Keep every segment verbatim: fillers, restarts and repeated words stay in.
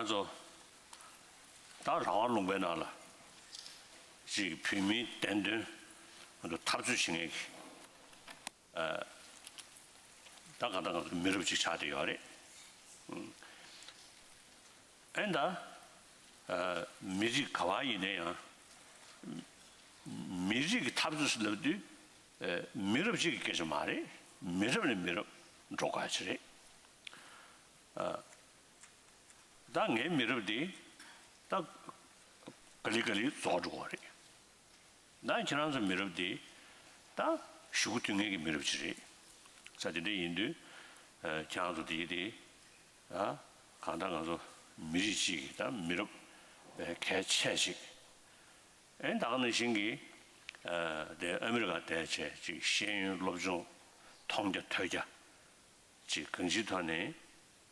ང་ཚོ་ད་རང་དབང་ལུང་པའི་ནང་ལ་ཅིག་བོད་མིའི་བདེན་དོན་ང་ཚོ་འཐབ་རྩོད་བྱེད་མཁན་གྱི་ད་གང་ལྟར་ང་ཚོ་མི་རབས་ཅིག་ཆགས་བསྡད་ཡོད་རེད། ཨེ་ད་མི་རིགས་ག་བ་ཡིན་ན་ཡང་མི་རིགས་ཀྱི་འཐབ་རྩོད་ཟེར་ལབ་དུས་མི་རབས་གཅིག་གི་སྐད་ཆ་མ་རེད། མི་རབས་ནས་མི་རབས་འགྲོ་དགོས་ཡ་ཅིག་རེད། ད་ངའི་མི་རབས་འདི་ད་ག་ལེ་ག་ལེ་རྫོགས་འགྲོ་གི་རེད། ད་ཁྱེད་རང་ཚོའི་མི་རབས་འདི་ད་གཞུག་གུ་མཐུད་མཁན་གྱི་མི་རབས་ཅིག་རེད། ས་དེ་འདྲ་ཡིན་དུས་ཁྱེད་རང་ཚོ་འདི་དེ་གང་ལྟར་ང་ཚོ་མི་རིགས་གཅིག་གི་ད་མི་རབས་གལ་ཆེ་ཅིག་ཨེ་ད་ག་ནང་བཞིན་གྱི་དེ་ཨ་མི་རི་ཀ་བསྡད་བྱས་ཅིག་ཤེས་ཡོན་སློབ་སྦྱོང་མཐོང་རྒྱ་ཐོས་རྒྱ། ཅིག་གང་ཅིའི་ཐོག་ནས་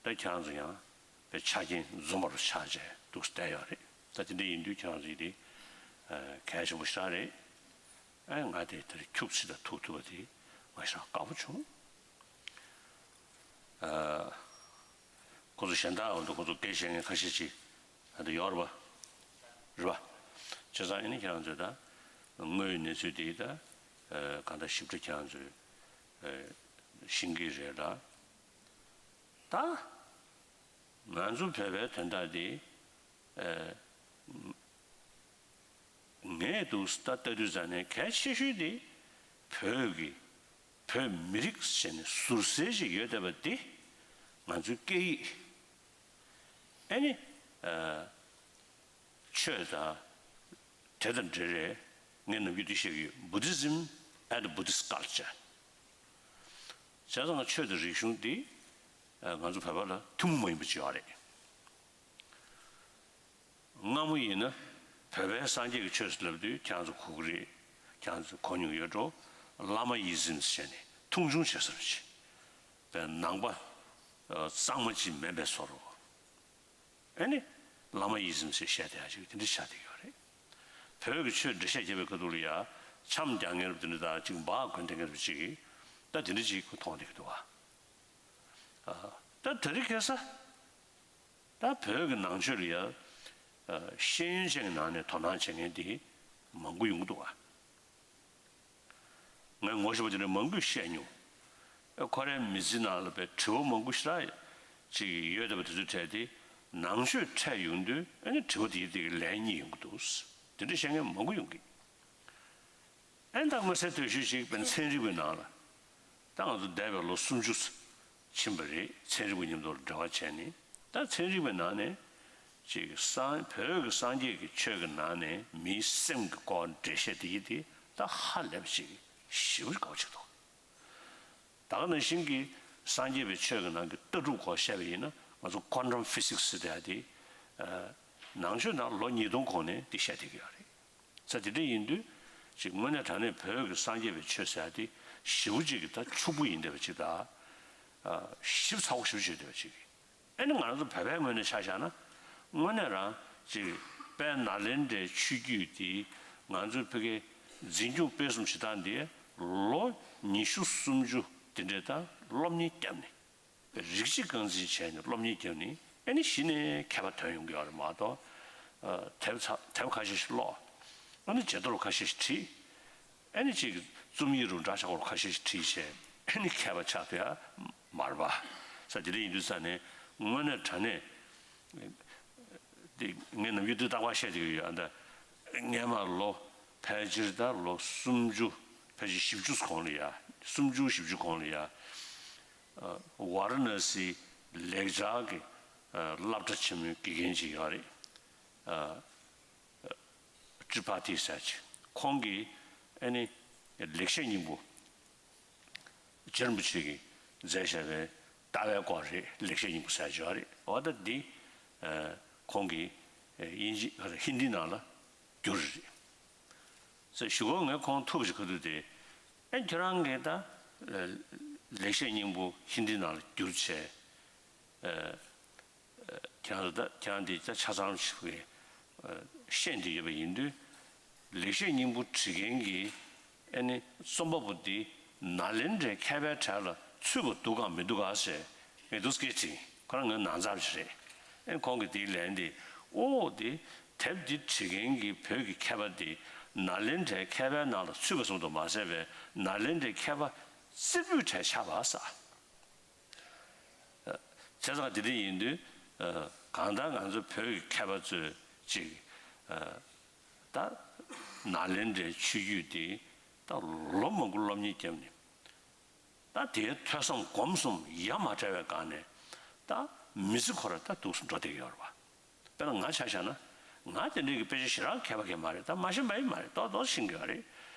ད་ཁྱེད་རང་ཚོ་ཡང་དཔེ་ཆ་རྐྱེན་འཛོམས་པ་རུ་ཆགས་བྱས་འདུག་བསྡད་ཡོད་རེད། ད་དེ་འདྲ་ཡིན་དུས་ཁྱེད་རང་ཚོ་ཡིན་དེ་གལ་ཆེན་པོ་ཞེ་དྲག་རེད། ཨེ་ང་དེ་དེར་ཁྱུག་ཙམ་ད་ཐུག་ཐུབ་པ་དེ་ང་ཞེ་དྲག་དགའ་པོ་བྱུང་། ཁོ་ཚོ་གཞན་དག་འོ་འདུག་ཁོ་ཚོ་སྐད་བཤད་མཁན་ཁ་ཤས་ཅིག་ད་ལྟ་ཡོད་རེད་པ། རེད་པ། བྱས་ཙང་ཨེ་ནི་ཁྱེད་རང་ཚོས་ད་དངོས་ཡོད་གནས་ཚུལ་དེ་ད་གང་ལྟར་ཞིབ་ཕྲ་ཁྱེད་རང་ཚོས་ཤེས་ཀྱི་རེད་ལ། ད་ང་ཚོ་བོད་པའི་དོན་དག་དེ་ངས་འདུག་ད་ལྟ་དུས་ཙང་ནས་གལ་ཆེ་ཤོས་དེ་བོད་ཀྱི་བོད་མི་རིགས་ཟེར་ནས་ཟུར་ཟའི་ཞིག་ཡོད་བསྡད་པ་འདི་ང་ཚོའི་སྐད་ཡིག་ཨེ་ནི། ཆོས་དང་། དེ་དང་འབྲེལ་རེད། ངས་ནམ་རྒྱུན་འདི་བཤད་ཀྱི་ཡོད། Buddhism and Buddhist culture། བྱས་ཙང་ཆོས་དང་རིག་གཞུང་འདི་ང་ཚོ་བོད་པ་ལ་ཐུན་མོང་མ་ཡིན་པ་ཅིག་ཡོད་རེད། སྔ་མོ་ཡིན་ན་བོད་པའི་སངས་རྒྱས་ཀྱི་ཆོས་ཟེར་ལབ་དུས་ཁྱེད་རང་ཚོ་གོ་གི་རེད། ཁྱེད་རང་ཚོ་གོ་མྱོང་ཡོད་འགྲོ། བླ་མ་ཡི་ཟིམ་ཟེར་ནས་མཐོང་ཆུང་བྱེད་བསམ་ཅིག་དཔེ་ནང་པ་གཙང་མ་ཅིག་མིན་པའི་བཟོ་འདྲ། ཨེ་ནི། བླ་མ་ཡི་ཟིམ་ཟེར་བཤད་བསྡད་ཡ་ཅིག་དེ་འདྲ་ཆགས་བསྡད་ཡོད་རེད། བོད་ཀྱི་ཆོས་འགྲེལ་བཤད་བརྒྱབ་པའི་ཁ་ཐུག་ལ་ཡ་འཆམ་རྒྱག་མཁན་རབས་དེ་འདྲ་དང་ཅིག་འབག་གོན་བསྡད་མཁན་རབས་ཅིག་གིས་ད་དེ་འདྲ་ཅིག་མཐོང་བསྡད་ཀྱི་འདུག་བ། ད་དེ་རིང་ཁ་སང་ད་བོད་ཀྱི་ནང་ཆོས་ལ་ཡ་ཤེས་ཡོན་ཅན་གྱི་ནང་ནས་དོ་སྣང་བྱེད་མཁན་དེ་མང་པོ་ཡོང་གི་འདུག་བ། ངས་ངོ་ཤེས་པ་དེ་འདྲ་མང་པོས་བཤད་མྱོང་། ཨེ་ཁོ་རའི་མི་ཚེ་ནང་ལ་དཔེ་དྲི་བ་མང་པོ་ཞེ་དྲག་ཅིག་ཡོད་བསྡད་པ་དེ་ཚོའི་གྲས་དེ་ནང་ཆོས་འཕྲད་ཡོང་དུས་ཨེ་ནི་དྲི་བ་དེའི་སྟེང་ལན་རྙེད་ཡོང་གི་འདུག་དེ་འདྲ་བཤད་མཁན་མང་པོ་ཡོང་གི། ཨེ་ད་མངོན་གསལ་དོད་ཤོས་ཅིག་དཔེ་ཚན་རིག་པའི་ནང་ལ་ད་ང་ཚོ་འདས་པའི་ལོ་སུམ་ཅུ་ཕྱིན་པ་རེད། ཚན་རིག་པ་མཉམ་དུ་འབྲེལ་བ་བྱས་ནས་ད་ཚན་རིག་པའི་ནང་ནས་ཅིག་སངས་བོད་ཀྱི་སངས་རྒྱས་ཀྱི་ཆོས་ཀྱི་ནང་ནས་མིའི་སེམས་ཀྱི་སྐོར་འགྲེལ་བཤད་དེ་ཡིན་ཏེ་ད་ཧ་ལས་པ་ཅིག་ཞེ་པོ་དགའ་པོ་ཅིག་འདུག་ད་ག་ནང་བཞིན་གྱི་སངས་རྒྱས་པའི་ཆོས་ཀྱི་ནང་གི་ལྟ་གྲུབ་སྐོར་བཤད་པ་ཡིན་ན་ང་ཚོ་ཀོན་ཊམ་ཕི་སིག་སི་ཟེར་ཡ་དེ་ནང་ཆོས་ནང་ལོ་ཉིས་སྟོང་གོང་ནས་དེ་བཤད་བསྡད་ཀྱི་ཡོད་རེད། ས་དེ་འདྲ་ཡིན་དུས་ཅིག་དངོས་གནས་དྲང་གནས་བོད་ཀྱི་སངས་རྒྱས་པའི་ཆོས་ཟེར་ཡ་དེ་ཞེ་པོ་ཅིག་གི་ད་ཕྱུག་པོ་ཡིན་བསྡད་པ་ཅིག་དང་། ཞིབ་ཚགས་པོ་ཞེ་པོ་ཅིག་ཡོད་བསྡད་པ་ཅིག་ཨེ་ནི་ང་རང་ཚོ་བོད་པའི་ངོས་ནས་ཆ་བཞག་ན་དངོས་གནས་རང་ཅིག་དཔལ་ནཱ་ལེནྡྲའི་ཆོས་བརྒྱུད་དེ་ང་ཚོའི་ཕ་གི་འཛིན་སྐྱོང་སྤེལ་གསུམ་བྱེད་སྟངས་དེ་ལོ་ཉི་ཤུ་སུམ་ཅུ་དེ་འདྲའི་ད་སློབ་གཉེར་བརྒྱབ་ནས། རིགས་གཅིག་རྐང་འཛིན་བྱས་ནས་སློབ་གཉེར་བརྒྱབ་ནས་ཨ་ནི་གཞི་ནས་མཁས་པ་ཐོན་ཡོང་གི་ཡོད་རེད་མ་གཏོགས། དེབ་ཚ་དེབ་ཁ་ཤས་ཤིག་ཀློག་ཨ་ནི་བརྗེད་ཐོ་ཁ་ཤས་ཤིག་བྲིས། ཨ་ནི་གཅིག་རྩོམ་ཡིག་རུ་འདྲ་ཆགས་པོ་ཁ་ཤས་ཤིག་བྲིས་བྱས་ཨ་ནི་མཁས་པ་ཆགས་ཐུབ་ཡ་མ་རེད་པ། ས་དེ་འདྲ་ཡིན་དུས་ས་ནས་དངོས་གནས་དྲང་གནས། དེ་ངས་ནམ་རྒྱུན་དུས་རྟག་པར་བཤད་བསྡད་ཀྱི་ཡོད་ཨ། ད་སྔས་མ་ལོ་ཕལ་ཆེར་ད་ལོ་སུམ་ཅུ་ཕལ་ཆེར་བཞི་བཅུ་གོང་ལ་ཡ། སུམ་ཅུ་བཞི་བཅུ་གོང་ལ་ཡ། ཝཱ་ར་ཎ་སིའི་ལེགས་སྦྱར་གྱི་སློབ་གྲྭ་ཆེན་མོའི་དགེ་རྒན་ཅིག་ཡོད་རེད། ཏྲི་པ་ཐི་ཟེར་ཅིག་ཁོང་གིས་ཨ་ནི་ལེགས་བཤད་སྙིང་པོ། རྗེ་རིན་པོ་ཆེ་གིས་མཛད་བཞག་པའི་ལྟ་བའི་སྐོར་རེད། ལེགས་བཤད་སྙིང་པོ་ཟེར་ཡག་རེད། འོ་ད་འདི་ཁོང་གིས་དབྱིན་ཇི་ཧིན་དི་ནང་ལ་བསྒྱུར་རེད། ཟེར་ཞུ་གོ་ངས་ཁོང་ཐུག་ཞིག་ཁ་ཐུག་དེ་ཨེ་ཁྱོད་རང་གིས་ད་ལེགས་བཤད་སྙིང་པོ་ཧིན་དི་ནང་ལ་བསྒྱུར་བྱས། ཁྱེད་རང་ད་ཁྱེད་རང་འདི་ད་ཆ་ཚང་ཞིག་གིས་ཤེས་འདི་ཡོད་པ་ཡིན་དུས། ལེགས་བཤད་སྙིང་པོ་བྲིས་མཁན་གྱི་ཨ་ནི་རྩོམ་པ་པོ་འདི་ནཱ་ལེནྡྲའི་མཁས་པའི་གྲས་ལ་ཚུད་པ་འདུག་གམ་མི་འདུག་ག་ཟེར་ངས་འདུག་སྐད་དྲིས། ཁོ་རང་ངའི་ནང་ཚབ་ཞིག་རེད། ཨེ་ཁོང་གིས་དེའི་ལན་དེ། ཨོ་དེ། དེབ་འདི་བྲིས་མཁན་གྱི་བོད་ཀྱི་མཁས་པ་དེ་ནཱ་ལེནྡྲའི་མཁས་པའི་ནང་ལ་ཚུད་པ་ཙམ་དུ་མ་ཟད་པའི་ནཱ་ལེནྡྲའི་མཁས་པ་རྩེ་ཕུད་གྲས་ཆགས་པ་ཟེར། བྱས་ཙང་དེ་འདྲ་ཡིན་དུས། གང་ལྟར་ང་ཚོ་བོད་ཀྱི་མཁས་པ་ཚོས་ཅིག་ད་ནཱ་ལེནྡྲའི་ཆོས་བརྒྱུད་དེ་ད་ལོ་མང་པོ་སློབ་གཉེར་བརྒྱབ་ནས། ད་དེའི་ཐོས་བསམ་སྒོམ་གསུམ་ཡ་མ་བྲལ་བའི་སྒང་ནས། ད་མི་ཚེ་ཁོ་ར་ད་འདུག་སེ་འགྲོ་བསྡད་ཀྱི་ཡོད་རེད་པ། དཔེར་ན་ང་ཆ་བཞག་ན། ང་དེ་འདྲའི་གི་དཔེ་ཆ་ཞེ་དྲག་མཁས་པ་གང་ཡང་མ་རེད། ད་མ་ཤེས་པ་ཡང་མ་རེད། ཏོག་ཏོག་ཤེས་ཀྱི་ཡོད་རེད།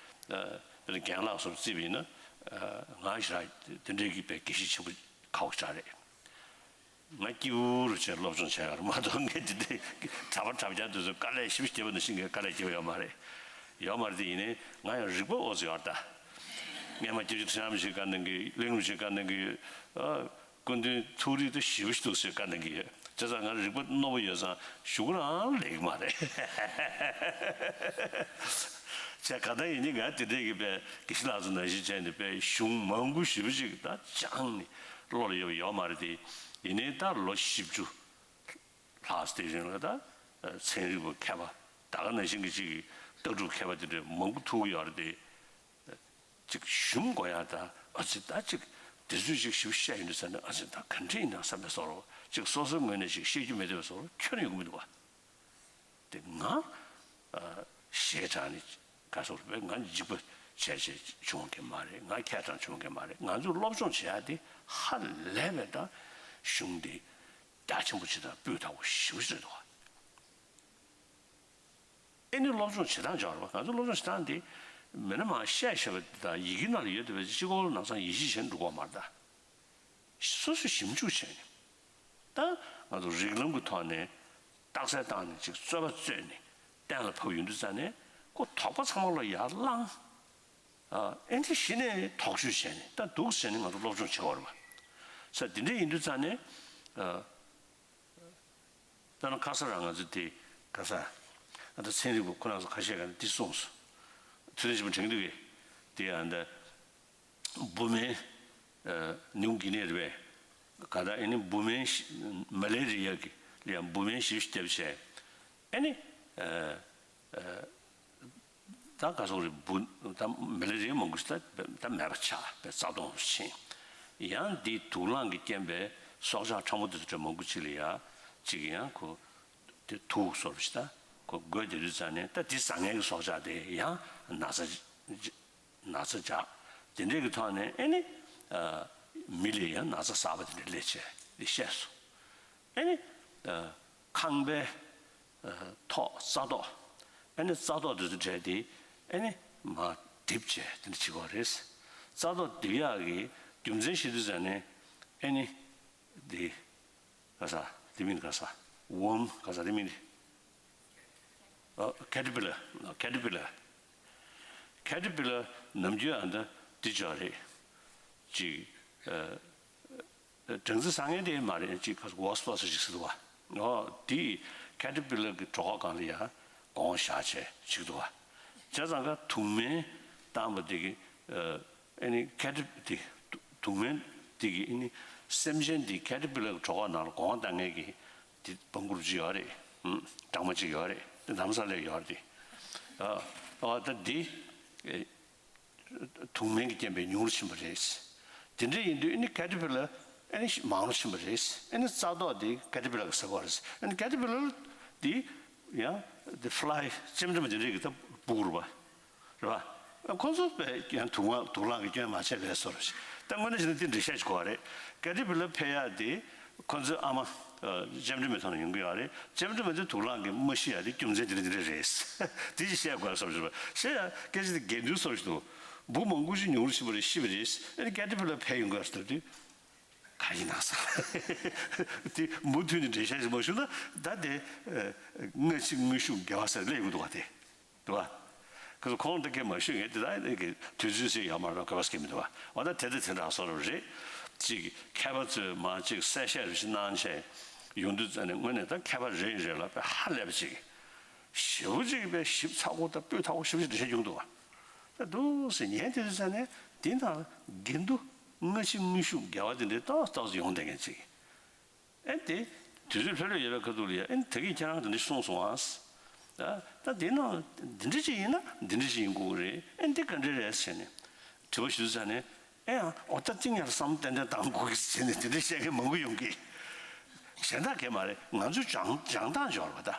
ཨ། དཔེར་ན་རྒན་ལགས་སོགས་བརྩིས་པ་ཡིན་ན། ཨ། ང་ཞེ་དྲག་དེ་འདྲའི་གི་དཔེ་དགེ་བཤེས་ཆེན་པོ་ཁག་པོ་ཞེ་དྲག་རེད། ང་སྐྱིད་པོ་རུ་བྱས་སློབ་སྦྱོང་བྱས་ཡོད་རེད་མ་གཏོགས། ངས་དེ་འདྲའི་གྲྭ་པ་གྲྭ་རྐྱང་དེ་ཚོ་དཀའ་ལས་ཞེ་པོ་བརྒྱབ་པ་ནང་བཞིན་གྱི་དཀའ་ལས་བརྒྱབ་ཡོད་མ་རེད། ཡོད་མ་རེད་དེ། ཡིན་ནའི་ང་ཡང་རིག་པ་ཨོ་ཙི་ཡོད་རེད་ད། སྔས་མ་སྐྱབས་རྗེ་ཁྲི་བྱང་རིན་པོ་ཆེས་བཀའ་གནང་གི། གླིང་རིན་པོ་ཆེས་བཀའ་གནང་གི། ཨ། སྐུ་མདུན་ཐུགས་རིག་ཏུ་ཞེ་པོ་ཞིག་འདུག་ཟེར་བཀའ་གནང་གི་ཡོད། བྱས་ཙང་ང་རིག་པ་རྣོ་པོ་ཡོད་ཙང་གཞུག་གུ་རང་ལེགས་མ་རེད། བྱས་ག་ད་ཡིན་ནི་ང་དེ་འདྲས་ཀྱི་དཔེ་དགེ་བཤེས་ལགས་ཚོ་ནང་བཞིན་བྱས་ནས་དཔེ་གཞུང་མང་པོ་ཞེ་པོ་ཅིག་ད་སྦྱངས་ནས་བློ་ལ་ཡོད་པ་ཡོད་མ་རེད་དེ། ཡིན་ནའི་ད་ལོ་བཞི་བཅུ་ལྷག་དེ་རིང་ལ་ད་ཚན་རིག་པ་མཁས་པ་ད་ག་ནང་བཞིན་གྱི་ཅིག་ལྟ་གྲུབ་མཁས་པ་དེ་འདྲས་མང་པོ་ཐུག་གི་ཡོད་རེད་དེ། ཅིག་ཞུམ་དགོས་ཡ་ད། ཨ་ཙི་ད་ཅིག་དེ་ཚོས་ཅིག་ཞིབ་བཤད་ཡོང་དུས་ཙ་ན། ཨ་ཙི་ད་ག་འདྲ་ཡིན་ན་བསམ་པའི་བཟོ་འདྲ། ཅིག་སོ་སོའི་ངོས་ནས་ཅིག་བཤད་རྒྱུ་མེད་པའི་བཟོ་འདྲ་ཁྱོན་ནས་ཡོང་གི་མི་འདུག་བ། དེ་ང་ཞེ་དྲག་ནས་ག་སོགས་རེད། ང་འཇིགས་པ་བྱས་བྱས་བྱུང་གི་མ་རེད། ང་མཁས་དྲགས་བྱུང་གི་མ་རེད། ང་ཚོས་སློབ་སྦྱོང་བྱེད་ཡ་དེ་ཧ་ལས་པའི་ད་གཞུང་དེ་རྒྱ་ཆེན་པོ་ཅིག་དང་སྤུས་དག་པོ་ཞེ་པོ་ཅིག་རེད་འདུག་བ། ཨེ་ནི་སློབ་སྦྱོང་བྱེད་སྟངས་སྦྱོར་བ། ང་ཚོ་སློབ་སྦྱོང་བྱེད་སྟངས་འདི་མི་སྣ་མང་བཤད་བཤད་པ་དང་ཡི་གེ་ནང་ལ་ཡོད་བསྡད་པའི་གཅིག་པོ་ལ་ནང་སང་ཡིད་ཆེས་བྱས་འགྲོ་གི་མ་རེད་ད། སོ་སོས་ཞིབ་འཇུག་བྱས་ནས། ད་ང་ཚོ་རིགས་ལམ་གྱི་ཐོག་ནས་རྟགས་གསལ་བཏང་ནས་ཅིག་རྩོད་པ་རྩོད་ནས་གཏན་ལ་ཕབ་ཡོང་དུས་ཙ་ནས་ཁོ་དོགས་པ་ཚང་མ་ལ་ཡར་བསླངས། ཨ། ཨེ་འདི་གཞི་ནས་དོགས་གཅོད་བྱས་ནས་ད་འདུག་ཟེར་ནས་ང་ཚོ་སློབ་སྦྱོང་བྱེད་དགོས་རེད་པ། ས་འདི་འདྲ་ཡིན་དུས་ཙ་ནས། ཨ། ད་ནི་ཁ་སང་རང་ང་ཚོ་དེ་ག་ས། ཨ། ད་ཚན་རིག་པ་ཁོ་རང་ཚོ་ཁ་ཤས་ཀྱིས་ནི་འདི་གསུངས་སོང་། ཐུབ་བསྟན་ཆེན་པོ་དྲན་གྱི་འདུག་གས། དེ་ཡང་ད་བུད་མེད། ཨ། ནིའུ་གི་ནི་རེད་པས། ག་ད་ཨེ་ནི་བུད་མེད་ཤི། མ་ལེ་རི་ཡ་གི་ལ་ཡང་བུད་མེད་ཞིབ་བཤེར་བརྒྱབ་བྱས། ཨེ་ནི། ཨ། ཨ། ད་ག་སོང་རེད། བུ་ད་མ་ལེ་རི་ཡ་མང་པོ་ཞིག་ད་ད་མེད་པ་ཆགས་པའི་རྩ་སྟོངས་སུ་ཕྱིན། ཡང་འདི་དུག་རླངས་ཀྱི་རྐྱེན་པས་སྲོག་ཆགས་ཕྲ་མོ་དེ་ཚོ་གྲས་མང་པོ་ཅིག་ལ་ཡ་ཅིག་ཡང་ཁོ་དེ་དུག་སོར་བ་ཞིག་ད་ཁོ་འགོས་དེ་དུས་ཙ་ནས། ད་འདི་ཟ་མཁན་གྱི་སྲོག་ཆགས་དེ་ཡང་ན་ཚ་ན་ཚ་འཇགས། དེ་འདྲས་ཀྱི་ཐོག་ནས་ཨེ་ནི། ཨ། མི་ལ་ཡང་ན་ཚ་གསར་པ་དེ་འདྲས་སླེབས་བྱས་དེ་བཤད་སོང་། ཨེ་ནི། ཨ། ཁང་པའི། ཨ། ཐོག་རྩ་ཏོག་ཨེ་ནི་རྩ་ཏོག་དེ་ཚོ་བྲལ་ཏེ། ཨེ་ནི་མར་རྡིབ་བྱས་དེ་འདྲ་བྱེད་དགོས་རེད། རྩ་ཏོག་རྡིབ་ཡག་གི་རྒྱུ་མཚན་ཤེས་དུས་ཙ་ནས། ཨེ་ནི་འདི་ག་ས་འདི་མིན་ག་ས་ཝོམ་ག་ས་འདི་མིན། ཨ། ཁེ་ཊར་པི་ལར། ཁེ་ཊར་པི་ལར། ཁེ་ཊར་པི་ལར་ནམ་རྒྱུན་ཨ་འདི་འདི་ཅོག་རེད། ཅིག་ཨ། སྦྲང་རྩི་ཟ་མཁན་དེ་མ་རེད། ཅིག་ག་ས་ཝོ་སི་པོ་སི་ཅིག་ཟེར་འདུག་བ། ཨོ་དེ་ཁེ་ཊར་པི་ལར་གྱི་གྲོད་ཁོག་སྒང་ལ་ཡ་སྒོང་བཞག་བྱས་བྱེད་ཀྱི་འདུག་བ། བྱས་ཙང་ཀ་དུག་སྨན་བཏང་བ་དེ་གི། ཨ། ཨེ་ནི་ཁེ་ཊར་དེ་དུག་སྨན་དེ་གི་ཨེ་ནི་སེམས་ཅན་དེ་ཁེ་ཊར་པི་ལར་གྱི་གྲོད་ཁོག་ནང་ལ་སྒོང་བཏང་མཁན་གྱི་དེ་བང་གུར་ཅིག་ཡོད་རེད། ཨུམ། སྦྲང་མ་ཅིག་ཡོད་རེད། དེ་ལམ་སང་སླེབས་ཡོད་རེད། ཨ། ཨ། ད་འདི། ཨེ། དུག་སྨན་གྱི་རྐྱེན་པས་ཉུང་རུ་ཕྱིན་པ་རེད། དེ་འདྲ་ཡིན་དུས་ཨེ་ནི་ཁེ་ཊར་པི་ལར་ཨེ་ནི་མང་རུ་ཕྱིན་པ་རེད། ཨེ་ནི་རྩ་ཏོག་དེ་ཁེ་ཊར་པི་ལར་གྱིས་ཟ་གི་རེད། ཨེ་ནི་ཁེ་ཊར་པི་ལར་དེ་ཡང་དེ་ཕི་ལའི་ལྕེབ་འགྲམ་དེ་འདྲ་གི་ད་སྤུ་གུ་རེད་པ། རེད་པ། ཁོ་ཚོ་དཔེ་ཡང་དུག་དམར་དུག་རླངས་ཀྱི་སྐྱོན་མ་བྱས་པའི་བཟོ་འདྲ་ཞིག་ད་དངོས་གནས་བྱས་ན་དེ་འགྲེལ་བཤད་ཅིག་དགོས་པ་རེད། ཁེ་ཊར་པི་ལར་འཕེལ་ཡག་དེ། ཁོ་ཚོའི་ཨ་མ། ཨ། ལྕེབ་འགྲམ་མའི་ཐོག་ནས་ཡོང་གི་ཡོད་རེད། ལྕེབ་འགྲམ་མ་དེ་དུག་རླངས་ཀྱིས་མ་ཤི་ཡག་དེ་རྒྱུ་མཚན་དེ་འདྲ་དེ་འདྲ་རེད། དེ་ཅིག་བཤད་དགོས་བསམ་བྱུང་བ། བཤད་ཡག་སྐད་ཆ་དེ་འགལ་འདུའི་བཟོ་འདྲ་ཞིག་འདུག་འབུ་མང་པོ་ཞིག་ཉུང་རུ་ཕྱིན་པ་རེད། ཤི་བ་རེད། ཨ་ནི་ཁེ་ཊར་པི་ལར་འཕེལ་ཡོང་གི་ཡོད་རེད་ཟེར་དུས། ག་ཡིན་ན་བསམ། དེ་མུ་མཐུད་ནས་འགྲེལ་བཤད་ཞིག་མ་ཞུས་ན་ད་དེ། ཨ། སྔ་ཕྱི་དངོས་ཤུགས་འགལ་བ་ཟེར་སླེབས་ཡོང་གི་འདུག་བ་དེ། འདུག་བ། ཁོ་ཚོ་ཁོང་དེ་སྐད་མ་ཞུས་ངས་དེ་ད་ནི་གི་དུས་ཚོད་ཟིན་ཡོད་མ་རེད། ག་བ་སྐད་མི་འདུག་བ། འོ་ད་དེ་དེ་དེ་འདྲ་བཟོ་འདྲ་རེད། ཅིག་མཁས་པ་ཚོས་མར་ཅིག་གསལ་བཤད་རེ་ཞིག་གནང་བྱས་ཡོང་དུས་ཙ་ནས་དངོས་གནས་ད་མཁས་པ་རེ་རེ་ལ་དཔེ་ཧ་ལས་པ་ཅིག་ཞེ་པོ་ཅིག་དཔེ་ཞིབ་ཚགས་པོ་དང་སྤུས་དག་པོ་ཞེ་པོ་ཅིག་འགྲེལ་བཤད་བྱུང་འདུག་བ། ད་འདུག་སེ་ཉན་དེ་དུས་ཙ་ནས་དེ་ནང་འགལ་འདུ་སྔ་ཕྱི་དངོས་ཤུགས་འགལ་བ་དེ་འདྲའི་ཏོག་ཏོག་ཙམ་ཡོང་བསྡད་མཁན་ཅིག་ཨེ་དེ། དུས་ཚོད་ལྷོད་ལྷོད་ཡོད་པའི་ཁ་ཐུག་ལ་ཡ། ཨེ་ད་གིན་ཁྱེད་རང་དེ་འདྲ་གསུངས་སོང་ཨ། ད་ད་དེ་ནང་འདི་འདྲ་ཅིག་ཡིན་ན་འདི་འདྲ་ཅིག་ཡིན་དགོས་ཀྱི་རེད། ཨེ་འདི་ག་འདྲ་རེད་ཟེར་ནས་དྲི་བ་ཞུ་ཚར་ནས། ཨེ་ཡང་འོ་ད་ཏིང་ཡར་བསམ་བློ་ཏན་ཏན་བཏང་དགོས་ཀྱི་ཟེར་ནས་དེ་འདྲ་བཤད་མཁན་མང་པོ་ཡོང་གི། གཞན་དག་གས་མ་རེད། ང་ཚོའི་སྦྱང་སྦྱང་སྟངས་སྦྱོར་བ་ད།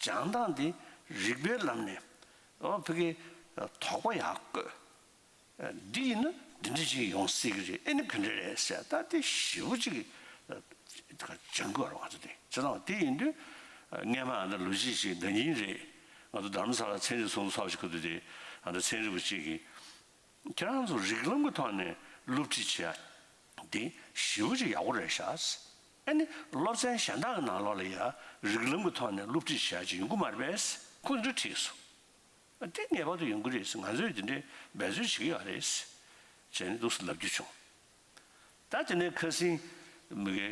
སྦྱང་སྟངས་འདི་རིག་པའི་ལམ་ནས། ཨོ་ཕ་གི་དོགས་པ་ཡག་བཀོད། འདི་ཡིན་ན་འདི་འདྲ་ཅིག་ཡོང་སྲིད་ཀྱི་རེད། ཨེ་ནི་ག་འདྲ་རེད་ཟེར། ད་དེ་ཞེ་པོ་ཅིག་སྦྱང་དགོས་རེད། ང་ཚོ་དེ་བྱས་ཙང་དེ་ཡིན་དུས་སྔས་མ་ཨ་ནི་ལོ་གཅིག་ཅིག་ན་ནིང་རེད། ང་ཚོ་རྡ་རམ་ས་ལ་ཚན་རིག་ཚོགས་འདུ་ཚོགས་ཞིག་ག་དུས་དེ་ཨ་ནི་ཚན་རིག་པ་གཅིག་གིས། ཁྱེད་རང་ཚོ་རིགས་ལམ་གྱི་ཐོག་ནས་སློབ་ཁྲིད་བྱེད་ཡ་འདི་ཞེ་པོ་ཅིག་ཡག་པོ་རེད་ཤག། ཨ་ནི་སློབ་ཚན་གཞན་དག་གི་ནང་ལོགས་ལ་ཡ་རིགས་ལམ་གྱི་ཐོག་ནས་སློབ་ཁྲིད་བྱེད་ཡ་ཅིག་ཡོང་གི་མ་རེད་པས། ཁོང་འདི་འདྲ་དྲིས་སོང་། ཨ་དེ་ངེས་པར་དུ་ཡོང་གི་རེད་ཟེར། ང་ཚོས་དེ་འདྲའི་འབད་རྩོལ་བྱེད་ཀྱི་ཡོད་རེད་ཟེར་ནས་འདུག་སེ་ལབ་རྒྱུ་བྱུང་། ད་དེ་ནས་ཁ་སང་མི་གེ་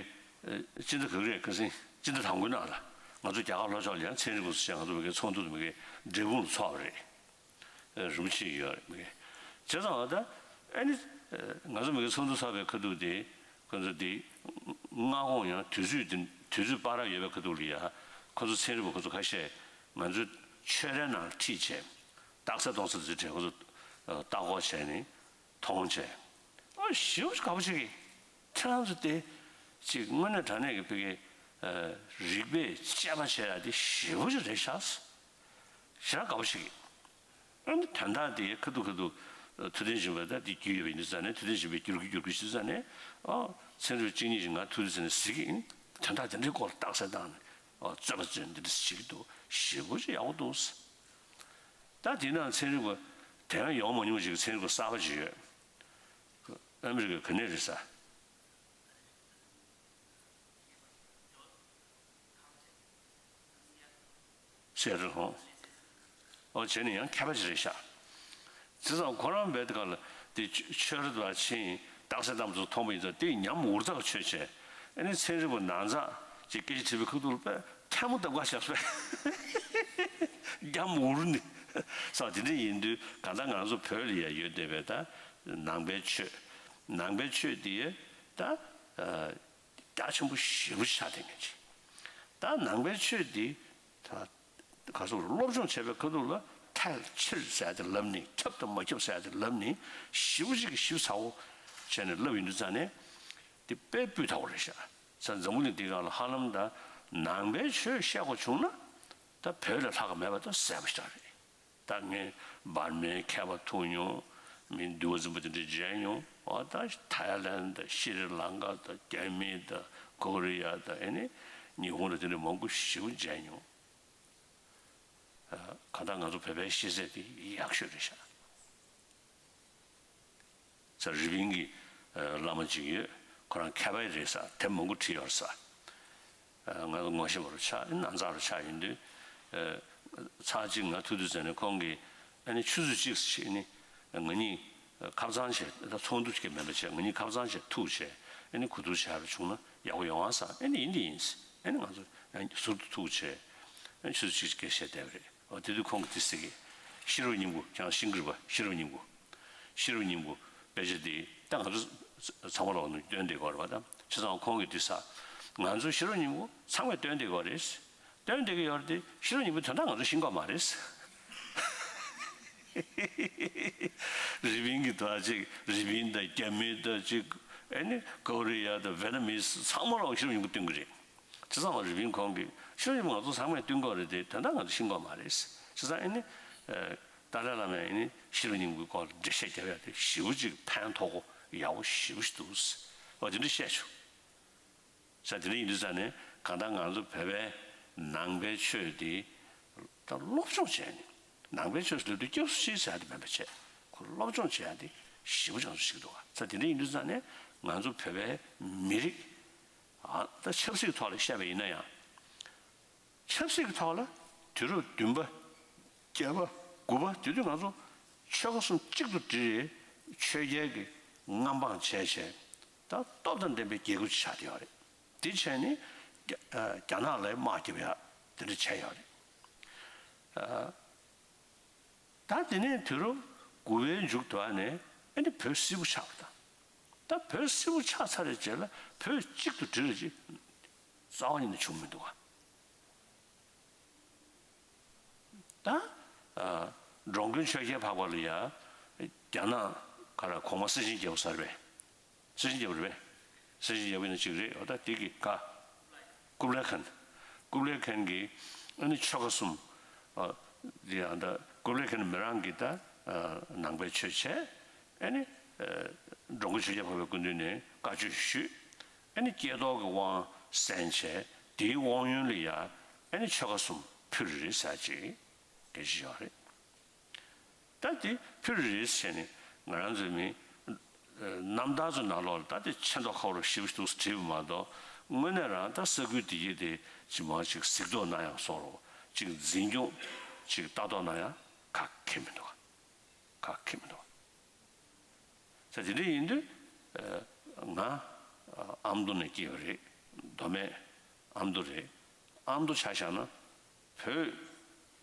སྤྱི་ཟླ་ག་གི་རེད། ཁ་སང་སྤྱི་ཟླ་དང་པོའི་ནང་ལ་ང་ཚོ་རྒྱ་གར་ལྷོ་ཕྱོགས་ལ་ཡང་ཚན་རིག་པ་ཚོ་བྱས་ང་ཚོ་མི་གེ་ཚོགས་འདུ་མི་གེ་འབྲས་སྤུངས་ལ་ཚོགས་པ་རེད། རིན་པོ་ཆེ་ཡོད་རེད། མི་གེ་བྱས་ཙང་ད་ཨ་ནི་ང་ཚོ་མི་གེ་ཚོགས་འདུ་ཚོགས་པའི་ཁ་ཐུག་དེ་ཁོ་ཚོ་དེ་སྔ་དགོང་ཡང་དུས་ཚོད་དེ་དུས་ཚོད་བར་ཡོད་པའི་ཁ་ཐུག་ལ་ཡ་ཁོ་ཚོ་ཚན་རིག་པ་ཁོ་ཚོ་ཁ་ཤས་ང་ཚོའི་ཆོས་རའི་ནང་ཁྲིད་བྱས། རྟགས་གསལ་གཏོང་ས་དེ་ཚོ་གྲས་ཁོ་ཚོ་ལྟ་སྐོར་བྱས་ནས། མཐོང་བྱས། ཨ་ཞེ་པོ་ཅིག་དགའ་པོ་བྱེད་ཀྱི། ཁྱེད་རང་ཚོ་དེ་ཅིག་དངོས་གནས་དྲང་གནས་ཀྱི་ཕ་གི་རིག་པས་དཔྱད་པ་བྱེད་ཡ་དེ་ཞེ་པོ་ཅིག་རེད་ཤག། ཞེ་དྲག་དགའ་པོ་བྱེད་ཀྱི། ཨ་ནི་དོན་དག་དེ་ཁ་ཐུག་ཁ་ཐུག་ཐུབ་བསྟན་སྦྱིན་པ་ད་དེ་རྒྱུས་ཡོད་པ་ཡིན་དུས་ཙང་ནས། ཐུབ་བསྟན་སྦྱིན་པས་བསྒྱུར་གི་བསྒྱུར་གི་ཞུས་ཙང་ནས། ཨ་ཚན་རིག་གཅིག་གཉིས་ཤིག་ང་ཐུག་དུས་ཙང་ནས་གཟིགས་ཀྱི་ཡིན། དོན་དག་དེ་འདྲའི་སྐོར་ལ་རྟགས་གསལ་བཏང་ནས། ཨ་རྩོད་པ་རྩོད་འདི་འདྲ་བྱེད་ཀྱི་འདུག། ཞེ་པོ་ཅིག་ཡག་པོ་འདུག། ད་དེ་ནང་ཚན་རིག་པ་དེ་སྔ་ཡོང་མ་མྱོང་ཞིག་གི་ཚན་རིག་པ་གསར་པ་ཅིག་ཡོད། ཨ་མི་རི་ཀའི་ག་ནས་རེད་ས། སེ་ཨེ་ཊལ་ཧོང་། ཨོ་བྱས་ནས་ཡང་མཁས་པ་ཅིག་རེད་ཤག། དེ་ཙང་ཁོ་རང་བས་དེ་ག་ལ་དེ་ཆོས་ར་དང་ཕྱིན། རྟགས་གསལ་རྣམས་ཚོ་མཐོང་བ་ཡིན་ཙང་དེ་ཉམས་འུར་ཐག་ཆོད་བྱས། ཨ་ནི་ཚན་རིག་པ་ནང་ཚགས་ཀྱི་སྐད་ཆ་དྲིས་པའི་ཁུག་ཐུག་ལ་པས་ཐལ་མོ་བརྡབ་ག་བཞག་པས། ཉམས་འུར་ནི། ས་དེ་འདྲ་ཡིན་དུས་གང་ལྟར་ང་ཚོ་བོད་ལ་ཡ་ཡོད་བསྡད་པའི་ད་ནང་པའི་ཆོས། ནང་པའི་ཆོས་དེ་ད་རྒྱ་ཆེན་པོ་ཞེ་པོ་ཆགས་བསྡད་མཁན་ཅིག། ད་ནང་པའི་ཆོས་འདི་ད་ག་སོགས་སློབ་སྦྱོང་བྱས་པའི་ཁ་ཐུག་ལ་ཐལ་ཕྱིར་ཟེར་ཡ་དེ་ལབ་ནས། ཁྱབ་དང་མ་ཁྱབ་ཟེར་ཡ་དེ་ལབ་ནས། ཞེ་པོ་ཅིག་གི་ཞིབ་ཚགས་པོ་བྱས་ནས་ལབ་ཡོང་དུས་ཙང་ནས་དེ་དཔེ་སྤུས་དག་པོ་རེད་ཤག། ས་འཛམ་བུ་གླིང་འདིའི་སྒང་ལ་ཧ་ལམ་ད་ནང་པའི་ཆོས་བཤད་དགོས་བྱུང་ན་ད་བོད་ལས་ལྷག་ག་མེད་པ་ད་གསལ་པོ་ཞེ་དྲག་རེད། ད་ངས་འབར་མའི་མཁས་པ་ཐུག་མྱོང་། མི་འདུལ་བ་འཛིན་པ་དེ་འདྲ་མཇལ་མྱོང་། འོ་ད་ཐའི་ལན་དང་ཤྲི་ལང་ཀ་དང་རྒྱ་མི་དང་ཀོ་རི་ཡ་དང་། ཨེ་ནི་ཉི་ཧོང་དང་དེ་འདྲ་མང་པོ་ཞེ་པོ་མཇལ་མྱོང་། ཨ་གང་ལྟར་ང་ཚོ་བོད་པའི་ཤེས་ཚད་དེ་ཡག་ཤོས་རེད་ཤག། ས་རི་པིན་གྱི་ཨ་བླ་མ་ཅིག་ཡོད། ཁོ་རང་མཁས་པ་རེད་ས། དེབ་མང་པོ་བྲིས་ཡོད་ས། ཨ་ང་ཚོ་ངོ་ཤེས་པ་རུ་ཆགས། ཨ་ནང་ཚགས་རུ་ཆགས་ཡིན་དུས། ཨ་ཚར་གཅིག་ང་ཐུག་དུས་ཙམ་ནས་ཁོང་གིས་ཨ་ནི་ཆུ་ཚོད་གཅིག་ཙམ་ཞིག་ནི་ང་གཉིས་ཁ་སང་བྱས། ད་ཚོགས་འདུ་ཅིག་མིན་པ་བྱས། ང་གཉིས་ཁ་སང་བྱས་ཐུག་བྱས། ཨ་ནི་གོ་བསྡུར་བྱས་རུ་བྱུང་ན་ཡག་པོ་ཡོང་ཨ་ས། ཨ་ནི་ཡིན་དེ་ཡིན། ཨ་ནི་ང་ཚོ་ཡང་ཟུར་དུ་ཐུག་བྱས། ཨ་ནི་ཆུ་ཚོད་གཅིག་སྐད་བཤད་བསྡད་པ་རེད། འོ་དེ་དུས་ཁོང་གིས་དེ་ཟེར་གི། ཤེས་རབ་སྙིང་པོ། ཁྱེད་རང་ཤེས་ཀྱི་རེད་པ། ཤེས་རབ་སྙིང་པོ། ཤེས་རབ་སྙིང་པོ་དཔེ་ཆ་དེ་ད་ང་ཚོ་ཚང་མ་ལོག་ནས་བཏོན་བསྡད་ཀྱི་ཡོད་རེད་པ། ད་བྱས་ཙང་ཁོང་གིས་དེ་ཟེར། ང་ཚོ་ཤེས་རབ་སྙིང་པོ་ཚང་མས་བཏོན་བསྡད་ཀྱི་ཡོད་རེད། བཏོན་བསྡད་ཀྱི་ཡོད་རེད་དེ། ཤེས་རབ་སྙིང་པོའི་དོན་དག་ང་ཚོ་ཤེས་ཀྱི་ཡོད་མ་རེད། རི་པིན་གྱི་ད་ཅིག་རི་པིན་དང་རྒྱ་མི་དང་ཅིག། ཨ་ནི་ཀོ་རི་ཡ་དང་ཝེ་ཏ་ནམ་ཚང་མ་ལོག་ཤེས་རབ་སྙིང་པོ་བཏོན་གྱི་རེད། བྱས་ཙང་རི་པིན་ཁོང་གིས་ཤེས་རབ་སྙིང་པོ་ང་ཚོ་ཚང་མས་བཏོན་དགོས་རེད་དེ། དོན་དག་ང་ཚོ་ཤེས་ཀྱི་ཡོད་མ་རེད། བྱས་ཙང་ཨ་ནི་ཨ་ཏཱ་ལའི་བླ་མས་ཨ་ནི་ཤེས་རབ་སྙིང་པོའི་སྐོར་ལ་འགྲེལ་བཤད་རྒྱབ་ཡ་དེ་ཞེ་པོ་ཅིག་ཕན་ཐོགས་པོ་ཡག་པོ་ཞེ་པོ་ཞིག་འདུག། འོ་དེ་འདྲ་བཤད་བྱུང་། ས་དེ་འདྲ་ཡིན་དུས་ཙང་ནས་གང་ལྟར་ང་ཚོ་བོད་པའི་ནང་པའི་ཆོས་འདི་ད་སློབ་སྦྱོང་བྱས་ནས། ནང་པའི་ཆོས་སུ་སླེབས་དུས་སྐྱབས་སུ་མཆི་ཟེར་ཡ་དེ་མིན་པ་བྱས། ཁོ་སློབ་སྦྱོང་བྱེད་ཡ་དེ་ཞེ་པོ་ཅིག་ང་ཚོ་ཞིག་འདུག་ག། ས་དེ་འདྲ་ཡིན་དུས་ཙང་ནས་ང་ཚོ་བོད་པའི་མི་རིགས། ཨ་ད་ཆབ་སྲིད་ཐོག་ལ་བཤད་པ་ཡིན་ན་ཡང་། ཆབ་སྲིད་ཀྱི་ཐོག་ལ་དུས་རབས་བདུན་པ། བརྒྱད་པ། དགུ་པ་དེ་དུས་ང་ཚོ་ཆོལ་ཁ་གསུམ་གཅིག་ཏུ་སྒྲིལ་རེད། ཆོས་རྒྱལ་གྱི་མངའ་འབངས་བྱས་བྱས། ད་སྟོབས་དང་ལྡན་པའི་རྒྱལ་ཁབ་ཅིག་ཆགས་བསྡད་ཡོད་རེད། དེ་བྱས་ནས་རྒྱ་ཨ་རྒྱ་ནག་ལ་དམག་རྒྱབ་ཡ་དེ་འདྲ་བྱས་ཡོད་རེད། ཨ་ད་དེ་ནས་དུས་རབས་དགུ་པའི་མཇུག་དོན་ནས་ཨ་ནི་བོད་སིལ་བུ་ཆགས་པ་དང་། ད་བོད་སིལ་བུ་ཆགས་ཚར་བའི་རྗེས་ལ་བོད་གཅིག་ཏུ་སྒྲིལ་རེད་ཅེས། རྩ་བ་ཉིད་ནས་བྱུང་མི་འདུག་བ། ད་ཨ་འགྲོ་མགོན་ཆོས་རྒྱལ་འཕགས་པ་ལ་ཡ་རྒྱ་ནག་ག་ར་གོང་མ་སེ་ཆེན་རྒྱལ་པོ་ཟེར་བས། སེ་ཆེན་རྒྱལ་པོ་རེད་པས། སེ་ཆེན་རྒྱལ་པོ་ཡིན་ན་གཅིག་རེད། འོ་ད་དེ་གི་ཀ་ཀུབ་ལའི་ཁན། ཀུབ་ལའི་ཁན་གྱིས་ཨ་ནི་ཆོལ་ཁ་གསུམ་ཨ་དེ་ཡང་ད་ཀུབ་ལའི་ཁན་མི་རང་གི་ད་ཨ་ནང་པའི་ཆོས་བྱས། ཨ་ནི་ཨ་འགྲོ་མགོན་ཆོས་རྒྱལ་འཕགས་པའི་སྐུ་མདུན་ནས་བཀའ་ཆོས་ཞུས། ཨ་ནི་ཀྱེ་རྡོར་གྱི་དབང་གསན་བྱས། དེའི་དབང་ཡོན་ལ་ཡ་ཨ་ནི་ཆོལ་ཁ་གསུམ་ཕུལ་རེད་ཟེར་ཅིག་གལ་ཆེ་ཡོད་རེད། ད་དེ་ཕུལ་རེད་ཟེར་ནས་ང་རང་ཚོའི་མི་རྣམ་ཐར་ཚོའི་ནང་ལོགས་ལ་ད་དེ་ཆེ་མདོག་ཁ་པོ་ཞེ་པོ་འདུག་བྲིས་པ་མ་གཏོགས། དངོས་གནས་རང་ད་ས་ཁུལ་དེ་གྱད་དེ་ཅིག་མ་ཅིག་གཟིགས་རྟོག་གནང་ཡག་བཟོ་འདྲ་ཅིག་འཛིན་སྐྱོང་ཅིག་ལྟ་རྟོག་གནང་ཡག་ག་གེ་མི་འདུག་ག་གེ་མི་འདུག་ས་དེ་འདྲ་ཡིན་དུས་ང་ཨ་མདོ་ནས་སྐྱེས་པ་རེད། མདོ་སྨད་ཨ་མདོ་རེད། ཨ་མདོ་ཆ་བཞག་ན་བོད་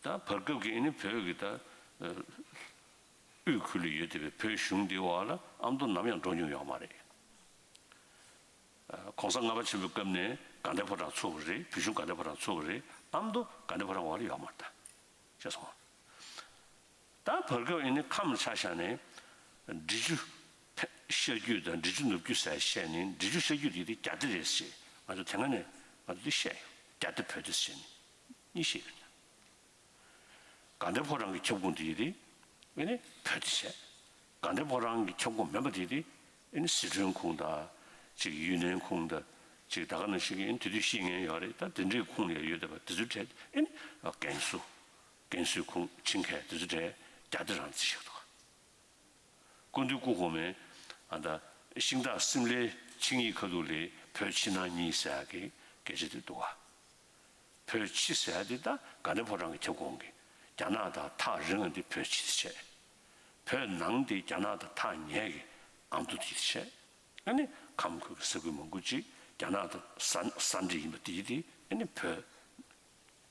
ད་བར་སྐབས་ཀྱི་ཨ་ནི་བོད་ཀྱི་ད་དབུས་ཁུལ་ལ་ཡོད་བསྡད་པའི་བོད་གཞུང་འདིའི་འོག་ལ་ཨ་མདོ་ནམ་ཡང་འགྲོ་མྱོང་ཡོད་མ་རེད། གོང་ས་ལྔ་པ་ཆེན་པོའི་སྐབས་ནས་དགའ་ལྡན་ཕོ་བྲང་ཚུགས་པ་རེད། བོད་གཞུང་དགའ་ལྡན་ཕོ་བྲང་ཚུགས་པ་རེད། ཨ་མདོ་དགའ་ལྡན་ཕོ་བྲང་འོག་ལ་ཡོད་མ་རེད་ད། ཤེས་སོང་། ད་བར་སྐབས་ཨ་ནི་ཁམས་ཆ་བཞག་ནས་འབྲི་ཆུ་ཕེ་ཤར་རྒྱུད་དང་འབྲི་ཆུ་ནུབ་རྒྱུད་ཟེར་བཤད་ནས། འབྲི་ཆུ་ཤར་རྒྱུད་དེ་དེ་རྒྱ་སྡེ་རེད་ཟེར། ང་ཚོ་དེ་སྔ་ནས་ང་ཚོ་འདི་བཤད་ཡོད། རྒྱ་སྡེ་བོད་སྡེ་ཟེར་ནས་གཉིས་བཤད་ཡོད། དགའ་ལྡན་ཕོ་བྲང་གི་ཁྱབ་ཁོངས་དེ་དེ་ཨ་ནི་བོད་སྡེ་བྱས། དགའ་ལྡན་ཕོ་བྲང་གི་ཁྱབ་ཁོངས་མིན་པ་དེ་དེ་ཨ་ནི་ཟི་ཁྲོན་ཁོངས་དང་ཅིག་ཡུན་ནན་ཁོངས་དང་ཅིག་ད་ག་ནང་བཞིན་གྱི་ཨ་ནི་དེ་དུས་ཤེས་མཁན་ཡོད་རེད། ད་དེ་འདྲའི་ཁོངས་ལ་ཡོད་བསྡད་པ་དེ་ཚོའི་གྲས་ཨ་ནི་ཀན་སུའུ། ཀན་སུའུ་ཁོངས་ཆིང་ཁའི་དེ་ཚོ་གྲས་རྒྱ་སྡེ་རང་བརྩི་བཞག་འདུག་སྐུ་མདུན་སྐུ་གོང་མས་ཨ་ད་ཤིང་སྟག་སིམ་ལའི་ཆིངས་ཡིག་ཁ་ཐུག་ལ་བོད་ཕྱི་ནང་གཉིས་ཟེར་ཡག་གི་སྐད་ཆ་དེ་འདུག་ག་བོད་ཕྱི་ཟེར་ཡག་དེ་ད་དགའ་ལྡན་ཕོ་བྲང་གི་ཁྱབ་ཁོངས་ཀྱི་རྒྱ་ནག་དང་ཐག་རིང་བ་དེ་བོད་ཕྱི་བྱས། བོད་ནང་དེ་རྒྱ་ནག་དང་ཐག་ཉེ་གི་ཨ་མདོ་དེ་བྱས། ཨ་ནི་ཁམས་ཁུལ་གྱི་ས་ཁུལ་མང་པོ་ཅིག་རྒྱ་ནག་དང་ས་ས་འདྲེས་ཡིན་པ་དེ་དེ་ཨ་ནི་བོད་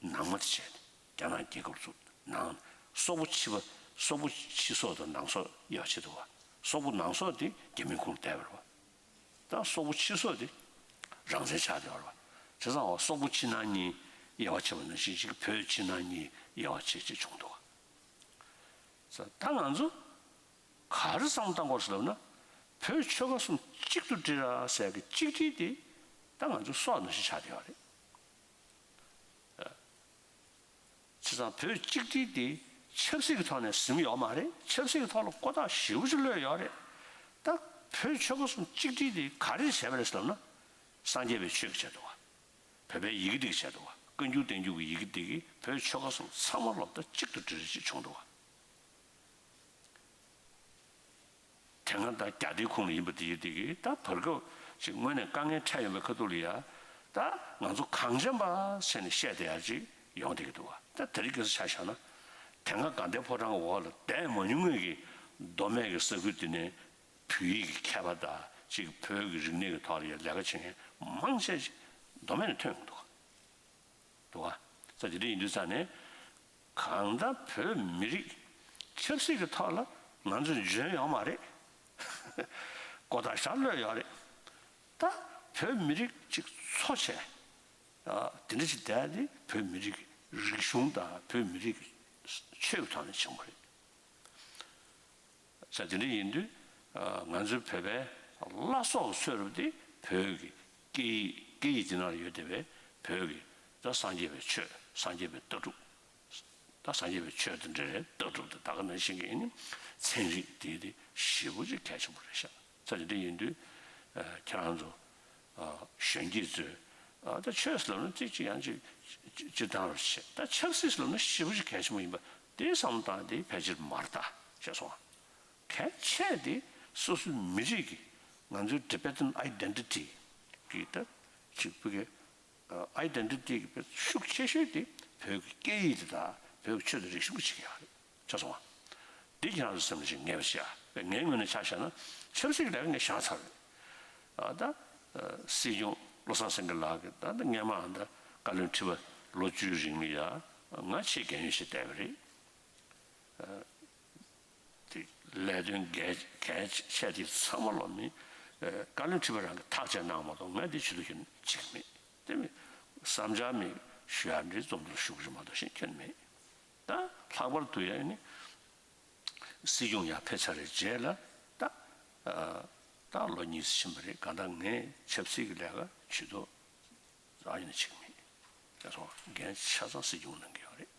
ནང་མ་དེ་བྱས་ནས་རྒྱ་ནག་རྒྱལ་ཁབ་ཚོ་ནང་། སོག་པོ་ཕྱི་པ། སོག་པོ་ཕྱི་སོག་དང་ནང་སོག་དབྱེ་བ་ཕྱེ་འདུག་བ། སོག་པོ་ནང་སོག་དེ་རྒྱ་མིའི་ཁོངས་བསྡད་པ་རེད་བ། ད་སོག་པོ་ཕྱི་སོག་དེ་རང་བཙན་ཆགས་བསྡད་པ་རེད་བ། བྱས་ཙང་བ་སོག་པོ་ཕྱི་ནང་གཉིས་དབྱེ་བ་ཕྱེ་བ་ནང་བཞིན་ཅིག་བོད་ཕྱི་ནང་གཉིས་དབྱེ་བ་ཕྱེ་ཅིག་བྱུང་འདུག་བ། ད་ང་ཚོ་ག་རེ་བསམ་བློ་བཏང་དགོས་ཟེར་ལབ་ན། བོད་ཆོལ་ཁ་གསུམ་གཅིག་ཏུ་སྒྲིལ་ར་ཟེར་གི་གཅིག་སྒྲིལ་དེ་ད་ང་ཚོའི་སྲོག་ནང་བཞིན་ཆགས་བསྡད་ཡོད་རེད། བྱས་ཙང་བོད་གཅིག་སྒྲིལ་དེ་ཆབ་སྲིད་ཀྱི་ཐོག་ནས་ཟིན་ཡོད་མ་རེད། ཆབ་སྲིད་ཀྱི་ཐོག་ལ་ཀོ་ཐག་ཞེ་པོ་ཅིག་གློད་ཡོད་རེད། ད་བོད་ཆོལ་ཁ་གསུམ་གཅིག་སྒྲིལ་དེ་ག་རེ་བྱས་པ་རེད་ཟེར་ལབ་ན། སངས་རྒྱས་པའི་ཆོས་ཀྱི་ཆེད་དུ་བ། བོད་པའི་ཡི་གེ་འདི་གི་ཆེད་དུ་བ། བཀའ་འགྱུར་བསྟན་འགྱུར་གྱི་ཡི་གེ་འདི་གིས་བོད་ཆོལ་ཁ་གསུམ་ཚང་མ་ལོབ་ད་གཅིག་ཏུ་སྒྲིལ་རེ་ཅིག་བྱུང་འདུག་བ། དེ་སྔ་ད་རྒྱ་སྡེའི་ཁོངས་ལ་ཡིན་པ་དེ་ཡིན་དེ་གི་ད་བར་སྐབས་ཅིག་དངོས་གནས་དཀའ་ངལ་འཕྲད་ཡོང་བའི་ཁ་ཐུག་ལ་ཡ། ད་ང་ཚོ་གངས་ཅན་པ་ཟེར་ནས་བཤད་བསྡད་ཡ་ཅིག་ཡོང་བསྡད་ཀྱི་འདུག་བ། ད་དེ་རིང་ཁ་སང་ཆ་བཞག་ན། དེ་སྔ་དགའ་ལྡན་ཕོ་བྲང་གི་འོག་ལ་བསྡད་མ་མྱོང་མཁན་གྱི་མདོ་སྨད་ཀྱི་ས་ཁུལ་དེ་ནས་བོད་ཡིག་གི་མཁས་པ་དང་ཅིག་བོད་ཀྱི་རིག་གནས་ཀྱི་ཐོག་ལ་ཡ་ལས་ཀ་བྱེད་མཁན་མང་ཆེ་ཅིག་མདོ་སྨད་ནས་ཐོན་ཡོང་གི་འདུག་བ། འདུག་བ། ས་དེ་འདྲ་ཡིན་དུས་ཙང་ནས། གང་ལྟར་བོད་མི་རིགས་ཆབ་སྲིད་ཀྱི་ཐོག་ལ་ང་ཚོ་འཇོན་ཡོད་མ་རེད། ཀོ་ཐག་ཞེ་པོ་གློད་ཡོད་རེད། ད་བོད་མི་རིགས་ཅིག་འཚོ་བྱས། ཨ། དེ་འདྲ་ཅིག་བསྡད་དེ་བོད་མི་རིགས་ཀྱི་རིག་གཞུང་དང་བོད་མི་རིགས་ཀྱི་ཆོས་ཀྱི་ཐོག་ནས་བྱུང་བ་རེད། ས་དེ་འདྲ་ཡིན་དུས། ཨ། ང་ཚོའི་བོད་པའི་བླ་སྲོག་གི་ཚོད་རུབ་དེ་བོད་ཀྱི་སྐད་ཡིག་སྐད་ཡིག་དེ་ནང་ལ་ཡོད་བསྡད་པའི་བོད་ཀྱི་ད་སངས་རྒྱས་པའི་ཆོས། སངས་རྒྱས་པའི་ལྟ་གྲུབ། ད་སངས་རྒྱས་པའི་ཆོས་དང་འབྲེལ་བའི་ལྟ་གྲུབ་དེ་ད་ག་ནང་བཞིན་གྱི་ཨ་ནི་ཚན་རིག་དེ་དེ་ཞེ་པོ་ཅིག་གལ་ཆེན་པོ་རེད་ཤག་ས་དེ་འདྲ་ཡིན་དུས། ཨ། ཁྱེད་རང་ཚོ། ཨ། གཞོན་སྐྱེས་ཚོས། ཨ། ད་ཆོས་ཟེར་ལབ་ན་ཅིག་ཅིག་ཡང་ཅིག་ཅིག་ཅིག་བཏང་རོགས་བྱེད། ད་ཆབ་སྲིད་ཟེར་ལབ་ན་ཞེ་པོ་ཅིག་གལ་ཆེན་པོ་ཡིན་པ་དེ་བསམ་བློ་བཏང་དེ་ཕལ་ཆེར་མ་རེད་ད་བཤད་སོང་། གལ་ཆེ་དེ་སོ་སོའི་མི་རིགས་ཀྱི་ང་ཚོའི་Tibetan identity གི་ད་ཅིག་བོད་ཀྱི། ཨ། identity གི་ཤུགས་ཆེ་ཤོས་དེ་བོད་ཀྱི་སྐད་ཡིག་དེ་དང་བོད་ཀྱི་ཆོས་དང་རིག་གཞུང་གི་ཆེད་ཀྱི་ཡག་རེད། ཆགས་སོང་བ། འདི་ཁྱེད་རང་ཚོ་སེམས་ལ་ཞིག་ངེས་པ་བྱས་ཨ། ངའི་ངོས་ནས་ཆ་བཞག་ན་ཆབ་སྲིད་ཀྱི་ལས་ཀ་ངས་བཞག་ཚར་རེད། ཨ། ད། ཨ། སྲིད་སྐྱོང་བློ་བཟང་སེང་གེ་ལགས་ཀྱིས་ད་ལྟ་སྔས་མ་ཨ་ད་བཀའ་བློན་ཁྲི་པ་ལོ་བཅུའི་རིང་ལ་ཡ་ང་ཆེས་རྒན་ཡོལ་ཞིག་བསྡད་པ་རེད། ཨ། དེ་ལས་དོན་གལ་གལ་ཆེ་དེ་ཚང་མ་ལོ་མི། ཨ། བཀའ་བློན་ཁྲི་པ་རང་གིས་ཐག་བཅད་གནང་མ་གཏོགས་ང་འདི་ཆེད་དུ་ཞུ་ནི་གཅིག་མེད། དེ་མིན་ བསམ་འཆར་མེད་ཞུ་ཡག་འདྲའི་རྩོམ་འདུ་ཞུ་གི་རེད་མ་གཏོགས་གཞན་ཁྱོན་མེད། ད་ལྷག་པར་དུ་ཡང་ནི་སྲིད་སྐྱོང་ཡར་ཕེབས་ཚར་བའི་རྗེས་ལ་ད་ད་ལོ་གཉིས་ཕྱིན་པ་རེད། གང་ལྟར་ངས་ཆབ་སྲིད་ཀྱི་ལས་ཀ་ཇུས་གཏོགས་རང་ཡིན་ན་བྱེད་ཀྱི་མེད། ད་སོང་འགན་ཆ་ཚང་སྲིད་སྐྱོང་གནང་གི་ཡོད་རེད།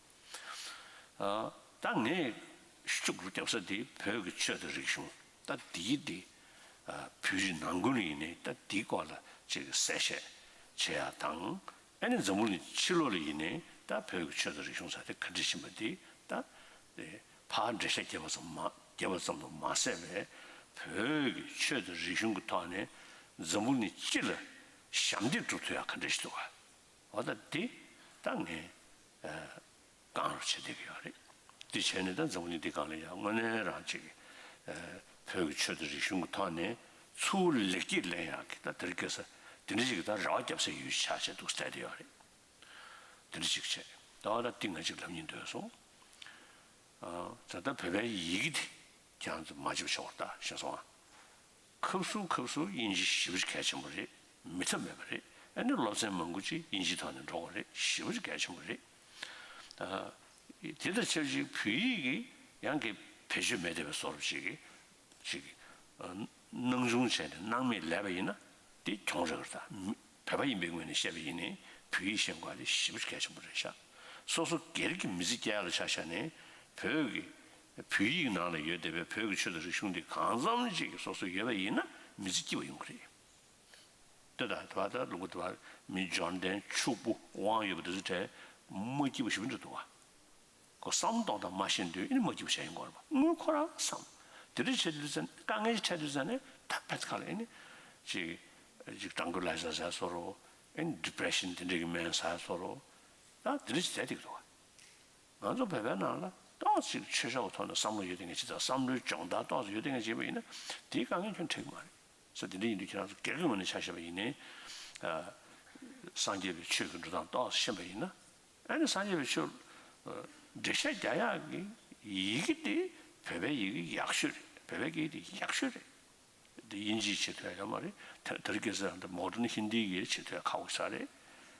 ཨ། ད་ངས་ཤུགས་རྒྱབ་ས་དེ་བོད་ཀྱི་ཆོས་དང་རིག་གཞུང་ད་འདིའི་དེ། ཨ། བོད་རིགས་ནང་ཁུལ་ཡིན་ནའི་ད་འདིའི་སྐོར་ལ་ཅིག་གསལ་བཤད་བྱེད་ཡག་དང་། ཨ་ནི་འཛམ་བུ་གླིང་ཕྱི་ལོགས་ལ་ཡིན་ནའི་ད་བོད་ཀྱི་ཆོས་དང་རིག་གཞུང་ཟེར་དེ་ག་འདྲ་ཕྱིན་པ་དེ་ད་དེ་ཕར་འགྲེལ་བཤད་རྒྱབ་པ་ཙམ་མ་རྒྱབ་པ་ཙམ་དུ་མ་ཟད་པའི་བོད་ཀྱི་ཆོས་དང་རིག་གཞུང་གི་ཐོག་ནས་འཛམ་བུ་གླིང་སྤྱི་ལ་ཞབས་འདེགས་སྒྲུབ་ཐུབ་ཡག་ག་འདྲ་ཞིག་འདུག་ག་འོ་ད་འདི་ད་ངས་བསྐང་རོགས་བྱེད་བསྡད་ཀྱི་ཡོད་རེད། འདི་བྱས་ནས་ད་འཛམ་བུ་གླིང་འདི་སྒང་ལ་ཡང་དངོས་གནས་རང་ཅིག་བོད་ཀྱི་ཆོས་དང་རིག་གཞུང་གི་ཐོག་ནས་ཚུར་ལེགས་སྐྱེས་ལེན་ཡག་གི་ད་དེ་རིང་ཁ་སང་དེ་འདྲ་ཞིག་གི་ད་རེ་བ་བརྒྱབ་སའི་ཡུལ་ཆགས་བྱས་འདུག་བསྡད་བསྡད་ཡོད་རེད། དེ་འདྲ་ཞིག་བྱས་ད་བ་ད་འདི་ང་ཅིག་ལབ་སྙིང་འདོད་སོང་། ད་ལྟ་བོད་པའི་ཡི་གེ་དེ་ཁྱེད་རང་ཚོ་མ་བརྗེད་པ་ཤོག་ད་ཤེས་སོང་ཨ། ཁབ་སུ་ཁབ་སུ་དབྱིན་ཇི་ཞེ་པོ་ཅིག་གལ་ཆེན་པོ་རེད། མེད་ཐབས་མེད་པ་རེད། ཨ་ནི་སློབ་ཚན་མང་པོ་ཅིག་དབྱིན་ཇིའི་ཐོག་ནས་འགྲོ་དགོས་རེད། ཞེ་པོ་ཅིག་གལ་ཆེན་པོ་རེད། ཨ། དེ་དང་ཆབས་ཅིག་བོད་ཡིག་གི་ཡང་གི་བེད་སྤྱོད་མེད་བསྡད་པའི་བཟོ་འདྲ་ཅིག་གི་ཅིག་གི་ཨ། སྣང་ཆུང་བྱས་ནས་སྣང་མེད་ལས་པ་ཡིན་ན་དེ་གྱོང་རག་གི་རེད་ད། བོད་པ་ཡིན་པའི་ངོས་ནས་བཤད་པ་ཡིན་ནའི་བོད་ཡིག་ཤེས་དགོས་པ་དེ་ཞེ་པོ་ཅིག་གལ་ཆེན་པོ་རེད་ཤག་སོ་སོ་སྒེར་གྱི་མི་ཚེ་སྐྱེལ་ཡག་ལ་ཆ་བཞག་ནས་བོད་ཀྱི་བོད་ཡིག་ནང་ལ་ཡོད་བསྡད་པའི་བོད་ཀྱི་ཆོས་དང་རིག་གཞུང་འདི་གང་འཚམ་ཅིག་སོ་སོ་ཡོད་པ་ཡིན་ན་མི་ཚེ་སྐྱིད་པ་ཡོང་གི་རེད། ལྟོས་དང་དེ་བ་ད་ལུང་པ་དེ་བ་མི་འབྱོར་ལྡན་ཕྱུག་པོ་དབང་ཡོད་པ་དེ་ཚོ་གྲས་མ་སྐྱིད་པ་ཞེ་པོ་འདྲ་འདུག་བ། ཁོ་བསམ་གཏོང་སྟངས་མ་ཤེས་དུས་ཨེ་ནི་མ་སྐྱིད་པ་བྱས་ཡོང་གི་རེད་པ། དངུལ་ཁོ་རང་བསམ། དེ་འདྲ་བྱེད་དུས་ཙང་དཀའ་ངལ་ཅིག་འཕྲད་དུས་ཙང་ནས་ད་ཕན་ཁ་ལ་ཨེ་ནི་ཅིག་ཅིག་tranquilizer་ཟེར་བཟོ་འདྲ། ཨེ་ནི་depression་དེ་འདྲ་གི་སྨན་ཟ་བཟོ་འདྲ། ད་དེ་འདྲ་ཅིག་བྱས་བསྡད་ཀྱི་འདུག་བ། ང་ཚོ་བོད་པའི་ནང་ལ་ཏོག་ཙམ་ཅིག་ཆོས་ཕྱོགས་ཀྱི་ཐོག་ནས་བསམ་བློ་ཡོད་བསྡད་མཁན་ཅིག་དང་བསམ་བློའི་སྦྱོང་བརྡར་ཏོག་ཙམ་ཡོད་བསྡད་མཁན་ཅིག་ཡིན་པ་ཡིན་ན་དེའི་དཀའ་ངལ་ཁྱོན་འཕྲད་ཀྱི་མ་རེད། ས་དེ་འདྲ་ཡིན་དུས་ཁྱེད་རང་ཚོ་སྒེར་གྱི་ངོས་ནས་ཆ་བཞག་པ་ཡིན་ནའི། ཨ། སངས་རྒྱས་པའི་ཆོས་ཀྱི་འགྲོ་སྟངས་ཏོག་ཙམ་ཤེས་པ་ཡིན་ན། ཨ་ནི་སངས་རྒྱས་པའི་ཆོས་འགྲེལ་བཤད་རྒྱག་ཡག་གི་ཡི་གེ་དེ་བོད་པའི་ཡི་གེ་ཡག་ཤོས་རེད། བོད་པའི་སྐད་ཡིག་དེ་ཡག་ཤོས་རེད། དེ་དབྱིན་ཇིའི་བྱེད་ཐུབ་ཡག་ཡོད་མ་རེད། དེ་དེ་རིང་ཁ་སང་འདི་modern Hindi་གི་བྱེད་ཐུབ་ཡག་ཁག་པོ་ཞིག་རེད།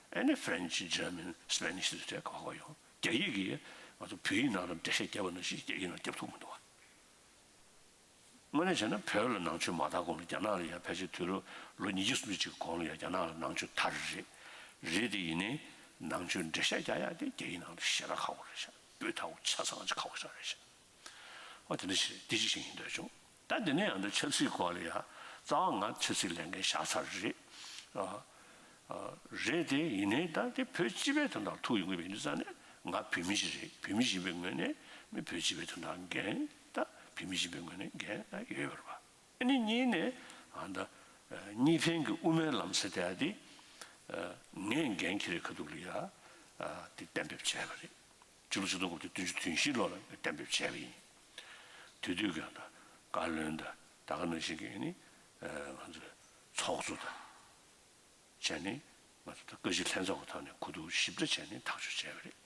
ཨ་ནི་French, German, Spanish་བྱེད་ཐུབ་ཡག་ཁག་པོ་ཡོང་། རྒྱ་ཡིག་གིས་ང་ཚོ་བོད་ཡིག་ནང་ལ་འགྲེལ་བཤད་བརྒྱབ་པ་ནང་བཞིན་རྒྱ་ཡིག་ནང་བརྒྱབ་ཐུབ་མི་འདུག་བ། དངོས་གནས་བྱས་ན་བོད་ལ་ནང་ཆོས་མ་དར་གོང་ལ་རྒྱ་ནག་ལ་ཡང་ཕལ་ཆེར་དུས་ལོ་ལོ་ཉིས་བརྒྱ་སུམ་ཅུ་ཅིག་གོང་ལ་ཡང་རྒྱ་ནག་ལ་ནང་ཆོས་དར་རེད། རེད་དེ་ཡིན་ནའི་ནང་ཆོས་འགྲེལ་བཤད་རྒྱག་ཡག་དེ་རྒྱ་ཡིག་ནང་ལ་ཞེ་དྲག་ཁག་པོ་རེད་ཤག་སྤུས་དག་པོ་ཆ་ཚང་ཅིག་ཁག་པོ་ཞིག་རེད་ཤག་འོ་དེ་འདྲ་ཞིག་རེད། དེ་ཅིག་བཤད་སྙིང་འདོད་བྱུང་། ད་དེ་ནས་ཡང་ད་ཆབ་སྲིད་སྐོར་ལ་ཡང་རྩ་བ་ང་ཆབ་སྲིད་ལས་འགན་བཞག་ཚར་རེད། ཨ། ཨ། རེད་དེ་ཡིན་ནའི་ད་དེ་བོད་སྤྱི་པའི་དོན་དག་ཐུག་ཡོང་གི་ཡིན་དུས་ཙང་ནས་ང་བོད་མི་ཞིག་རེད། བོད་མི་ཞིག་ཡིན་པའི་ངོས་ནས་མི་བོད་སྤྱི་པའི་དོན་དག་འགན་ད་བོད་མི་ཞིག་ཡིན་པའི་ངོས་ནས་འགན་ད་ཡོད་པ་རེད་པ། ཨ་ནི་གཉིས་ནས་ཨ་ད་གཉིས་ཕན་གྱི་དབུ་མའི་ལམ་ཟེར་དེ་ཨ་དེ་ངས་འགན་འཁྱེར་བའི་ཁ་ཐུག་ལ་ཡ་ཨ་དེ་གཏན་འབེབས་བྱས་པ་རེད། སྤྱི་ལོ་ཆིག་སྟོང་དགུ་བརྒྱ་བདུན་ཅུ་དོན་བཞི་ལོ་ལ་གཏན་འབེབས་བྱས་པ་ཡིན། དེ་དུས་ཀྱང་ད་བཀའ་བློན་དང་ད་ག་ནང་བཞིན་གྱི་ནི་ང་ཚོའི་ཚོགས་གཙོ་དང་བྱས་ནས་ང་ཚོ་ད་བཀའ་སྤྱི་ལྷན་ཚོགས་ཀྱི་ཐོག་ནས་གོ་བསྡུར་ཞིབ་ཕྲ་བྱས་ནས་ཐག་གཅོད་བྱས་པ་རེད།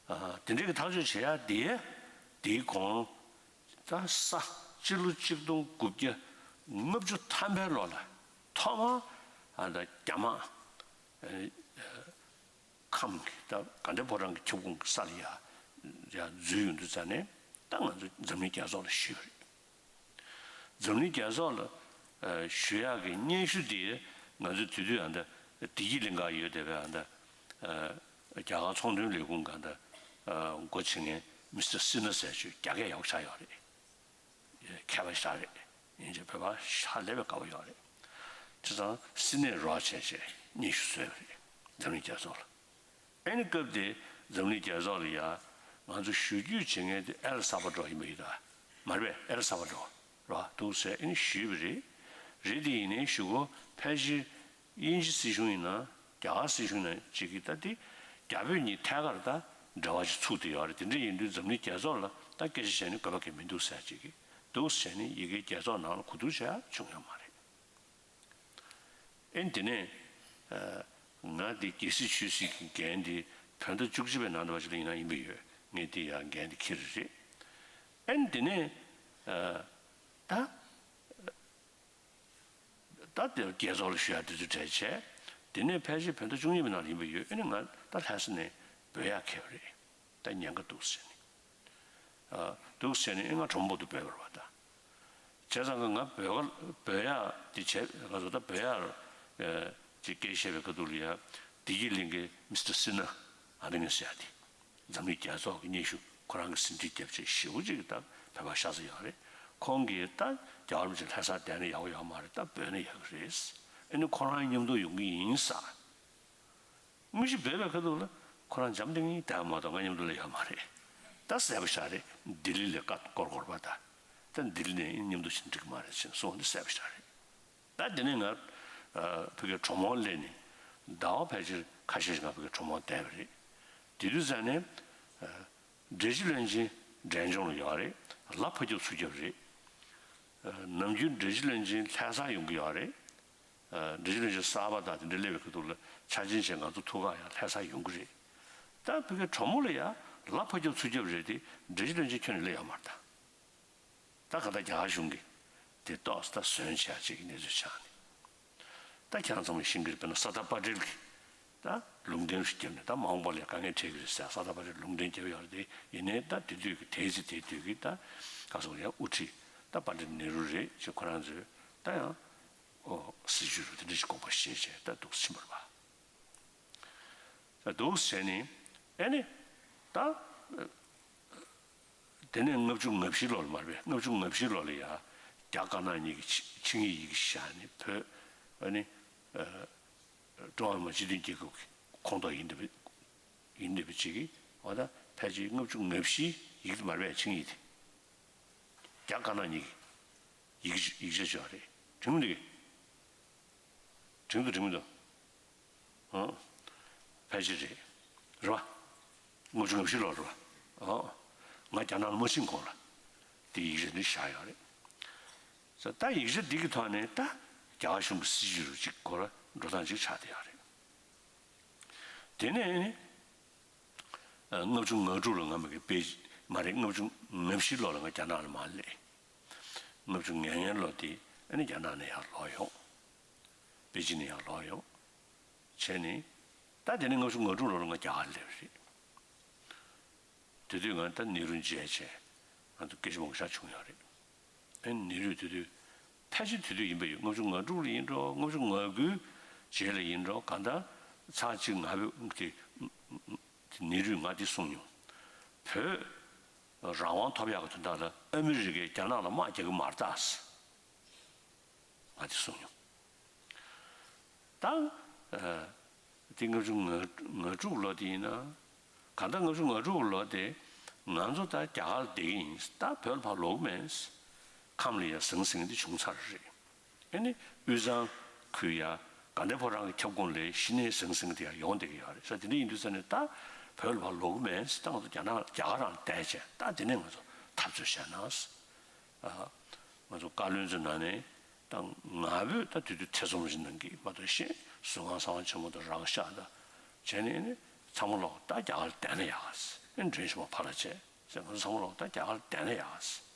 ཨ། དེ་འདྲའི་གི་ཐག་གཅོད་བྱེད་ཡ་དེ་དེའི་གོང་ད་ས་སྤྱི་ལོ་ཆིག་སྟོང་དགུ་བརྒྱ་ལྔ་བཅུ་ཐམ་པའི་ལོ་ལ་ཐོག་མར་ཨ་ད་རྒྱ་དམག་ཨ། ཁམས་ཀྱི་ད་དགའ་ལྡན་ཕོ་བྲང་གི་ཁྱབ་ཁོངས་ཀྱི་ས་ལ་ཡ་ཡ་འཛུལ་ཡོང་དུས་ཙ་ནས་ད་ང་ཚོ་འཛམ་གླིང་རྒྱལ་ཚོགས་ལ་ཞུས་པ་རེད། འཛམ་གླིང་རྒྱལ་ཚོགས་ལ་ཨ་ཞུ་ཡག་གི་སྙན་ཞུ་དེ་ང་ཚོ་དེ་དུས་ཡང་ད་བདེ་སྐྱིད་གླིང་ག་ཡོད་བསྡད་པའི་ཡང་ད་ཨ་རྒྱ་གར་ཚོང་དོན་ལས་ཁུངས་ག་ད་ཨ་འགོ་བྱེད་མཁན་མི་སི་ཊར་སི་ནྷ་ཟེར་ཅིག་རྒྱ་སྐད་ཡག་པོ་ཤར་ཡོད་རེད། མཁས་པ་ཞིག་རེད། ཡིན་གཅིག་བོད་པ་ཧ་ལས་པའི་དགའ་པོ་ཡོད་རེད། བྱས་ཙང་སི་ནེ་རོགས་བྱས་བྱས་སྙན་ཞུ་བཟོས་པ་རེད། འཛམ་གླིང་རྒྱལ་ཚོགས་ལ། ཨ་ནི་སྐབས་དེ་འཛམ་གླིང་རྒྱལ་ཚོགས་ལ་ཡ་ང་ཚོ་ཞུ་རྒྱུ་བྱེད་མཁན་དེ་ཨེལ་ས་བ་ཌོར་ཡིན་པ་ཡིན་ད། མ་རེད་པས། ཨེལ་ས་བ་ཌོར་རོ་འདུག་ཟེར་ཨ་ནི་ཞུས་པ་རེད། རེད་དེ་ཡིན་ནའི་ཞུ་སྒོ་ཕལ་ཆེར་དབྱིན་ཇི་སྲིད་གཞུང་ཡིན་ན་རྒྱ་གར་སྲིད་གཞུང་ཡིན་ན་ཅིག་གིས་ད་དེ་རྒྱ་བོད་གཉིས་ཐད་ཀར་ད་འབྲེལ་བ་ཅིག་ཚུགས་བསྡད་ཡོད་རེད། དེ་འདྲ་ཡིན་དུས་འཛམ་གླིང་རྒྱལ་ཚོགས་ལ་ད་སྐད་ཆ་བཤད་ནས་དགོས་པ་གང་ཡང་མི་འདུག་ཟེར་ཅིག་གིས་འདུག་ཟེར་ནས་ཡི་གེ་རྒྱལ་ཚོགས་ནང་ལ་གོ་བསྡུར་བྱས་བྱུང་ཡོད་མ་རེད། ཨེ་དེ་ནས་ཨ་ང་དེ་རྒྱལ་སྲིད་ཆོས་སྲིད་ཀྱི་འགན་དེ་བོད་ཟླ་བཅུ་གཅིག་པའི་ནང་དུ་བ་ཞིག་ལ་ཡིན་ན་ཡིན་པ་ཡོད། ངས་དེ་ཡང་འགན་དེ་འཁྱེར་རེད། ཨེ་དེ་ནས་ཨ་ད། ད་དེ་རྒྱལ་ཚོགས་ལ་ཞུ་ཡག་དེ་ཚོ་གྲས་བྱས། དེ་ནས་ཕལ་ཆེར་བོད་ཟླ་བཅུ་གཉིས་པའི་ནང་ལ་ཡིན་པ་ཡོད། ཨེ་ནི་ང་ད་ལྷ་ས་ནས་བོད་ཡར་འཁེལ་བ་རེད། ད་ཉེན་ཁ་འདུག་ཟེར་ནས། ཨ། འདུག་ཟེར་ནས་ཨེ་ང་གྲོ་མོ་བོད་དུ་བོད་པར་བ་ད། བྱས་ཙང་ང་བོད་ཁ་བོད་ཡར་དེ་བྱས་ང་ཚོ་ད་བོད་ཡར་ཨ་ཅིག་སྐད་བཤད་པའི་ཁ་ཐུག་ལ་ཡ་བདེ་སྐྱིད་གླིང་གི་མི་སི་ཊར་སི་ན་ཨ་ནི་ངས་ཟེར་ཡ་དེ། འཛམ་གླིང་རྒྱལ་ཚོགས་ཀྱི་སྙན་ཞུ་ཁོ་རང་གིས་ཟིན་བྲིས་བརྒྱབ་བྱས་ཞེ་པོ་ཅིག་ད་བོད་པ་ཤ་ཚ་ཡོད་རེད། ཁོང་གིས་ད་རྒྱལ་བ་རིན་པོ་ཆེ་ལྷ་སར་བསྡད་ན་ཡག་པོ་ཡོད་མ་རེད། ད་བོད་ན་ཡག་གི་རེད། ཨེ་ནི་ཁོ་རང་མཉམ་དུ་ཡོང་གི་ཡིན་ཟེར། དངོས་གཞི་བོད་པའི་ཁ་ཐུག་ལ་ཁོ་རང་འཇམ་ཐིང་ཐིང་བསྡད་པ་མ་གཏོགས་ང་མཉམ་དུ་སླེབས་ཡོད་མ་རེད། ད་ཟེར་བ་ཤག་རེད། ལྡི་ལི་ལ་ཀ་སྐོར་སྐོར་བ་ད། ད་ལྡི་ལི་ནས་མཉམ་དུ་ཕྱིན་འགྲིག་མ་རེད་ཟེར་གསུངས་ཏེ་ཟེར་བ་ཤག་རེད། ད་དེ་ནས་ང་ཨ་བོད་ཀྱི་གྲོ་མོ་སླེབས་ནས་ཟླ་བ་ཕལ་ཆེར་ཁ་ཤས་ཤིག་ང་བོད་ཀྱི་གྲོ་མོ་བསྡད་པ་རེད། དེ་དུས་ཙང་ནས་ཨ་འབྲས་སྤྱི་བློན་ཆེན་འབྲས་ལྗོངས་ལ་ཡོད་རེད། ལ་ཕ་རྒྱུག་ཚུར་རྒྱབ་རེད། ཨ་ནམ་རྒྱུན་འབྲས་སྤྱི་བློན་ཆེན་ལྷ་སར་ཡོང་གི་ཡོད་རེད། ཨ་འབྲས་སྤྱི་བློན་ཆེན་གསར་པ་དང་དེ་འདྲ་སླེབས་པའི་ཁ་ཐུག་ལ་ཆ་རྐྱེན་བྱས་ང་ཚོ་ཐུག་ག་ཡང་ལྷ་སར་ཡོང་གི་རེད། ད་བོད་ཀྱི་གྲོ་མོ་ལ་ཡང་ལ་ཕ་རྒྱུག་ཚུར་རྒྱབ་རེད་དེ། འབྲས་སྤྱི་བློན་ཆེན་ཁྱོན་ནས་སླེབས་ཡོད་མ་རེད་ད། ད་ག་ད་རྒྱ་གར་གཞུང་གིས་དེ་ཏོག་ཙམ་ད་ཟོན་བྱས་ཅིག་གི་གནས་ཚུལ་ཆགས་ནས། ད་ཁྱེད་རང་ཚང་མས་ཤེས་ཀྱི་རེད། དཔེར་ན་ས་ཏཱ་པ་ཏེལ་གྱིས་ད་ལུང་བསྟན་ཞིག་བརྒྱབ་ནས། ད་མ་འོངས་པ་ལ་དཀའ་ངལ་འཕྲད་ཀྱི་རེད་ཟེར་ས་ཏཱ་པ་ཏེལ་ལུང་བསྟན་བརྒྱབ་ཡོད་རེད་དེ། ཡིན་ནའི་ད་དེ་དུས་ཀྱི་དེའི་ཚེ་དེ་དུས་ཀྱི་ད་ག་སོང་ཡང་དབུ་ཁྲིད་ད་པ་ཏེལ་ནེ་རུ་རེད་ཅེས་ཁོ་རང་ཚོས་ད་ཡང་ཨོ་སྲིད་ཇུས་རུ་དེ་འདྲ་ཞིག་དགོངས་པ་བཞེས་བྱས་ད་འདུག་ཕྱིན་པ་རེད་པ། འདུག་བྱས་ནས་ཨེ་ནི་ད། དེ་ནས་ལྔ་བཅུ་ང་བཞི་ལོ་ལ་མ་རེད་པས། ལྔ་བཅུ་ང་བཞི་ལོ་ལ་ཡ་རྒྱ་དཀར་ནག་གཉིས་ཀྱི་ཆིངས་ཡིག་ཡིག་བཞག་ནས་བོད་ཨ་ནི་ཨ་ཀྲུང་ཧྭ་མི་དམངས་སྤྱི་མཐུན་རྒྱལ་ཁབ་ཀྱི་ཁོངས་གཏོགས་ཡིན་འདི་ཡིན་འདི་བ་ཅིག་གིས་འོ་ད་ཕལ་ཆེར་ལྔ་བཅུ་ང་བཞི་ཡིག་དེ་མ་རེད་པས། ཆིངས་ཡིག་དེ་རྒྱ་དཀར་ནག་གཉིས་ཀྱི་ཡིག་ཡིག་ཆ་ཅིག་ཡོད་རེད། དྲན་གྱི་འདུག་གས། དྲན་འདུག་དྲན་གྱི་འདུག་ཨང་། ཕལ་ཆེར་རེད། རེད་པ། ལྔ་བཅུ་ང་བཞི་ལོ་རེད་པ། ཨང་། ང་རྒྱ་ནག་ལ་མ་ཕྱིན་གོང་ལ་དེ་ཡིག་ཆ་འདི་བཞག་ཡོད་རེད། ས་ད་ཡིག་ཆ་འདི་གི་ཐོག་ནས་ད་རྒྱ་གར་གཞུང་གི་སྲིད་ཇུས་རུ་ཅིག་སྐོར་འགྲོ་སྟངས་ཅིག་ཆགས་བསྡད་ཡོད་རེད། དེ་ནས་ཨ་ལྔ་བཅུ་ང་དྲུག་ལ་ང་མ་གི་པེ་མ་རེད། ལྔ་བཅུ་ང་བཞི་ལོ་ལ་ང་རྒྱ་ནག་ལ་མར་སླེབས། ལྔ་བཅུ་ང་ལྔ་ལོ་དེ་ཨ་ནི་རྒྱ་ནག་ནས་ཡར་ལོག་ཡོང་། པེ་ཅིན་ནས་ཡར་ལོག་ཡོང་བྱས་ནས། ད་དེ་ནས་ལྔ་བཅུ་ང་དྲུག་ལོ་ལ་ང་རྒྱ་གར་སླེབས་རེད། དེ་དུས་ང་ད་ནེ་རུ་མཇལ་བྱས་ང་ཚོ་སྐད་ཆ་མང་པོ་ཞིག་བྱུང་ཡོད་རེད། ཨ་ནི་ནེ་རུས་དེ་དུས་ཕལ་ཆེར་དེ་དུས་ཡིན་པ་ཡོད། ལྔ་བཅུ་ང་དྲུག་ལ་ཡིན་འགྲོ། ལྔ་བཅུ་ང་དགུའི་རྗེས་ལ་ཡིན་འགྲོ། གང་ལྟར་ཚར་གཅིག་ང་བོད་དེ་ནེ་རུས་ང་དེ་གསུངས་མྱོང་། བོད་རང་དབང་ཐོབ་ཡག་གི་དོན་དག་ལ་ཨ་མི་རི་ཀས་རྒྱ་ནག་ལ་དམག་རྒྱག་གི་མ་རེད་ད། ང་དེ་གསུངས་མྱོང་། ད་ཨ་དེ་ལྔ་བཅུ་ང་དྲུག་ལོ་དེ་ཡིན་ན། གང་ལྟར་ལྔ་བཅུ་ང་དྲུག་ལོ་དེ་ང་ཚོ་ད་རྒྱ་གར་བསྡད་ཀྱི་ཡིན། ད་བོད་ལ་ཕར་ལོག་གི་མེད། ཁམས་ལ་ཡ་ཟང་ཟིང་དེ་བྱུང་ཚར་རེད། ཨ་ནི་དབུས་གཙང་ཁུལ་ཡ་དགའ་ལྡན་ཕོ་བྲང་གི་ཁྱབ་ཁོངས་ལ་གཞི་ནས་ཟང་ཟིང་དེ་ཡ་ཡོང་བསྡད་ཀྱི་ཡོད་རེད་ས། དེ་འདྲ་ཡིན་དུས་ས་ནས་ད་བོད་ལ་ཕར་ལོག་གི་མེད། ད་ང་ཚོ་རྒྱ་ནག་རྒྱ་གར་རང་བསྡད་བྱས་ད་དེ་ནས་ང་ཚོ་འཐབ་རྩོད་བྱས་ན། ཨ་ང་ཚོ་བཀའ་བློན་ཚོའི་ནང་ནས་ད་ང་བོས་ད་དུས་དུས་ཐེ་ཚོམ་ཞིག་གནང་གི་མ་གཏོགས་གཞན་ཟུར་ཁང་གསང་བ་ཆེན་མོ་དང་རང་ཤག་དང་བྱས་ནས་ནི་ཚང་མ་ལོག་ད་རྒྱ་གར་བསྡད་ན་ཡག་ཟེར། ཨེ་མགྲོན་ཤོག་མ་ཕར་ལ་བྱས་ཟེར། ང་ཚོ་ཚང་མ་ལོག་ད་རྒྱ་གར་བསྡད་ན་ཡག་ཟེར།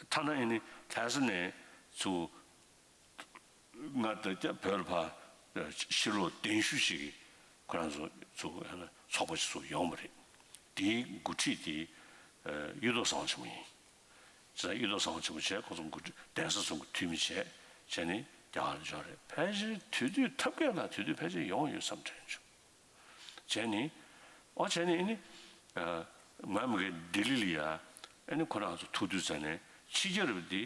ཐ་ན་ཨེ་ནི་ལྷ་ས་ནས་ཚུར་ང་ད་ལྟ་བོད་ལ་ཕར་ཕྱིར་ལོག་གདན་ཞུ་ཞིག་གིས་ཁོ་རང་ཚོ་ཚོ་ཚོགས་པ་ཞིག་ཚུར་ཡོང་བ་རེད། དེའི་འགོ་ཁྲིད་དེ་གཡུ་ཐོག་གསང་བ་ཆེན་མོ་ཡིན། ཅེས་གཡུ་ཐོག་གསང་བ་ཆེན་མོ་བྱས། ཁོ་ཚོ་འགོ་ཁྲིད་གདན་ས་ཚོ་གི་འཐུས་མི་བྱས་བྱས་ནས་རྒྱ་གར་ལ་འབྱོར་རེད། ཕལ་ཆེར་དུས་དུས་ཐབས་མཁས་ལ་དུས་དུས་ཕལ་ཆེར་ཡོང་ཡོད་བསམ་དྲན་བྱུང་། བྱས་ནས་ཨོ་བྱས་ནས་ཨེ་ནི་ང་མ་གི་ལྡི་ལི་ལ་ཡ་ཨེ་ནི་ཁོ་རང་ཚོ་ཐུག་དུས་ཙ་ནས་ཕྱི་རྒྱལ་རབས་འདི་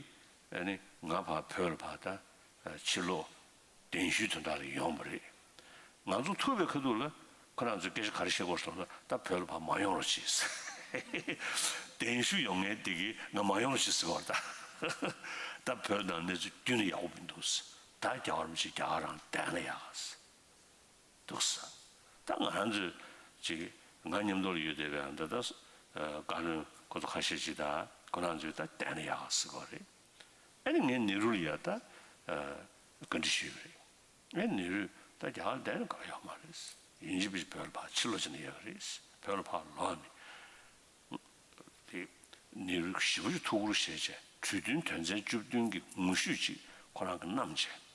ཨེ་ནི་ང་ཕར་བོད་ལ་ཕར་ད་ཕྱིར་ལོག་གདན་ཞུའི་དོན་དག་ལ་ཡོང་བ་རེད། ང་ཚོ་ཐུག་པའི་ཁ་ཐུག་ལ་ཁོ་རང་ཚོས་སྐད་ཆ་ག་རེ་བཤད་དགོས་སོང་ན། ད་བོད་ལ་ཕར་མ་ཡོང་རོགས་བྱེད་ཟེར། གདན་ཞུ་ཡོང་མཁན་དེ་གིས་ང་མ་ཡོང་རོགས་བྱེད་ཟེར་བ་རེད་ད། ད་བོད་ནང་གནས་ཚུལ་ཁྱོན་ནས་ཡག་པོ་མི་འདུག་ཟེར། ད་རྒྱལ་བ་རིན་པོ་ཆེ་རྒྱ་གར་རང་བསྡད་ན་ཡག་ཟེར་འདུག་ཟེར། ད་ང་རང་ཚོས་ཅིག་ང་མཉམ་དུ་ལ་ཡོད་བསྡད་པའི་ད་ལྟ་བཀའ་བློན་ཁོ་ཚོ་ཁ་ཤས་ཅིག་ད་ཁོ་རང་ཚོས་ད་བསྡད་ན་ཡག་ཟེར་གོ་རེད། ཨ་ནི་ངས་ནེ་རུ་ལ་ཡ་ད་བཀའ་འདྲི་ཞུས་པ་རེད། ངས་ནེ་རུས་ད་རྒྱ་གར་བསྡད་ན་དགའ་ཡོད་མ་རེད། ཡིན་གཅིག་མིན་གཅིག་བོད་ལ་ཕར་ཕྱིར་ལོག་བྱས་ན་ཡག་གི་རེད། བོད་ལ་ཕར་ལོག་ནས་དེ་ནེ་རུས་ཞེ་པོ་ཅིག་ཐུགས་ཁུར་བཞེས་བྱས་གྲོས་མཐུན་དོན་ཚན་བཅུ་བདུན་གྱི་ངོ་བཤུས་ཅིག་ ཁོ་རང་གིས་བསྣམས་བྱས།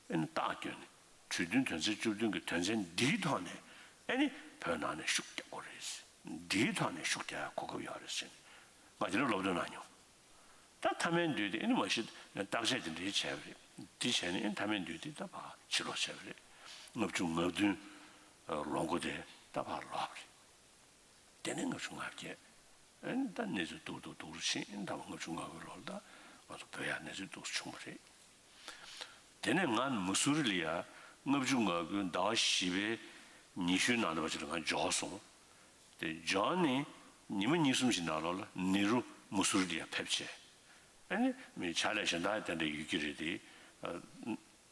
ཨེ་ནི་རྟགས་བསྐྱོན་ནས་གྲོས་མཐུན་དོན་ཚན་བཅུ་བདུན་གྱི་དོན་ཚན་འདིའི་ཐོག་ནས་ཨེ་ནི་བོད་ནང་ནས་ཤུགས་རྒྱག་དགོས་རེད། འདིའི་ཐོག་ནས་ཤུགས་རྒྱག་ཡ་གོ་སྐབས་ཡོད་རེད་ཟེར་ནས་ང་དེ་འདྲ་སློབ་སྟོན་གནང་མྱོང་། ད་མཐའ་མའི་འདུས་དེ་ཨེ་ནི་མ་གཞི་བརྟག་དཔྱད་དེ་འདྲའི་བྱས་པ་རེད། འདི་བྱས་ནས་ཨེ་ནི་མཐའ་མའི་འདུས་དེ་ད་ཕར་ཕྱིར་ལོག་བྱས་པ་རེད། ལྔ་བཅུ་ང་བདུན་ལོ་འགོ་དེ་ད་ཕར་ལོག་པ་རེད། དེ་ནས་ལྔ་བཅུ་ང་བརྒྱད། ཨེ་ནི་ད་གནས་ཚུལ་སྡུག་སྡུག་སྡུག་རུ་ཕྱིན། ཨེ་ནི་ད་ལྔ་བཅུ་ང་དགུའི་ལོར་ད་ང་ཚོ་བོད་ཡར་གནས་ཚུལ་སྡུག་རུ་བྱུང་བ་རེད། དེ་ནས་ང་མུ་སུ་རི་ལ་ཡ་ལྔ་བཅུ་ང་དགུའི་ཟླ་བ་བཞི་པའི་ཉི་ཤུའི་ནང་དུ་བ་ཅིག་ལ་ང་འབྱོར་སོང་། དེ་འབྱོར་ནས་ཉི་མ་གཉིས་གསུམ་ཞིག་ནང་ལོགས་ལ་ནེ་རུ་མུ་སུ་རི་ལ་ཡ་ཕེབས་བྱས། ཨེ་ནི་མི་ཕྱག་ལས་གཞན་དག་དེ་འདྲ་ཡོད་ཀྱི་རེད་དེ།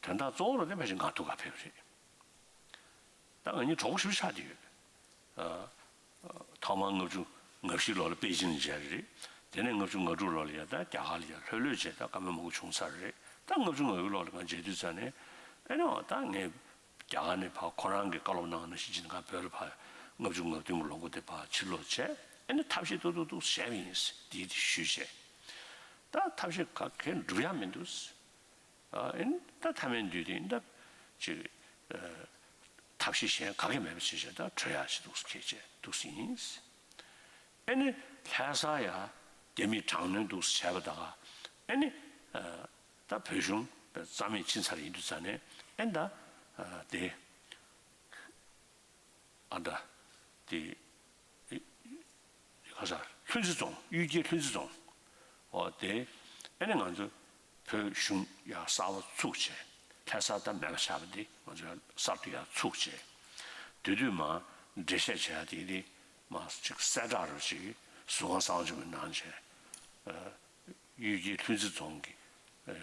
དོན་དག་གཙོ་བོ་རུ་དེ་ཕལ་ཆེར་ང་ཐུག་ག་ཕེབས་རེད། ད་ང་གཉིས་གྲོགས་པོ་ཞེ་པོ་ཆགས་བསྡད་ཡོད། ཨ། ཨ། ཐོག་མར་ལྔ་བཅུ་ང་བཞི་ལོ་ལ་པེ་ཅིན་མཇལ་རེད། དེ་ནས་ལྔ་བཅུ་ང་དྲུག་ལོ་ལ་ཡ་ད་རྒྱ་གར་ལ་ཡ་ལྷོད་ལྷོད་བྱས། ད་བཀའ་མོལ་མང་པོ་བྱུང་ཚར་རེད། ད་ལྔ་བཅུ་ང་དགུ་ལོ་ལ་ང་མཇལ་དུས་ཙ་ནས་ཨེ་ནས་ད་ངས་རྒྱ་གར་ནས་ཕར་ཁོ་རང་གིས་བཀའ་སློབ་གནང་བ་ནང་བཞིན་བྱས་ནས་ང་བོད་ལ་ཕར་ལྔ་བཅུ་ང་བདུན་གྱི་ལོ་འགོ་དེ་ཕར་ཕྱིར་ལོག་བྱས། ཨེ་ནས་ཐབས་ཤེས་ཏོག་ཏོག་ཏོག་བྱས་པ་ཡིན། དེ་དེ་ཞུས་བྱས། ད་ཐབས་ཤེས་ག་གེ་འགྲུབ་ཡ་མི་འདུག། ཨ། ཨེ་ནི་ད་མཐའ་མའི་འདུས་དེ་ད་ཅིག་ཨ། ཐབས་ཤེས་གཞན་ག་གེ་མེད་པ་བྱས་བྱས་ད་བྲོས་ཡག་ཅིག་འདུག་སེ་ཁྱེད་ཅག་འདུག་སེ་ཡིན། ཨེ་ནི་ལྷ་ས་ཡ་རྒྱ་མིས་དྲག་གནོན་འདུག་སེ་བྱས་པ་ད་ག་ཨེ་ནི། ཨ། ད་བོད་གཞུང་རྩ་མེད་ཕྱིན་ཚར་ཡིན་དུས་ཙ་ནས་ཨེ་ནི་ད། ཨ། དེ། ཨ། ད་དེ། ཁ་ས་ལྷུན་རྩེ་རྫོང་། གཡུལ་རྒྱལ་ལྷུན་རྩེ་རྫོང་། འོ་དེ་ཨེ་ནི་ང་ཚོ་བོད་གཞུང་ཡར་གསར་པ་ཚུགས་བྱས། ལྷ་ས་ད་མེད་པ་ཆགས་པ་འདི་ང་ཚོ་ཡར་གསར་དུ་ཡར་ཚུགས་བྱས། དེ་དུས་མར་འགྲེལ་བཤད་བྱས་ཡ་དེ་དེ་མར་ཅིག་གསལ་བསྒྲགས་རུ་ཅིག་ཟུར་ཁང་གསར་པ་ཅིག་གི་ནང་བྱས། ཨ། གཡུལ་རྒྱལ་ལྷུན་རྩེ་རྫོང་གི་ཨ།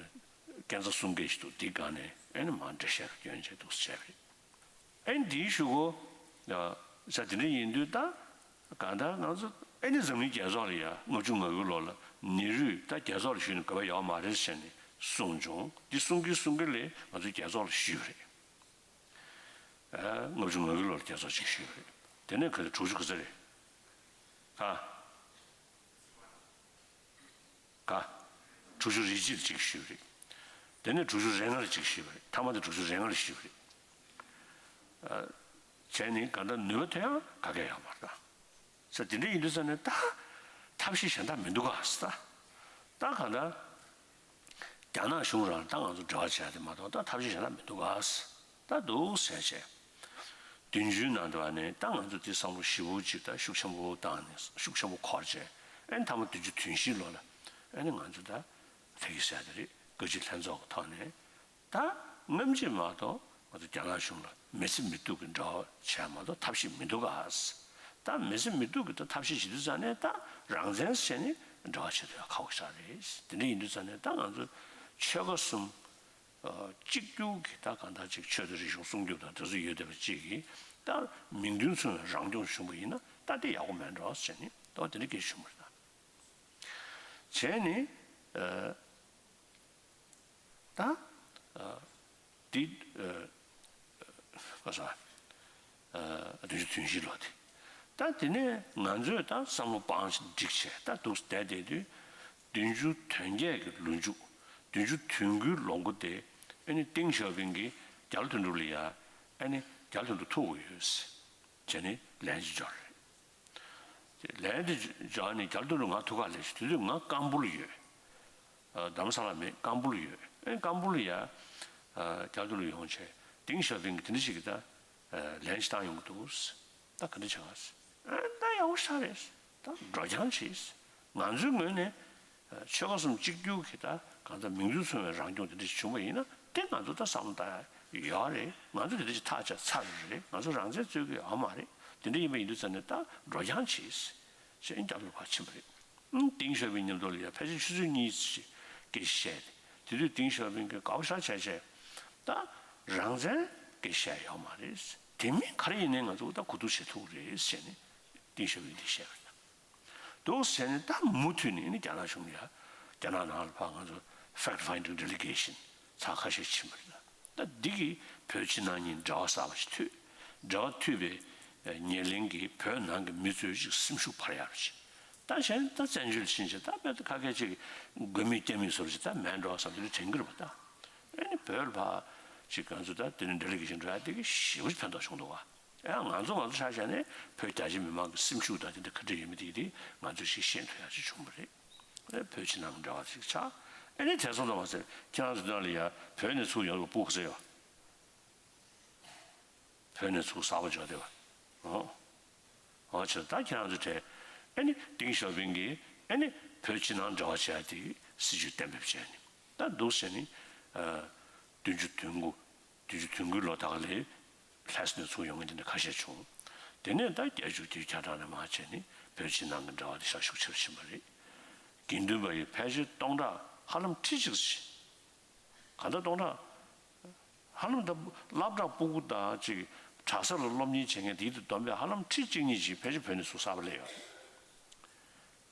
སྐས་འཛེག་གསུམ་ཀའི་ཞིག་འདུག། འདི་སྒང་ནས་ཨེ་ནི་མར་འགྲེལ་བཤད་རུ་སྐྱོན་བྱས་འདུག་སེ་བྱས་པ་རེད། ཨེ་ནི་འདིའི་གཞུག་གུ། ཨ། ས་དེ་འདྲ་ཡིན་དུས་ད་གང་ལྟར་ང་ཚོ་ཨེ་ནི་འཛམ་གླིང་རྒྱལ་ཚོགས་ལ་ཡ་ལྔ་བཅུ་ང་དགུ་ལོ་ལ་ནེ་རུས་ད་རྒྱལ་ཚོགས་ལ་ཞུས་ནས་དགོས་པ་ཡོད་མ་རེད་ཟེར་ནས་གསུངས་བྱུང་། འདི་གསུང་གིན་གསུང་གིན་ལས་ང་ཚོ་རྒྱལ་ཚོགས་ལ་ཞུས་པ་རེད། ཨ། ལྔ་བཅུ་ང་དགུ་ལོ་ལ་རྒྱལ་ཚོགས་ཅིག་ཞུས་པ་རེད། དེ་ནས་ག་ཚོད། དྲུག་ཅུ་ག་ཚོད་རེད། ཨ། ག་དྲུག་ཅུ་རེ་གཅིག་ཅིག་ཞུས་པ་རེད། དེ་ནས་དྲུག་ཅུ་རེ་ལྔ་ལ་ཅིག་ཞུས་པ་རེད། མཐའ་མ་དེ་དྲུག་ཅུ་རེ་ལྔ་ལ་ཞུས་པ་རེད། ཨ། བྱས་ནས་གང་ལྟར་ནུས་པ་ཐོན་ཡག་ག་གེ་ཡོད་མ་རེད་ད། ས་དེ་འདྲ་ཡིན་དུས་ཙ་ནས་ད་ཐབས་ཤེས་གཞན་དག་མི་འདུག་ག་ས། ད་གང་ལྟར་རྒྱ་ནག་གཞུང་རང་ད་ང་ཚོ་འབྲེལ་བ་བྱས་ཏེ་མ་གཏོགས་ད་ཐབས་ཤེས་གཞན་དག་མི་འདུག་ག་ས། ད་འདུག་ཟེར་བྱས། བདུན་ཅུའི་ནང་དུ་བ་ནས་ད་ང་ཚོ་དེ་བསམ་བློ་ཞེ་པོ་ཅིག་ད་ཤུགས་ཆེན་པོ་བཏང་ནས་ཤུགས་ཆེན་པོ་འཁོར་བྱས། ཨེ་ནི་མཐའ་མ་བདུན་ཅུ་དོན་བཞི་ལོ་ལ་ཨེ་ནི་ང་ཚོ་ད་ཕ་གི་ཟེར་དེ་རེད། བཀའ་སྤྱི་ལྷན་ཚོགས་ཀྱི་ཐོག་ནས་ད་སྔ་ཕྱི་མ་གཏོགས་ང་ཚོ་རྒྱ་ནག་གཞུང་ལ་མི་སེར་མི་གཏུག་གི་འབྲེལ་བ་བྱས་མ་གཏོགས་ཐབས་ཤེས་མི་འདུག་ག་ས། ད་མི་སེར་མི་གཏུག་གི་ད་ཐབས་ཤེས་བྱེད་དུས་ཙ་ནས་ད་རང་བཙན་བྱས་ནས་འབྲེལ་བ་བྱེད་ཐུབ་ཡ་ཁག་པོ་ཞིག་རེད། དེ་འདྲ་ཡིན་དུས་ཙ་ནས་ད་ང་ཚོ་ཆོལ་ཁ་གསུམ། ཨ། གཅིག་གྱུར་གྱི་ད་གང་ལྟར་ཅིག་ཆོས་དང་རིག་གཞུང་སྲུང་སྐྱོབ་དང་དེ་ཚོ་ཡོད་བསྡད་པ་གཅིག་གིས་ད་མིང་དོན་མཚུངས་པའི་རང་སྐྱོང་བྱུང་བ་ཡིན་ན་ད་དེ་ཡག་པོ་མེད་འགྲོ་ཟེར་ནས་ད་དེ་འདྲ་སྐད་ཆ་བྱུང་བ་རེད་ད། བྱས་ནས། ཨ། ད། ཨ། འདི། ཨ། ག་ས། ཨ། བདུན་ཅུ་དོན་བཞི་ལོ་དེ། ད་དེ་ནས་ང་ཚོས་ད་བསམ་བློ་སྤང་བྱས་འགྲིག་བྱས་ད་འདུག་བསྡད་བསྡད་དུས། བདུན་ཅུ་དོན་བརྒྱད་ཀྱི་ལོ་མཇུག། བདུན་ཅུ་དོན་དགུའི་ལོ་མགོ་དེ་ཨ་ནི་ཏེང་ཞའོ་ཕིང་གིས་རྒྱ་ལོ་དོན་གྲུབ་ལ་ཡ་ཨ་ནི་རྒྱ་ལོ་དོན་གྲུབ་ཐུག་དགོས་ཡོད་ཟེར་བྱས་ནས་ལན་ཅིག་འབྱོར་རེད། ལན་དེ་འབྱོར་ནས་རྒྱ་ལོ་དོན་གྲུབ་ང་ཐུག་ག་སླེབས་ཤིང་། དེ་དུས་ང་ཀམ་པུ་ལ་ཡོད། ཨ། རྡ་རམ་ས་ལ་མེད། ཀམ་པུ་ལ་ཡོད། ཨེ། ཀམ་པུ་ལ་ཡ། ཨ། རྒྱ་ལོ་དོན་གྲུབ་ཡོང་བྱས་ཏེང་ཞའོ་ཕིང་གིས་དེ་འདྲ་ཞིག་གི་ད། ཨ། ལན་ཞིག་བཏང་ཡོང་གི་འདུག། ད་ག་འདྲ་བྱ་བ། ཨ། ད་ཡག་པོ་ཞེ་དྲག་རེད། ད་འགྲོ་རྐྱང་བྱེད། ང་ཚོའི་ངོས་ནས། ཨ། ཆོལ་ཁ་གསུམ་གཅིག་གྱུར་གྱི་ད་གང་ལྟར་མིང་དོན་མཚུངས་པའི་རང་སྐྱོང་དེ་འདྲ་ཞིག་བྱུང་བ་ཡིན་ན་དེ་ང་ཚོ་ད་བསམ་བློ་བཏང་ཡ་ཡོད་རེད། ང་ཚོ་དེ་འདྲ་ཞིག་ཐག་བཅད་ཚར་རེད། ང་ཚོ་རང་བཙན་རྩོད་ཀྱི་ཡོད་མ་རེད། དེ་འདྲ་ཡིན་པ་ཡིན་དུས་ཙ་ནས་ད་འགྲོ་རྐྱང་བྱེད་ཟེར་ནས་རྒྱ་ལོ་ཕར་ཕྱིན་པ་རེད། ཨང་། ཏེང་ཞའོ་ཕིང་མཉམ་དུ་ལ་ཡ་ཕལ་ཆེར་ཆུ་ཚོད་གཉིས་ཙམ་ཞིག་སྐད་ཆ་བཤད་དེ། དེ་དུས་ཏེང་ཞའོ་ཕིང་གིས་དགའ་པོ་ཞེ་དྲག་བྱས་བྱས། ད་རང་བཙན་སྐད་ཆ་བཤད་ཡོད་མ་རེད། དེ་མིན་ག་རེ་ཡིན་ནའི་ང་ཚོ་ད་གོ་བསྡུར་བྱེད་ཐུབ་རེད་ཟེར་ནས་ཏེང་ཞའོ་ཕིང་གིས་བཤད་པ་རེད། འདུག་ཟེར་ནས་ད་མུ་མཐུད་ནས་ནི་རྒྱ་ནག་གཞུང་ལ་ཡ། རྒྱ་ནག་ནང་ལ་ཕར་ང་ཚོ་fact finding delegation ཚར་ཁ་ཤས་ཕྱིན་པ་རེད། ད་འདི་གིས་བོད་ཕྱི་ནང་གཉིས་འབྲེལ་བ་གསར་པ་ཞིག་མཐུད། འབྲེལ་བ་མཐུད་པའི་ཉེར་ལེན་གྱིས་བོད་ནང་གི་མི་ཚོའི་ཅིག་སེམས་ཤུགས་འཕར་ཡག་རེད། ད་གཞན་ད་བཙན་བྱོལ་ཕྱིན་བྱས་ད་དཔེ་ད་ཁ་སྐད་ཅིག་དགོས་མེད་རྐྱང་མེད་བཟོ་འདྲ་ཅིག་ད་མེད་འགྲོ་བསམ་དེ་འདྲ་དྲན་གྱི་རེད་པ། ད་ ཨ་ནི་བོད་ལ་ཕར་ཅིག་ང་ཚོ་ད་དེ་ནས་འབྲེལ་ལས་ཀྱི་ཞིག་འགྲོ་ཡ་དེ་གི་ཞེ་པོ་ཅིག་ཕན་ཐོགས་བྱུང་འདུག་བ། ཨ་ང་ཚོ་ང་ཚོ་ཆ་བཞག་ནས་བོད་རྒྱ་ཆེ་མི་མང་གི་སེམས་ཤུགས་དང་དེ་འདྲ་ག་འདྲ་ཡོད་མེད་དེ་དེ་ང་ཚོས་ཞིག་ཤེས་ཐུབ་ཡ་ཅིག་བྱུང་བ་རེད། ཨ་བོད་ཕྱི་ནང་གི་འབྲེལ་བ་ཅིག་ཆགས། ཨ་ནི་དེ་ཚོ་ལ་མ་ཟད་ཁྱེད་རང་ཚོ་འདི་ནང་ལ་ཡ་བོད་ནས་ཚུར་ཡོང་བའི་སྤུ་གུ་ཟེར་ཡོད། བོད་ནས་ཚུར་གསར་པ་འབྱོར་བསྡད་པ། ཨོ། ཨོ་ཆེ་ད་ཁྱེད་རང་ཚོ་གྲས། ཨ་ནི་ཏིང་ཞའོ་ཕིང་གིས་ཨ་ནི་བོད་ཕྱི་ནང་འབྲེལ་བ་བྱེད་ཡ་དེ་སྲིད་ཇུས་གཏན་འབེབས་བྱས་ནས་ད་འདུག་ཟེར་ནས། ཨ་བདུན་ཅུ་དོན་དགུ། བདུན་ཅུ་དོན་དགུའི་ལོ་དག་ལ་ལྷ་ས་ནས་ཚུར་ཡོང་མཁན་དེ་འདྲ་ཁ་ཤས་བྱུང་། དེ་ནས་ད་བརྒྱད་ཅུ་དེའི་ཆ་གྲངས་ནས་མར་བྱས་ནས་བོད་ཕྱི་ནང་གི་འབྲེལ་བ་དེ་ཤར་ཤུགས་ཆེ་རུ་ཕྱིན་པ་རེད། དགེ་འདུན་པ་ཡི་ཕལ་ཆེར་སྟོང་ཕྲག་ཧ་ལམ་ཁྲི་གཅིག་ཙམ། གང་ལྟར་སྟོང་ཕྲག་ཧ་ལམ་ད་སློབ་གྲྭ་སྤུ་གུ་དང་ཅིག་གྲྭ་ས་ལ་སློབ་གཉེར་བྱེད་མཁན་དེའི་དུ་བསྡོམས་པས་ཧ་ལམ་ཁྲི་གཅིག་གཉིས་ཅིག་ཕལ་ཆེར་བོད་ནས་ཚུར་གསར་པ་སླེབས་ཡོད་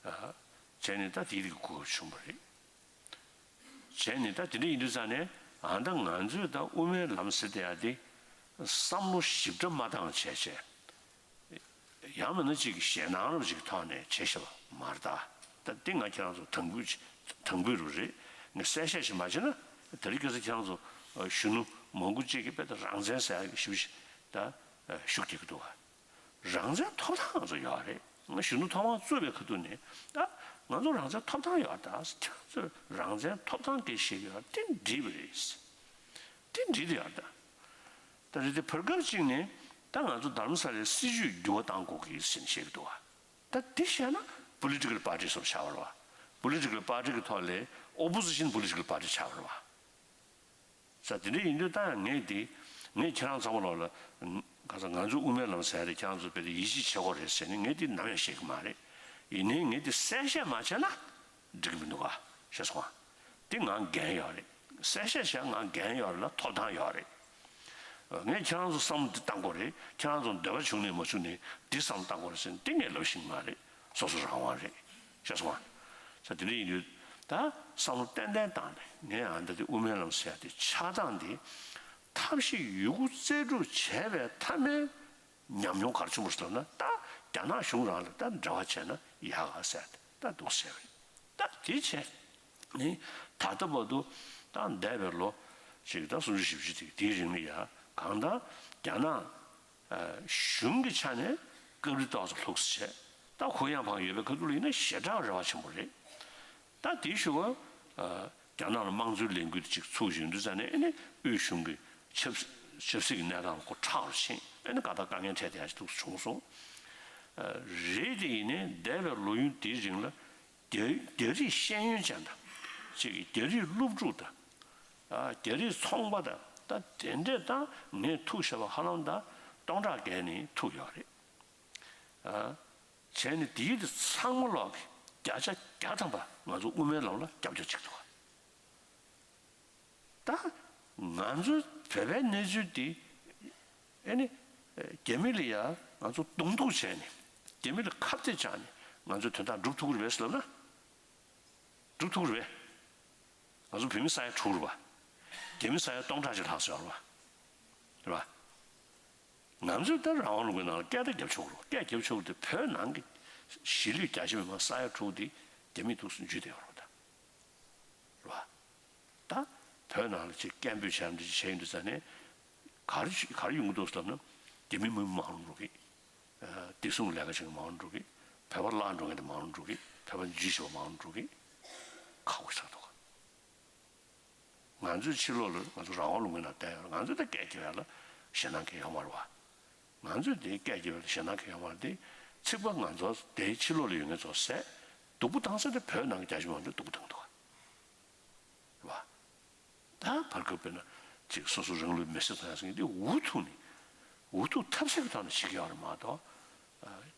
རེད། ཨ། བྱས་ནས་ད་དེའི་རིགས་གོ་སྐབས་བྱུང་བ་རེད། བྱས་ནས་ད་དེ་འདྲ་ཡིན་དུས་ཙང་ནས་ཨ་ད་ང་ཚོས་ད་དབུ་མའི་ལམ་ཟེར་བསྡད་ཡ་དེ་བསམ་བློ་ཞིབ་ཕྲ་མ་བཏང་བྱས་བྱས། ཡང་མིན་ན་ཅིག་ཞེད་སྣང་རབ་ཅིག་ཐོག་ནས་བྱས་ཤེས་པ་མ་རེད་ད། ད་འདི་ང་ཁྱེད་རང་ཚོ་དང་པོ་དང་པོ་རུ་རེད། ངས་གསལ་བཤད་ཞིག་མ་བྱས་ན་དེ་རིང་ཁ་སང་ཁྱེད་རང་ཚོ་གཞོན་ནུ་མང་པོ་ཅིག་གིས་དཔེ་ད་རང་བཙན་ཟེར་ཡ་ཞིབ་ཞིབ་ད་ཤུགས་རྒྱག་གི་འདུག་བ། རང་བཙན་ཐོབ་ཐང་ང་ཚོ་ཡོད་རེད། ང་གཞོན་ནུ་ཐོབ་དབང་རྩོད་པའི་ཁ་ཐུག་ནས་ད་ང་ཚོ་རང་བཙན་ཐོབ་ཐང་ཡོད་ད། ཁྱེད་རང་ཚོ་རང་བཙན་ཐོབ་ཐང་སྐད་བཤད་ཀྱི་ཡོད་དེ་འགྲིག་པ་རེད། དེ་འགྲིག་དེ་ཡོད་ད། ད་རེད་དེ་བར་སྐབས་གཅིག་ནས་ད་ང་ཚོ་རྡ་རམ་ས་ལའི་སྲིད་ཇུས་འགྱུར་བ་གཏང་དགོས་ཀྱི་ཟེར་ནས་བཤད་ཀྱི་འདུག་བ། ད་དེ་བཤད་ན་political party་སོགས་ཆགས་པ་རེད་བ། Political party་གི་ཐོག་ལས་opposition political party་ཆགས་པ་རེད་བ། ས་དེ་འདྲ་ཡིན་དུས་ད་ངས་དེ་ངས་ཁྱེད་རང་ཚང་མ་ལོག་ལ་ག་ས་ང་ཚོ་དབུ་མའི་ལམ་ཟེར་རེད། ཁྱེད་རང་ཚོ་དཔེ་དེ་ཡིད་ཆེས་བྱེད་དགོས་རེད་ཟེར་ནས་ངས་དེ་ནམ་ཡང་བཤད་ཀྱི་མ་རེད། ཡིན་ནའི་ངས་དེ་གསལ་བཤད་མ་བྱས་ན་འགྲིག་གི་མི་འདུག་ག་ཤེས་སོང་ང་། དེ་ང་འགན་ཡོད་རེད། གསལ་བཤད་བྱས་ང་འགན་ཡོད་རེད་ལ་ཐོབ་ཐང་ཡོད་རེད། ངས་ཁྱེད་རང་ཚོ་བསམ་བློ་འདི་བཏང་དགོས་རེད། ཁྱེད་རང་ཚོ་འདོད་པ་བྱུང་ནས་མ་བྱུང་ནས་འདི་བསམ་བློ་བཏང་དགོས་རེད་ཟེར་ནས་འདི་ངས་ལབ་ཤེས་ཀྱི་མ་རེད། སོ་སོ་རང་དབང་རེད། ཤེས་སོང་ང་། ས་དེ་འདྲ་ཡིན་དུས་ད་བསམ་བློ་ཏན་ཏན་བཏང་ནས་ངས་ཨ་འདི་དེ་དབུ་མའི་ལམ་ཟེར་ཡ་དེ་ཆགས་སྟངས་དེ་ཐབས་ཤེས་ཡོད་རྒུ་རྩལ་སྤྲུགས་བྱས་པའི་མཐའ་མའི་ཉམས་མྱོང་ག་རེ་བྱུང་བ་ཟེར་ན་ད་རྒྱ་ནག་གཞུང་རང་ལ་ད་འབྲེལ་བ་བྱས་ན་ཡག་ག་ཟེར་ད་འདུག་ཟེར་བས་ད་དེ་བྱས་ནས་ད་ལྟ་བར་དུ་ད་འདས་པའི་ལོ་ཞིག་ད་སུམ་ཅུ་བཞི་བཅུ་དེ་དེའི་རིང་ལ་ཡ་གང་ལྟར་རྒྱ་ནག་གཞུང་གི་ཆ་ནས་སྐབས་རེ་ཏོག་ཙམ་ལྷུག་ཙམ་བྱས། ད་གུ་ཡངས་བག་ཡངས་ཡོད་པའི་ཁ་ཐུག་ལ་ཡིན་ན་ཞེ་དྲག་རེ་བ་ཆེན་པོ་རེད། ད་དེའི་ཞོར་རྒྱ་ནག་ལ་དམངས་གཙོའི་ལས་འགུལ་དེ་ཅིག་ཚུགས་བཞིན་དུས་ཙང་ནས་ཨ་ནི་དབུས་གཞུང་གི་ཆབ་ཆབ་སྲིད་ཀྱི་གནས་སྟངས་ལ་ཁོ་ཁྲག་རུ་ཕྱིན། ཨ་ནི་དགའ་ཐག་དཀའ་ངལ་འཕྲད་བསྡད་ཡ་ཅིག་ཐུག་བྱུང་སོང་། རེད་དེ་ཡིན་ནའི་འདས་པའི་ལོ་ཡུན་དེའི་རིང་ལ་རྒྱ་རྒྱ་རིགས་ཤེས་ཡོན་ཅན་དང་ཅིག་རྒྱ་རིགས་སློབ་ཕྲུག་དང་། རྒྱ་རིགས་ཚོང་པ་དང་ད་དེ་འདྲས་ད་ངས་ཐུག་བཞག་པ་ཧ་ལམ་ད་སྟོང་ཕྲག་བརྒལ་ནས་ཐུག་ཡོད་རེད། བྱས་ནས་དེའི་དེ་ཚང་མ་ལོག་གི་བརྒྱ་ཆ་བརྒྱ་ཐམ་པ་ང་ཚོ་དབུ་མའི་ལམ་ལ་རྒྱབ་སྐྱོར་བྱེད་ཀྱི་འདུག་ད་ང་ཚོའི་བོད་པའི་གནས་ཚུལ་འདི་ཨེ་ནི་རྒྱ་མི་ལ་ཡ་ང་ཚོ་གདོང་གཏུག་བྱས་ནས་རྒྱ་མི་ལ་ཁ་གཏད་བཅག་ནས་ང་ཚོའི་དོན་དག་སྒྲུབ་ཐུབ་ཀྱི་རེད་པས་ལབ་ན། སྒྲུབ་ཐུབ་ཀྱི་རེད་པས། ང་ཚོ་བོད་མི་ས་ཡ་དྲུག་རེད་པ། རྒྱ་མི་ས་ཡ་སྟོང་ཕྲག་ཅིག་ལྷག་ཙམ་ཡོད་རེད་པ། རེད་པ། ང་ཚོས་ད་རང་དབང་ལུང་པའི་ནང་ལ་སྐད་ད་རྒྱབ་ཆོག་གི་རེད། སྐད་རྒྱབ་ཆོག་གི་དེ་བོད་ནང་གི་གཞིས་ལུས་རྒྱ་ཆེ་མི་མང་ས་ཡ་དྲུག་དེ་རྒྱ་མིས་ཐུགས་སུ་འཇུས་བསྡད་ཡོད་རེད་ད། རེད་པ། ད་བོད་ནང་ལ་ཅིག་སྐད་འབོད་བྱས་འདི་བྱས་ཡོང་དུས་ཙང་ནས་ག་རེ་ག་རེ་ཡོང་གི་འདུག་ཟེར་ལབ་ན་རྒྱ་མི་མི་མང་རུ་འགྲོ་གི། བདེ་སྲུང་ལས་ཀ་བྱེད་མཁན་མང་རུ་འགྲོ་གི། བོད་པ་བརླག་འགྲོ་མཁན་དེ་མང་རུ་འགྲོ་གི། བོད་པ་འཇུས་བྱེད་པ་མང་རུ་འགྲོ་གི། ཁག་པོ་ཆགས་འདུག་ང་ཚོའི་ཕྱི་ལོགས་ལ་ང་ཚོ་རང་དབང་ལུང་པའི་ནང་བསྡད་ཡོད་རེད། ང་ཚོས་ད་སྐད་རྒྱབ་ཡ་ལ་ཞེད་སྣང་གང་ཡང་ཡོད་མ་རེད་པ། ང་ཚོས་དེ་སྐད་རྒྱབ་ཡ་ལ་ཞེད་སྣང་གང་ཡང་ཡོད་མ་རེད་དེ། ཚིག་པ་ང་ཚོ་དེའི་ཕྱི་ལོགས་ལ་ཡོད་མཁན་ཚོ་ཟས་སྡུག་པོ་བཏང་ས་དེ་བོད་ནང་གི་རྒྱ་ཆེ་མང་ཚོས་སྡུག་པོ་བཏང་འདུག་ག་རེད་པ། ད་བར་སྐབས་དཔེར་ན་ཅིག་སོ་སོ་རང་ལུས་མེར་སྲེག་བཏང་ཡ་ཟེར་མཁན་དེ་འུ་ཐུག་ནས་འུ་ཐུག་ཐབས་ཟད་ཀྱི་ཐོག་ནས་བྱེད་ཀྱི་ཡོད་རེད་མ་གཏོགས།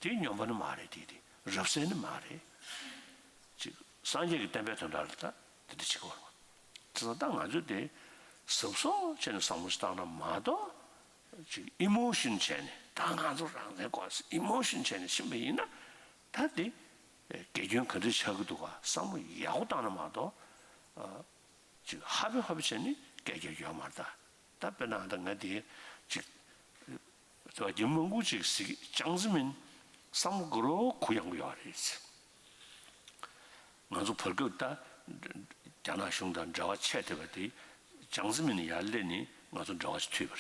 དེ་སྨྱོན་པ་ནི་མ་རེད། དེ་དེ་རབ་གསལ་ནི་མ་རེད། ཅིག་སངས་རྒྱས་ཀྱི་བསྟན་པའི་དོན་དག་ལ་ད་དེ་འདྲ་བྱེད་ཀྱི་ཡོད་རེད་མ། དེ་ཚོ་ད་ང་ཚོས་དེ་གཟབ་གཟབ་བྱས་ནས་བསམ་བློ་ཞིག་བཏང་ན་མ་གཏོགས། ཅིག་ཨི་མོ་ཤོན་བྱས་ནས་ད་ང་ཚོ་རང་བཙན་དགོས་ཟེར་ཨི་མོ་ཤོན་བྱས་ནས་ཕྱིན་པ་ཡིན་ན་ད་དེ་དགེ་སྐྱོན་ག་འདྲ་ཆགས་ཀྱི་འདུག་ག་བསམ་བློ་ཡག་པོ་བཏང་ན་མ་གཏོགས། ཅིག་ཧ་པེ་ཧ་པེ་བྱས་ནས་སྐད་རྒྱག་རྒྱུ་ཡོད་མ་རེད་ད། ད་དཔེར་ན་ད་ང་དེ་ཅིག་དེ་བ་རྒྱ་མི་མང་པོ་ཅིག་ཟིག་ཅང་ཙི་མིན་བསམ་བློ་ག་རོ་གུ་ཡངས་གི་ཡོད་རེད། ང་ཚོ་བར་སྐབས་ད་རྒྱ་ནག་གཞུང་དང་འབྲེལ་བ་ཆད་བསྡད་པ་དེ་ ཅང་ཙེ་མིན་ནས་ཡར་སླེབས་ནས་ང་ཚོ་འབྲེལ་བ་ཞིག་མཐུད་པ་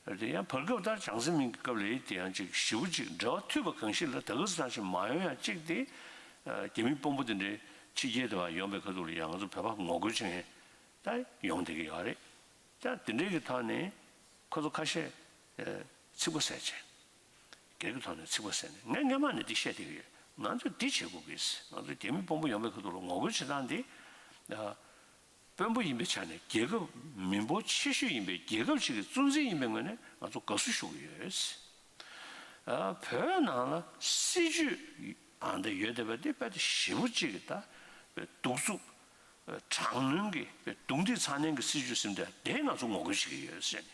རེད། དེ་ཡང་བར་སྐབས་ལྟར་ཅང་ཙེ་མིན་གྱི་སྐབས་ལ་དེ་ཡང་ཅིག་ཞེ་པོ་ཅིག་འབྲེལ་བ་མཐུད་པ་གང་ཞིག་ལ་ད་ག་ཟེ་ཐང་ཞིག་མ་ཡོང་ཡང་གཅིག་དེ། རྒྱ་མི་དཔོན་པོ་དེ་འདྲའི་ཕྱི་རྒྱལ་དུ་ཡོང་པའི་ཁ་ཐུག་ལ་ཡང་ང་ཚོ་བོད་པ་ངོ་རྒོལ་བྱེད་མཁན་ད་ཡོང་བསྡད་ཀྱི་ཡོད་རེད། ད་དེ་འདྲའི་གི་ཐོག་ནས་ཁོ་ཚོ་ཁ་ཤས་ཚིག་པ་ཟས་བྱས། སྒེར་གྱི་ཐོག་ནས་ཚིག་པ་ཟས་ནས་ངས་སྔན་མ་ནས་འདི་བཤད་བསྡད་ཀྱི་ཡོད། ང་ཚོས་འདི་བྱེད་དགོས་ཀྱི། ང་ཚོས་རྒྱ་མི་དཔོན་པོ་ཡོང་པའི་ཁ་ཐུག་ལ་ངོ་རྒོལ་བྱེད་སྟངས་འདི། དཔོན་པོ་ཡིན་པའི་ཆ་ནས་རྒྱལ་ཁབ་མི་འབོར་ཆེ་ཤོས་ཡིན་པའི་རྒྱལ་ཁབ་ཅིག་གི་གཙོ་འཛིན་ཡིན་པའི་ངོས་ནས་ང་ཚོ་དགའ་བསུ་ཞུ་གི་ཡོད། བོད་ནང་ལ་སྲིད་ཇུས་ཨ་འདྲ་ཡོད་བསྡད་པ་འདི་དཔེ་ཞེ་པོ་ཅིག་གི་ད་དཔེ་གདུག་རྩུབ་དྲག་གནོན་གྱི་དཔེ་རྡུང་རྡེག་ཚ་ནན་གྱི་སྲིད་ཇུས་ཟིན་བསྡད་དེ་ང་ཚོ་ངོ་རྒོལ་བྱེད་ཀྱི་ཡོད་ཟེར་ནས་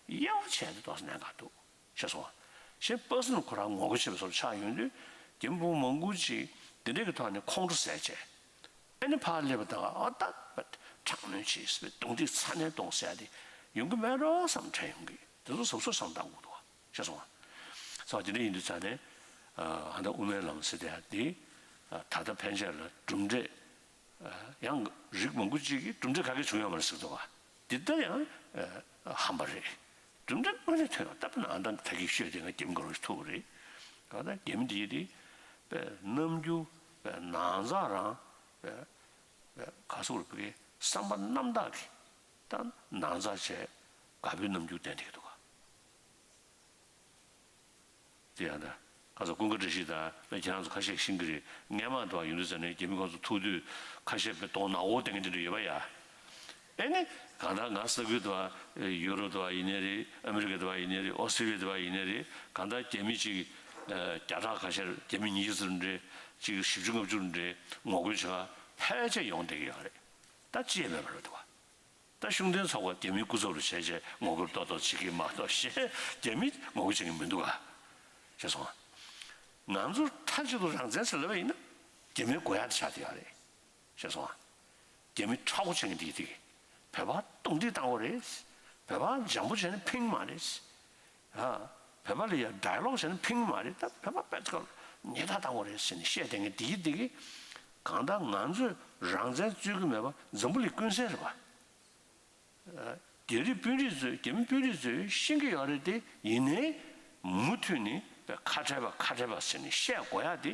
དབྱེ་བ་ཕྱེ་ནས་ཏོག་ཙམ་གནད་འགག་འདུག། ཤེས་སོང་ང་། གཞན་པ་སེ་ནི་ཁོ་རང་ངོ་རྒོལ་བྱེད་པའི་བཟོ་འདྲ་ཆགས་ཡོང་དུས་རྒྱ་མི་དཔོན་པོ་མང་པོ་ཅིག་འདི་འདྲའི་གི་ཐོག་ནས་ཁོང་ཁྲོ་ཟ་བྱས། ཨ་ནི་ཕར་སླེབས་པ་དང་ཨ་ད་དྲག་གནོན་བྱས་རྡུང་རྡེག་ཚ་ནན་གཏོང་ཟེར་ཡ་དེ་ཡོང་གི་མེད་འགྲོ་བསམ་དྲན་ཡོང་གི། དེ་ཚོ་གཟབ་གཟབ་བསམ་བཏང་དགོས་འདུག་བ། ཤེས་སོང་ང་། ས་དེ་འདྲ་ཡིན་དུས་ཙང་ནས་ཨ་ད་དབུ་མའི་ལམ་ཟེར་དེ་ཡ་དེ་ད་ལྟ་ཕན་ཆད་ལ་གྲུབ་འབྲས། ཡང་རིགས་མང་པོ་ཅིག་གིས་གྲུབ་འབྲས་ག་གེ་བྱུང་ཡོད་མ་རེད་ཟེར་འདུག་ག། འདི་ལྟ་ཡང་ཧམ་པ་རེད། གྲུབ་འབྲས་དངོས་གནས་ཐོན་ཡོང་། ད་དཔེར་ན་ཨ་མདང་ད་གིན་ཤོད་དེ་ང་རྒྱ་མི་དགའ་རོགས་ཤིག་ཐུག་པ་རེད། གང་ལྟར་རྒྱ་མི་འདི་དེ་དཔེ་རྣམ་འགྱུར་དཔེ་ནང་ཚགས་རང་དཔེ་དཔེ་ག་ཟེར་དགོས་རེད། བསམ་པ་རྣམ་དག་གིས་ད་ནང་ཚགས་བྱས་དགའ་པོའི་རྣམ་འགྱུར་བསྟན་བསྡད་ཀྱི་འདུག་ག། དེ་ཡང་ད། ཁ་སང་ཀུན་དགའ་བཀྲ་ཤིས་དང་ཁྱེད་རང་ཚོ་ཁ་ཤས་ཤེས་ཀྱི་རེད། སྔན་མ་དུ་ཡིན་དུས་ཙང་ནས་རྒྱ་མི་ཁོང་ཚོ་ཐུག་དུས་ཁ་ཤས་དཔེ་གདོང་ནག་པོ་བསྟན་གྱི་དེ་འདྲ་ཡོད་པ་ཡ། ཨེ་ནི། གང་ལྟར་ང་ས་ཁུལ་དུ་ཡུ་རོབ་དུ་ཡིན་ནའི་རེད། ཨ་མི་རི་ཀ་དུ་ཡིན་ནའི་རེད། ཨོ་སི་ཊྲེ་ལི་ཡ་དུ་ཡིན་ནའི་རེད། གང་ལྟར་རྒྱ་མི་གཅིག་བརྒྱ་ཕྲག་ཁ་ཤས། རྒྱ་མི་ཉི་ཤུ་ཙམ་རེད། གཅིག་བཞི་བཅུ་ལྔ་བཅུ་རེད། ངོ་རྒོལ་བྱེད་ག་ཕལ་ཆེར་ཡོང་བསྡད་ཀྱི་ཡོད་རེད། ད་ཅི་ཡང་མེད་པ་རེད་འདུག་བ། ད་ཤུགས་ལྡན་ཚོགས་པ་རྒྱ་མིའི་སྐུ་ཚབ་རུ་བྱས་བྱས་ངོ་རྒོལ་ཏོག་ཏོག་བྱེད་ཀྱི་མ་གཏོགས་གཞན་རྒྱ་མིས་ངོ་རྒོལ་བྱེད་ཀྱི་མི་འདུག་ག། ཤེས་སོང་ང་། ང་ཚོར་མཐའ་གཅིག་ཏུ་རང་བཙན་ཟེར་ལབ་པ་ཡིན་ན་རྒྱ་མིའི་དགོས་ཡག་དེ་ཆགས་བསྡད་ཡོད་རེད། ཤེས་སོང་ང་། རྒྱ་མི་མཁྲེགས་པོ་བྱེད་མཁན་དེ་དེ་བོད་པ་རྡུང་རྡེག་བཏང་དགོས་རེད། བོད་པ་འཇམ་པོ་བྱས་ནས་ཕིང་མ་རེད། ཨ། བོད་པ་ལ་ཡ་ཌའི་ལོག་བྱས་ནས་ཕིང་མ་རེད། ད་བོད་པ་དཔེ་ཚོ་ཉེས་དག་བཏང་དགོས་རེད་ཟེར་ནས་བཤད་བསྡད་མཁན་དེ་དེ་གི་གང་ལྟར་ང་ཚོས་རང་བཙན་རྩོད་ཀྱི་མེད་པ་འཛམ་བུ་གླིང་ཀུན་གསལ་རེད་པ། རྒྱ་རིགས་དཔོན་རིགས་ཚོས། རྒྱ་མི་དཔོན་རིགས་ཚོས་ཤེས་ཀྱི་ཡོད་རེད་དེ། ཡིན་ནའི་མུ་མཐུད་ནས་ཁ་བྲལ་བ་ཁ་བྲལ་བ་ཟེར་ནས་བཤད་དགོས་ཡག་དེ།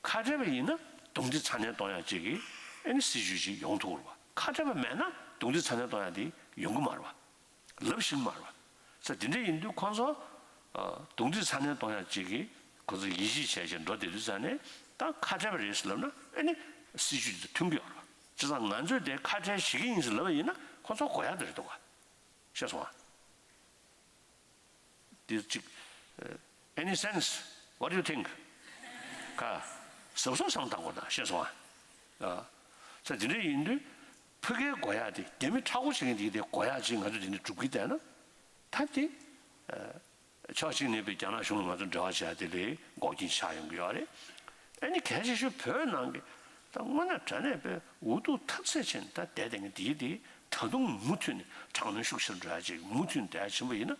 ཁ་བྲལ་བ་ཡིན་ན་རྡུང་རྡེག་ཚ་ནན་གཏོང་ཡག་ཅིག་གི་ཨེ་ནི་སྲིད་ཇུས་ཅིག་ཡོང་ཐུབ་རེད་པ། ཁ་བྲལ་བ་མེད་ན་རྡུང་རྡེག་ཚ་ནན་གཏོང་ཡག་དེ་ཡོང་གི་མ་རེད་པ། ལབ་ཤེས་ཀྱི་མ་རེད་པ། ས་དེ་འདྲ་ཡིན་དུས་ཁོང་ཚོ་རྡུང་རྡེག་ཚ་ནན་གཏོང་ཡག་ཅིག་གི་ཁོ་ཚོ་ཡིད་ཆེས་བྱས་བྱས་འགྲོ་བསྡད་དུས་ཙང་ནས། ད་ཁ་བྲལ་བ་རེད་ཟེར་ལབ་ན་ཨེ་ནི་སྲིད་ཇུས་དེ་མཐུན་གྱི་ཡོད་རེད་པ། བྱས་ཙང་ང་ཚོས་དེ་ཁ་བྲལ་བྱེད་ཀྱི་ཡིན་ཟེར་ལབ་པ་ཡིན་ན་ཁོ་ཚོ་དགོས་ཡག་དེ་རེད་འདུག་ག། ཤེས་སོང་ང་། འདི་གཅིག་ཨ། Any sense? What do you think? ག། གཟབ་གཟབ་བསམ་བཏང་དགོས་ད། ཤེས་སོང་ང་། ཨ། ས་དེ་འདྲ་ཡིན་དུས་ཕ་གིའི་དགོས་ཡག་དེ། རྒྱ་མི་མཁྲེགས་པོ་བྱེད་མཁན་དེ་གི་དེ་དགོས་ཡག་ཅིག་ང་ཚོས་དེ་འདྲ་སྒྲུབ་ཀྱི་བསྡད་ན། ད་དེ། ཨ། ཕྱོགས་གཅིག་ནས་དཔེ་རྒྱ་ནག་གཞུང་ལ་ང་ཚོ་འབྲེལ་བ་བྱེད་ཡ་དེ་ལས་འགོག་རྐྱེན་ཆགས་ཡོང་གི་ཡོད་རེད། ཨ་ནི་གལ་ཆེ་ཤོས་བོད་ནང་གི་ད་དངོས་གནས་དྲང་གནས་དཔེ་འུ་ཐུག་ཐབས་ཟད་ཕྱིན་ད་བསྡད་བསྡད་མཁན་དེ་དེ་ད་དུང་མུ་མཐུད་ནས་དྲག་གནོན་ཤུགས་ཆེར་འགྲོ་ཡ་ཅིག་མུ་མཐུད་ནས་བསྡད་ཡ་ཕྱིན་པ་ཡིན་ན་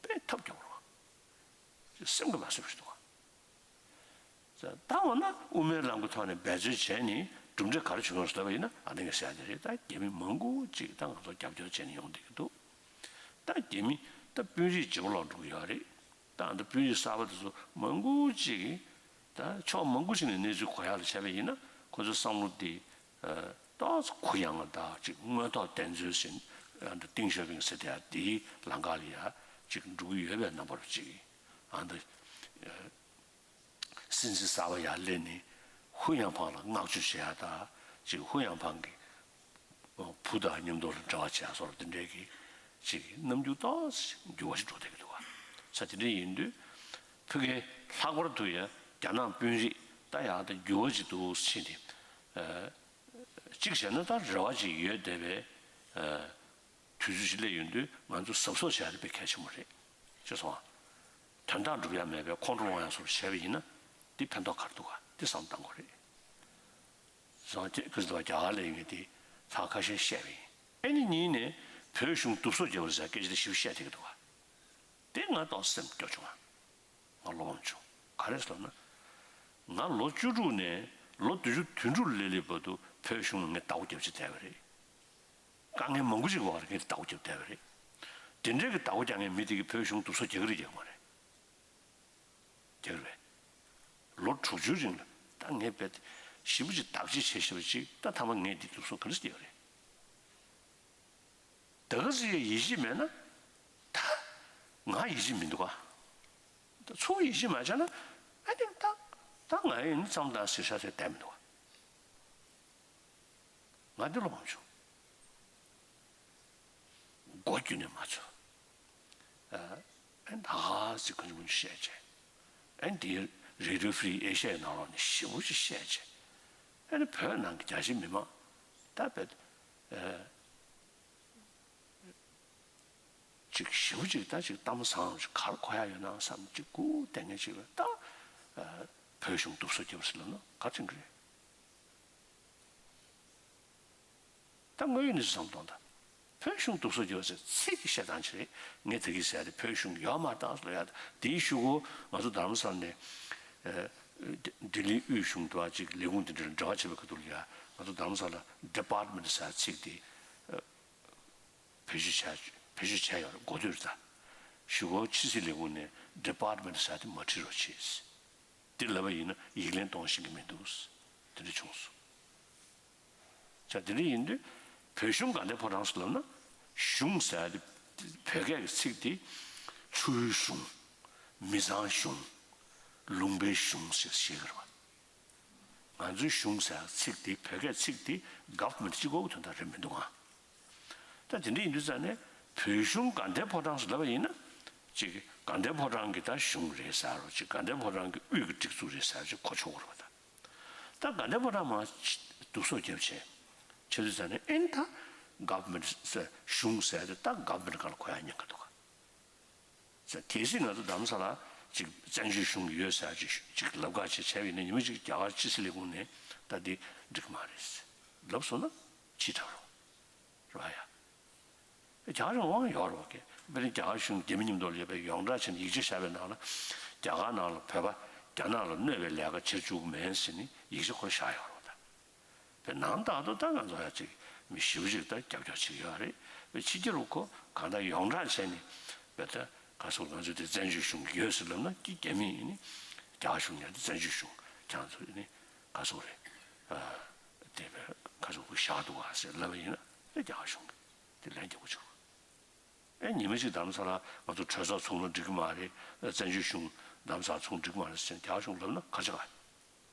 དཔེ་ཐབས་སྐྱོ་པོ་རེད། སེམས་ཀྱིས་མ་བཟོད་པ་ཞིག་འདུག་ག། ད་འོ་ན་དབུ་མའི་ལམ་གྱི་ཐོག་ནས་འབད་རྩོལ་བྱས་ནས་གྲུབ་འབྲས་ག་རེ་བྱུང་ཡོད་ཟེར་ལབ་པ་ཡིན་ན། ཨ་ནི་ངས་ཟེར་ཡ་དེ་རེད། ད་རྒྱ་མི་མང་པོ་ཅིག་ད་ང་ཚོ་རྒྱབ་སྐྱོར་བྱས་ནས་ཡོང་བསྡད་ཀྱི་འདུག། ད་རྒྱ་མི་ད་དཔོན་རིགས་བརྗེ་པོ་ལོག་འགྲོ་གི་ཡོད་རེད། ད་ད་དཔོན་རིགས་གསར་པ་དེ་ཚོ་མང་པོ་ཅིག་གིས་ད་ཕྱོགས་མང་པོ་ཞིག་ནས་གནས་ཚུལ་གོ་ཡག་ལ་བྱས་པ་ཡིན་ན་ཁོ་ཚོའི་བསམ་བློ་དེ་ཏོག་ཙམ་གུ་ཡངས་དང་ཅིག་དངོས་ཐོག་བདེན་འཚོལ་ཟེར། ཨ། ད་ཏིང་ཞའོ་ཕིང་ཟེར་དེ་ཡ་དེའི་ལམ་ཁ་ལ་ཡ་ཅིག་འགྲོ་གི་ཡོད་པའི་རྣམ་པ་རུ་ཅིག། ཨ། ད་སྲིད་འཛིན་གསར་པ་ཡར་སླེབས་ནས་ཧུའུ་ཡན་ཕང་ལ་བསྔགས་བརྗོད་བྱེད་ཡ་དང་ཅིག། ཧུའུ་ཡན་ཕང་གི་བུ་དང་མཉམ་དུ་ལ་འབྲེལ་བ་བྱེད་ཡ་སོགས་དེ་འདྲའི་གི་ཅིག་རྣམ་འགྱུར་ཏོག་ཙམ་འགྱུར་བ་ཞིག་འགྲོ་བསྡད་ཀྱི་འདུག་ག། ས་དེ་འདྲ་ཡིན་དུས་ཕ་གིའི་ལྷག་པར་དུ་ཡ་རྒྱ་ནག་དཔོན་རིགས་ད་ཡག་ད་འགྱུར་བ་ཅིག་འདུག་ཕྱིན་ཏེ། ཨ། གཅིག་བྱས་ན་ད་རེ་བ་ཅིག་ཡོད་བསྡད་པའི། ཨ། དུས་ཚོད་ཅིག་སླེབས་ཡོང་དུས་ང་ཚོ་གཟབ་གཟབ་བྱ་ཡ་དེ་དཔེ་གལ་ཆེན་པོ་རེད། ཤེས་སོང་ང་། དོན་དག་འགྲུབ་ཡ་མེད་པའི་ཁོང་ཁྲོ་སློང་ཡ་སོགས་བྱས་པ་ཡིན་ན་འདི་ཕན་ཐོགས་ག་རེ་འདུག་ག། འདི་བསམ་བཏང་དགོས་རེད། སོང་ཙང་ཁོས་རྒྱ་གར་ལ་ཡོང་མཁན་དེ་ཚང་ཁ་ཤས་བཤད་པ་ཡིན། ཨེ་ནི་གཉིས་ནས་བོད་གཞུང་བསྡུ་གསོག་རྒྱག་པ་རེད་ཟེར་སྐད་ཆ་དེ་ཞིབ་བཤད་བསྡད་ཀྱི་འདུག་ག། དེ་ང་ཏོག་སེམས་སྐྱོ་བྱུང་ང་། ང་བློ་ཕམ་བྱུང་། ག་རེ་ཟེར་ན། ང་ལོ་བཅུ་དྲུག་ནས་ལོ་བདུན་ཅུ་དོན་དྲུག་སླེབས་སླེབས་བར་དུ་བོད་གཞུང་ལ་ངས་ཟླ་བ་བརྒྱད་ཅུ་བསྡད་པ་རེད། དཀའ་ངལ་མང་པོ་ཅིག་ཡོད་རེད། ངས་བདག་པོ་རྒྱབ་བསྡད་པ་རེད། དེ་འདྲའི་གི་བདག་པོ་རྒྱག་མཁན་མི་དེ་གིས་བོད་གཞུང་སྡུག་སྲོག་རྒྱག་གི་རེད་རྒྱག་གི་མ་རེད། རྒྱག་གི་རེད། ལོ་དྲུག་ཅུའི་རིང་ལ་ད་ངས་བེད་ཞེ་པོ་ཅིག་བདག་གཅེས་བྱས་བཞག་པ་ཅིག་ད་ཐ་མ་ངས་འདི་སྡུག་སྲོག་ག་རེ་རྒྱག་གི་རེད། ད་ག་ཟེ་ཡིད་ཆེས་མེད་ན། ད་ང་ཡིད་ཆེས་མི་འདུག་ག་ད་ཚུར་ཡིད་ཆེས་མ་བྱས་ན། ཨ་ནི་ད་ད་ང་ཡིན་ཙམ་ད་ཟེར་ཤ་ཟེར་བསྡད་མི་འདུག་ག་ང་འདི་ལོ་མང་བྱུང་། མགོ་བརྒྱུད་ནས་མ་ཚོར། ཨ་ཨ་ནི་ཧ་ཧ་ཟེར་ཁོང་ཚོ་བཤད་བྱས། ཨ་ནི་དེ་Radio Free Asia ནང་ལོགས་ནས་ཞེ་པོ་ཅིག་བཤད་བྱས། ཨ་ནི་བོད་ནང་གི་རྒྱ་ཆེ་མི་མང་ད་བེད་ཨ། ཅིག་ཞེ་པོ་ཅིག་ད་ཅིག་གཏམ་བཟང་ཅིག་ག་རེ་གོ་ཡ་ཡོད་ན་བསམ་ཅིག་སྒུག་བསྡད་མཁན་ཅིག་ལ་ད། ཨ་བོད་གཞུང་སྡུག་སྲོག་རྒྱབ་ཟེར་ལབ་ན་ག་རེ་དྲན་གི་རེད། ད་དངོས་ཡོད་གནས་ཚུལ་བསམ་བློ་གཏོང་དང་། བོད་གཞུང་སྡུག་སྲོག་རྒྱབ་ཟེར་ཚིག་གི་བཤད་སྟངས་ཅིག་རེད། ངས་ད་གིན་ཟེར་ཡ་དེ་བོད་གཞུང་ཡོད་མ་རེད་ད་ཟེར་ལབ་ཡ་དེ། དེའི་གཞུག་གུ་ང་ཚོ་རྡ་རམ་ས་ལ་ནས། ཨ་ལྡི་ལི་དབུས་གཞུང་དུ་བ་ཅིག་ལས་ཁུངས་དེ་འདྲ་ལ་འབྲེལ་བ་བྱེད་པའི་ཁ་ཐུག་ལ་ཡ་ང་ཚོ་རྡ་རམ་ས་ལ་Department ཟེར་ཚིག་དེ་བེད་སྤྱོད་བྱས་བེད་སྤྱོད་བྱས་ཡོད་རེད། གོ་ཐོས་རེད་ད། གཞུག་གུ་ཕྱི་སྲིད་ལས་ཁུངས་ནས་Department ཟེར་དེ་མ་བྲིས་རོགས་བྱེད། འདི་ལབ་པ་ཡིན་ན་ཡིག་ལན་གཏོང་ཤེས་ཀྱི་མི་འདུག་དེ་འདྲ་བྱུང་སོང་། ཆ་དེ་འདྲ་ཡིན་དུས་བོད་གཞུང་དགའ་ལྡན་ཕོ་བྲང་ཟེར་ལབ་ན། གཞུང་ཟེར་ཡ་དེ་བོད་སྐད་ཀྱི་ཚིག་དེ་ཆུ་བོའི་གཞུང་། མི་ཚང་གཞུང་། ལུང་པའི་གཞུང་ཞེས་བཤད་ཀྱི་རེད་པ། ང་ཚོའི་གཞུང་ཟེར་ཡ་ཚིག་དེ་བོད་སྐད་ཚིག་དེ་government གཅིག་པོ་གི་དོན་དག་རེད་མི་འདུག་ག་ད་དེ་འདྲ་ཡིན་དུས་ཙང་ནས་བོད་གཞུང་དགའ་ལྡན་ཕོ་བྲང་ཟེར་ལབ་པ་ཡིན་ན། ཅིག་དགའ་ལྡན་ཕོ་བྲང་གི་ད་གཞུང་རེད་ཟེར་རོ། ཅིག་དགའ་ལྡན་ཕོ་བྲང་གི་དབུས་ཀྱི་སྒྲིག་འཛུགས་རེད་ཟེར་ཅིག་གོ་ཆོག་གི་རེད་པ་ད། ད་དགའ་ལྡན་ཕོ་བྲང་མར་སྡུག་སྲོག་བརྒྱབ་བྱས། བྱས་དུས་ཙང་ནས་ཨེ་ནི་ད་government ཟེར་གཞུང་ཟེར་དེ་ད་government སྒང་ལ་གོ་ཡ་ཉེན་ཁ་འདུག་ག་ཟེར། གལ་སྲིད་ང་ཚོ་རྡ་རམ་ས་ལ་ཅིག་བཙན་བྱོལ་གཞུང་ཡོད་ཟེར་ཅིག་ཅིག་ལབ་ཁ་ཅིག་བྱས་པ་ཡིན་ན། ཉི་མ་ཅིག་རྒྱ་གར་ཕྱི་སྲིད་ལས་ཁུངས་ནས་ད་འདི་འགྲིག་གི་མ་རེད་ལབ་སོང་ན་ཕྱིས་དྲགས་རེད་པ། རེད་པ་ཡ། རྒྱ་གར་གཞུང་དབང་ཡོད་རེད་པ། དཔེར་ན་རྒྱ་གར་གཞུང་རྒྱ་མི་མཉམ་དུ་ལ་ཡོད་པའི་ཡོངས་གྲགས་བྱས་ནས་ཡིག་ཆ་བཞག་པའི་ནང་ལ། རྒྱ་གར་ནང་ལ་བོད་པ་རྒྱ་ནག་ལ་གནོད་པའི་ལས་ཀ་བྱེད་བཅུག་གི་མེད་ཟེར་ནས་ཡིག་ཆ་ཁོ་རང་བཞག་ཡོད་རེད་པ་ད། དེ་ནང་ལྟར་དུ་ད་ང་ཚོ་ཡ་ཅིག་མི་ཞེ་པོ་ཅིག་ད་རྒྱབ་སྐྱོར་བྱེད་ཀྱི་ཡོད་རེད། དཔེ་ཕྱི་རྒྱལ་ལ་ཁོ་གང་ལྟར་ཡོངས་གྲགས་བྱས་ནས་དཔེ་ད་ག་སོགས་ང་ཚོ་དེ་བཙན་བྱོལ་གཞུང་ཡོད་ཟེར་ལབ་ན་ཀྱི་རྒྱ་མི་ཡིན་ནི། རྒྱ་གཞུང་ཡང་དེ་བཙན་བྱོལ་གཞུང་ཁྱེད་ཚོ་ཡིན་ནི་ག་སོགས་རེད། ཨ་དེ་བས་ག་སོགས་ཁོ་བཞག་འདུག་ག་ཟེར་ལབ་པ་ཡིན་ན་དེ་རྒྱ་གཞུང་གི་དེ་ལན་རྒྱག་དགོས་བྱུང་། ཨེ་ཉི་མ་ཞིག་རྡ་རམ་ས་ལ་ང་ཚོ་གྲོས་ཚོགས་ཚོགས་ན་འགྲིག་གི་མ་རེད། བཙན་བྱོལ་གཞུང་རྡ་རམ་ས་ལ་ཚོགས་འགྲིག་གི་མ་རེད་ཟེར་ནས་རྒྱ་གར་གཞུང་ལབ་ན་ག་ཅི་ག་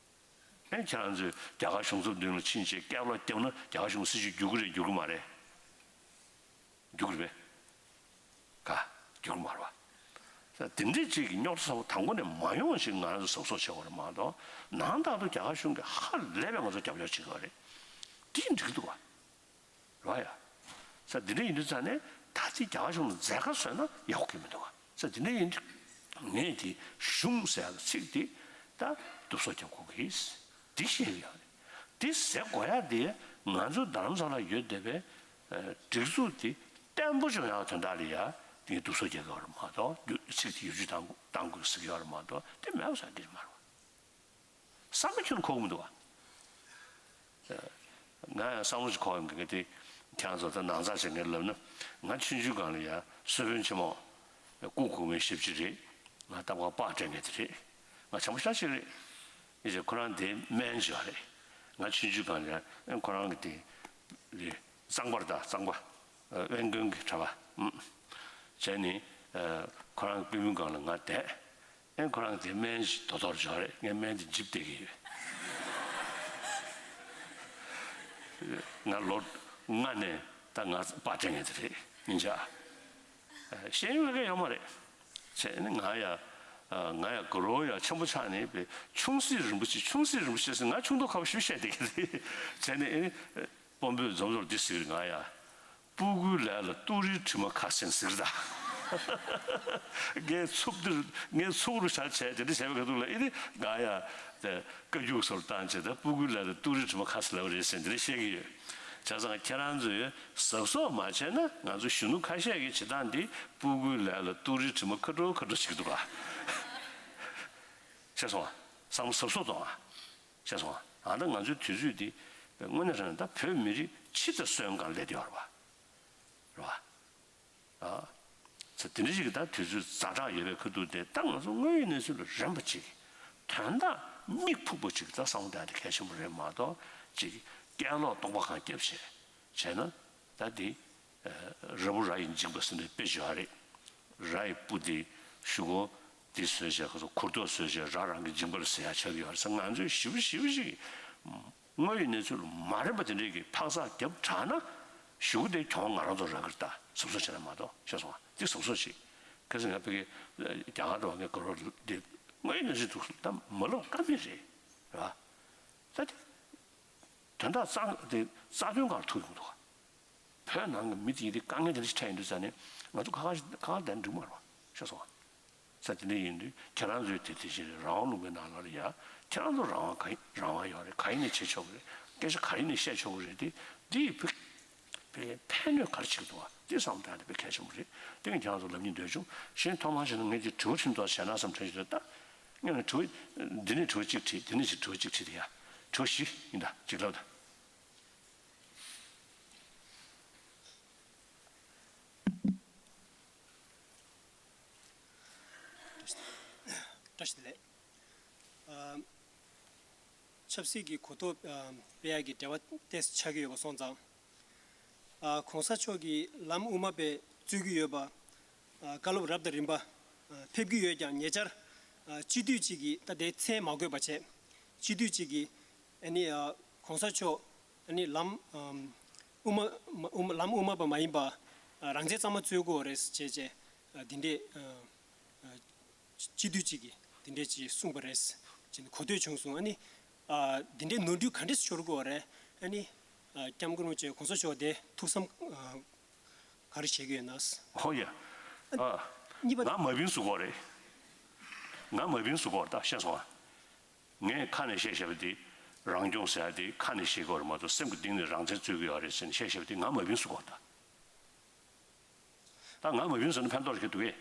ཨེ་ཁྱེད་རང་ཚོས་རྒྱ་གར་གཞུང་ཚབ་མདུན་ལ་ཕྱིན་བྱས་སྐད་ལོག་བརྒྱབ་ན་རྒྱ་གར་གཞུང་སྲིད་ཇུས་འགྱུར་གི་རེད་འགྱུར་གི་མ་རེད། འགྱུར་གི་རེད་པས། ག་འགྱུར་གི་མ་རེད་པ། ས་དེ་འདྲས་ཅིག་གི་རྙོག་དྲ་ཚ་པོ་དང་པོ་ནས་མ་ཡོང་ཞིག་ང་རང་ཚོ་གཟབ་གཟབ་བྱེད་དགོས་རེད་མ་གཏོགས། ནང་ལྟར་དུ་རྒྱ་གར་གཞུང་གིས་ཧ་ལས་པའི་ང་ཚོ་རྒྱབ་སྐྱོར་བྱེད་ཀྱི་ཡོད་རེད། དེ་འགྲིག་གི་འདུག་ག་རེད་པ་ཡ། ས་དེ་འདྲ་ཡིན་དུས་ཙང་ནས་ད་ལྟའི་རྒྱ་གར་གཞུང་ལ་མཛད་དཀའ་བཟོས་ན་ཡག་པོ་གི་མི་འདུག་ག་ས་དེ་འདྲ་ཡིན་དུས་ངས་དེ་གཞུང་ཟེར་ཡག་གི་ཚིག་དེ་ད་སྡུག་སོ་རྒྱབ་དགོས་ཀྱི་དེ་བཤད་ཀྱི་ཡོད་རེད། དེ་ཟེར་དགོས་ཡག་དེ་ང་ཚོ་རྡ་རམ་ས་ལ་ཡོད་བསྡད་པའི་སྒྲིག་འཛུགས་དེ་བརྟན་པོ་བྱུང་ཡག་དོན་དག་ལ་ཡ་དེ་སྡུག་སོ་རྒྱག་གི་ཡོད་རེད་མ་གཏོགས། ཚིག་དེ་བསྒྱུར་བཅོས་གཏང་དགོས་ཟེར་གྱི་ཡོད་རེད་མ་གཏོགས། དེ་མེད་པ་བཟོ་ཡག་གི་མ་རེད་པ། བསམ་བློ་ཁྱོན་འཁོར་གྱི་མི་འདུག་ག་ང་ཡང་བསམ་བློ་ཞིག་འཁོར་ཡོང་གི་འདུག་དེ་ཁྱེད་རང་ཚོ་ད་ནང་ཚགས་བྱེད་མཁན་ལབ་ན། ང་ཆུང་ཆུང་སྒང་ལ་ཡ་གསོལ་དཔོན་ཆེན་མོ་སྐུ་གོང་མའི་ཞབས་ཕྱི་རེད། ང་རྟ་ཁ་པར་སྤྲད་མཁན་དེ་རེད། ང་བྱམས་པོ་ཤ་ཤེས་རེད། ཨེ་ཅེ་ཁོ་རང་དེ་སྨན་བྱས་རེད། ང་ཆུང་ཆུང་སྒང་ལ་ཡ་ཨེ་ཁོ་རང་གི་དེ་རེད། གཙང་པ་རེད་ད་གཙང་པ། དབེན་དགོན་གྱི་གྲྭ་པ། ཨུམ། བྱས་ནས་ཁོ་རང་གི་པུས་མོའི་སྒང་ལ་ང་བསྡད། ཨེ་ཁོ་རང་གིས་དེ་སྨན་ཞིག་དོ་དོར་འཇོག་རེད། ངས་སྨན་དེ་འཇིབ་བསྡད་ཀྱི་ཡོད། ང་ལོ་ལྔ་ནས་ད་ང་པར་སྤྲད་མཁན་དེ་རེད་སྙིང་རྗེ། ཤེས་ཡོན་ལ་ཀ་ཡོད་མ་རེད། བྱས་ནས་ང་ཡ་ང་ཡ་དགའ་རོགས་ཡ་ཆེན་པོ་ཆགས་ནས་པའི་ཆུང་སྲིད་རིན་པོ་ཆེ་ཆུང་སྲིད་རིན་པོ་ཆེ་ཟེར་ང་ཆུང་མདོག་ཁ་པོ་ཞིག་བཤད་བསྡད་ཀྱི་རེད། བྱས་ནས་ཨེ་དཔོན་པོས་འཛོམས་ཚོར་འདི་ཟེར་གི་རེད། ང་ཡ། སྤུ་གུའི་ལས་ལ་ཏུ་རིའི་དྲི་མ་ཁ་ཟེར་ཟེར་ད། ངས་ཚུབ་འདིར་ངས་ཚུགས་རུ་བཞག་བྱས་དེ་འདྲ་བྱས་པའི་ཁ་ཐུག་ལ་ཨེ་ནི་ང་ཡ་དེ་བཀའ་རྒྱུགས་སོར་བཏང་བྱས་ད་སྤུ་གུའི་ལས་ལ་ཏུ་རིའི་དྲི་མ་ཁ་ཟེར་ལབ་རེད་ཟེར་འདི་འདྲ་བཤད་ཀྱི་ཡོད། བྱས་ཙང་ཁྱེད་རང་ཚོས་གཟབ་གཟབ་མ་བྱས་ན་ང་ཚོ་གཞོན་ནུ་ཁ་ཤས་ཀྱི་བྱེད་སྟངས་འདི་སྤུ་གུའི་ལས་ལ་ཏུ་རིའི་དྲི་མ་ཁ་དྲོ་ཁ་དྲོ་བྱེད་ཀྱི་འདུག་ག་ཤེས་སོང་ང་། བསམ་བློ་གཟབ་གཟབ་གཏོང་ང་། ཤེས་སོང་ང་། ཨ་ད་ང་ཚོའི་དུས་ཚོད་འདི་དངོས་གནས་དྲང་གནས་ད་བོད་མི་རིགས་འཆི་དང་གསོན་སྒང་སླེབས་བསྡད་ཡོད་རེད་པ། རེད་བ། ཨ། ཚེ་དེ་འདྲ་ཞིག་གི་ད་དུས་ཚོད་ཛ་དྲག་ཡོད་པའི་ཁ་ཐུག་དེ་ད་ང་ཚོ་དངོས་ཡོད་གནས་ཚུལ་ལ་རན་པ་ཅིག་དོན་དག་མིག་ཕུག་པ་ཅིག་ད་བསམ་བློ་བཏང་ཡ་དེ་གལ་ཆེན་པོ་རེད་མ་གཏོགས་ཅིག་སྐད་ལོག་སྟོང་པ་གང་རྒྱབ་བྱས་བྱས་ན་ད་དེ་ར་བུ་ར་ཡིས་འཇིགས་པ་ཟེར་ནས་དཔེ་བརྗོད་ཡ་རེད། ར་ཡི་སྤུ་དེ་གཞུག་གུ་དེ་བཟོས་བྱས་ཁ་ཚོ་གུར་ཐོག་བཟོས་བྱས་ར་རང་གི་འཇིགས་པ་ལ་ཟེར་ཡ་ཆགས་ཀྱི་ཡོད་རེད་ཟེར། ང་ཚོས་ཞིབ་ཞིབ་ཞིག་དངོས་ཡོད་གནས་ཚུལ་མ་རན་པ་དེ་འདྲས་ཀྱི་འཕག་འཚག་རྒྱབ་དྲགས་ན་གཞུག་གུ་དེ་གྱོང་ང་རང་ཚོ་རག་གི་རེད། ད་གཟབ་གཟབ་བྱས་ན་མ་གཏོགས་ཤེས་སོང་ང་། དེ་གཟབ་གཟབ་བྱེད། ཁ་སང་ང་ཕ་གི་རྒྱ་གར་དུ་བ་ངའི་གོ་རོ་དེ་དངོས་ཡོད་གནས་ཚུལ་འདུག་ད་མ་ལོག་ཀ་མེད་རེད། རེད་བ། ད་དེ་དོན་དག་རྩ་དེ་རྩ་དོན་གང་ཐུག་ཡོང་འདུག་ག་བོད་ནང་གི་མི་དེ་དེ་དཀའ་ངལ་དེ་འདྲ་ཞིག་འཕྲད་ཡོང་དུས་ཙ་ནས་ང་ཚོ་ཁ་ཁ་ཁ་ཁ་བསྡད་ན་འགྲིག་མ་རེད་བ། ཤེས་སོང་ང་། ས་དེ་འདྲ་ཡིན་དུས་ཁྱེད་རང་ཚོའི་དེ་དེ་བཞིན་རང་དབང་ལུང་པའི་ནང་ལ་ཡ་ཁྱེད་རང་ཚོ་རང་དབང་ག་རང་དབང་ཡོད་རེད། ག་ཡིན་ནས་བྱེད་ཆོག་གི་རེད། སྐད་ཆ་ག་ཡིན་ནས་བཤད་ཆོག་གི་རེད། དེ་འདི་ཡི་བུ་བའི་ཕན་གནོད་ག་རེ་ཆགས་འདུག་བ། དེ་བསམ་བློ་བཏང་ཡ་དེ་དཔེ་གལ་ཆེན་པོ་རེད། དེ་ངས་ཁྱེད་རང་ཚོ་ལབ་སྙིང་འདོད་བྱུང་། གཞན་ཐོག་མར་བྱས་ན་ངས་ཀྱི་དྲི་བ་ཁྲིམས་ཐོག་བྱས་ན་བསམ་དྲན་བྱས་ད་ངས་ནི་དྲི་བ་འདི་ནས་དྲི་བ་གཅིག་དྲིས། འདི་ནས་ཅིག་དྲི་བ་གཅིག་དྲིས། དེ་ཡ་དྲི་བ་བཞི་ཡིན་ད་གཅིག་ལབ་ད། བཀྲ་ཤིས་བདེ་ལེགས། ཨ། ཆབ་སྲིད་ཀྱི་གོ་རྟོགས་ཨ་སྤེལ་ཡག་གི་འབྲེལ་བ་ཏོག་ཙམ་ཆགས་ཀྱི་ཡོད་པ་སོང་ཙང་། ཨ། གོང་ས་མཆོག་གིས་ལམ་དབུ་མ་པའི་རྩོད་ཀྱི་ཡོད་པ། ཨ། བཀའ་སློབ་རབ་དང་རིམ་པ་ཨ་ཕེབས་ཀྱི་ཡོད་ཀྱང་ཉེ་ཆར་ཨ་སྤྱི་འཐུས་གཅིག་གིས་ད་ལྟའི་མཚན་མ་འཁོད་པ་བྱས། སྤྱི་འཐུས་གཅིག་གིས་ཨ་ནི་ཨ་གོང་ས་མཆོག་ཨ་ནི་ལམ་ཨམ་དབུ་མ་དབུ་མ་ལམ་དབུ་མ་པ་མ་ཡིན་པ་ཨ་རང་བཙན་གཙང་མ་རྩོད་དགོས་རེད་ཅེས་བྱས་ཨ་འདི་འདྲས་ཨ་ཨ་སྤྱི་འཐུས་གཅིག་གིས་འདི་འདྲས་ཅིག་གསུངས་པ་རེད་ཅེས་གོ་ཐོས་བྱུང་སོང་། ཨ་ནི་ཨ་འདི་འདྲས་ནོར་འཁྲུལ་ག་འདྲས་འབྱོར་དགོས་རེད། ཨ་ནི་ཨ་སྐྱབས་མགོན་རིན་པོ་ཆེ་གོང་ས་མཆོག་དེ་ཐུགས་བསམ་ཨ་ག་རེ་བྱེད་ཀྱི་ཡོད་ན། ཧོ་ཡ། ཨ། གཉིས་པ། ང་མ་བིན་བཟོ་གོ་རེད། ང་མ་བིན་བཟོ་གོ་རེད་ད་ཤེས་སོང་ཨ། ངས་ཁ་ནས་བཤད་བཤད་པ་དེ་རང་སྐྱོང་ཟེར་ཡ་དེ་ཁ་ནས་བཤད་གོ་རེད་མ་གཏོགས་སེམས་ཀྱི་གཏིང་ནས་རང་བཙན་རྩོད་ཀྱི་ཡོད་རེད་ཟེར་ནས་བཤད་བཤད་པ་དེ་ང་མ་བིན་བཟོ་གོ་ད། ད་ང་མ་བིན་བཟོ་ན་ཕན་ཐོགས་རེད་འདུག་གས།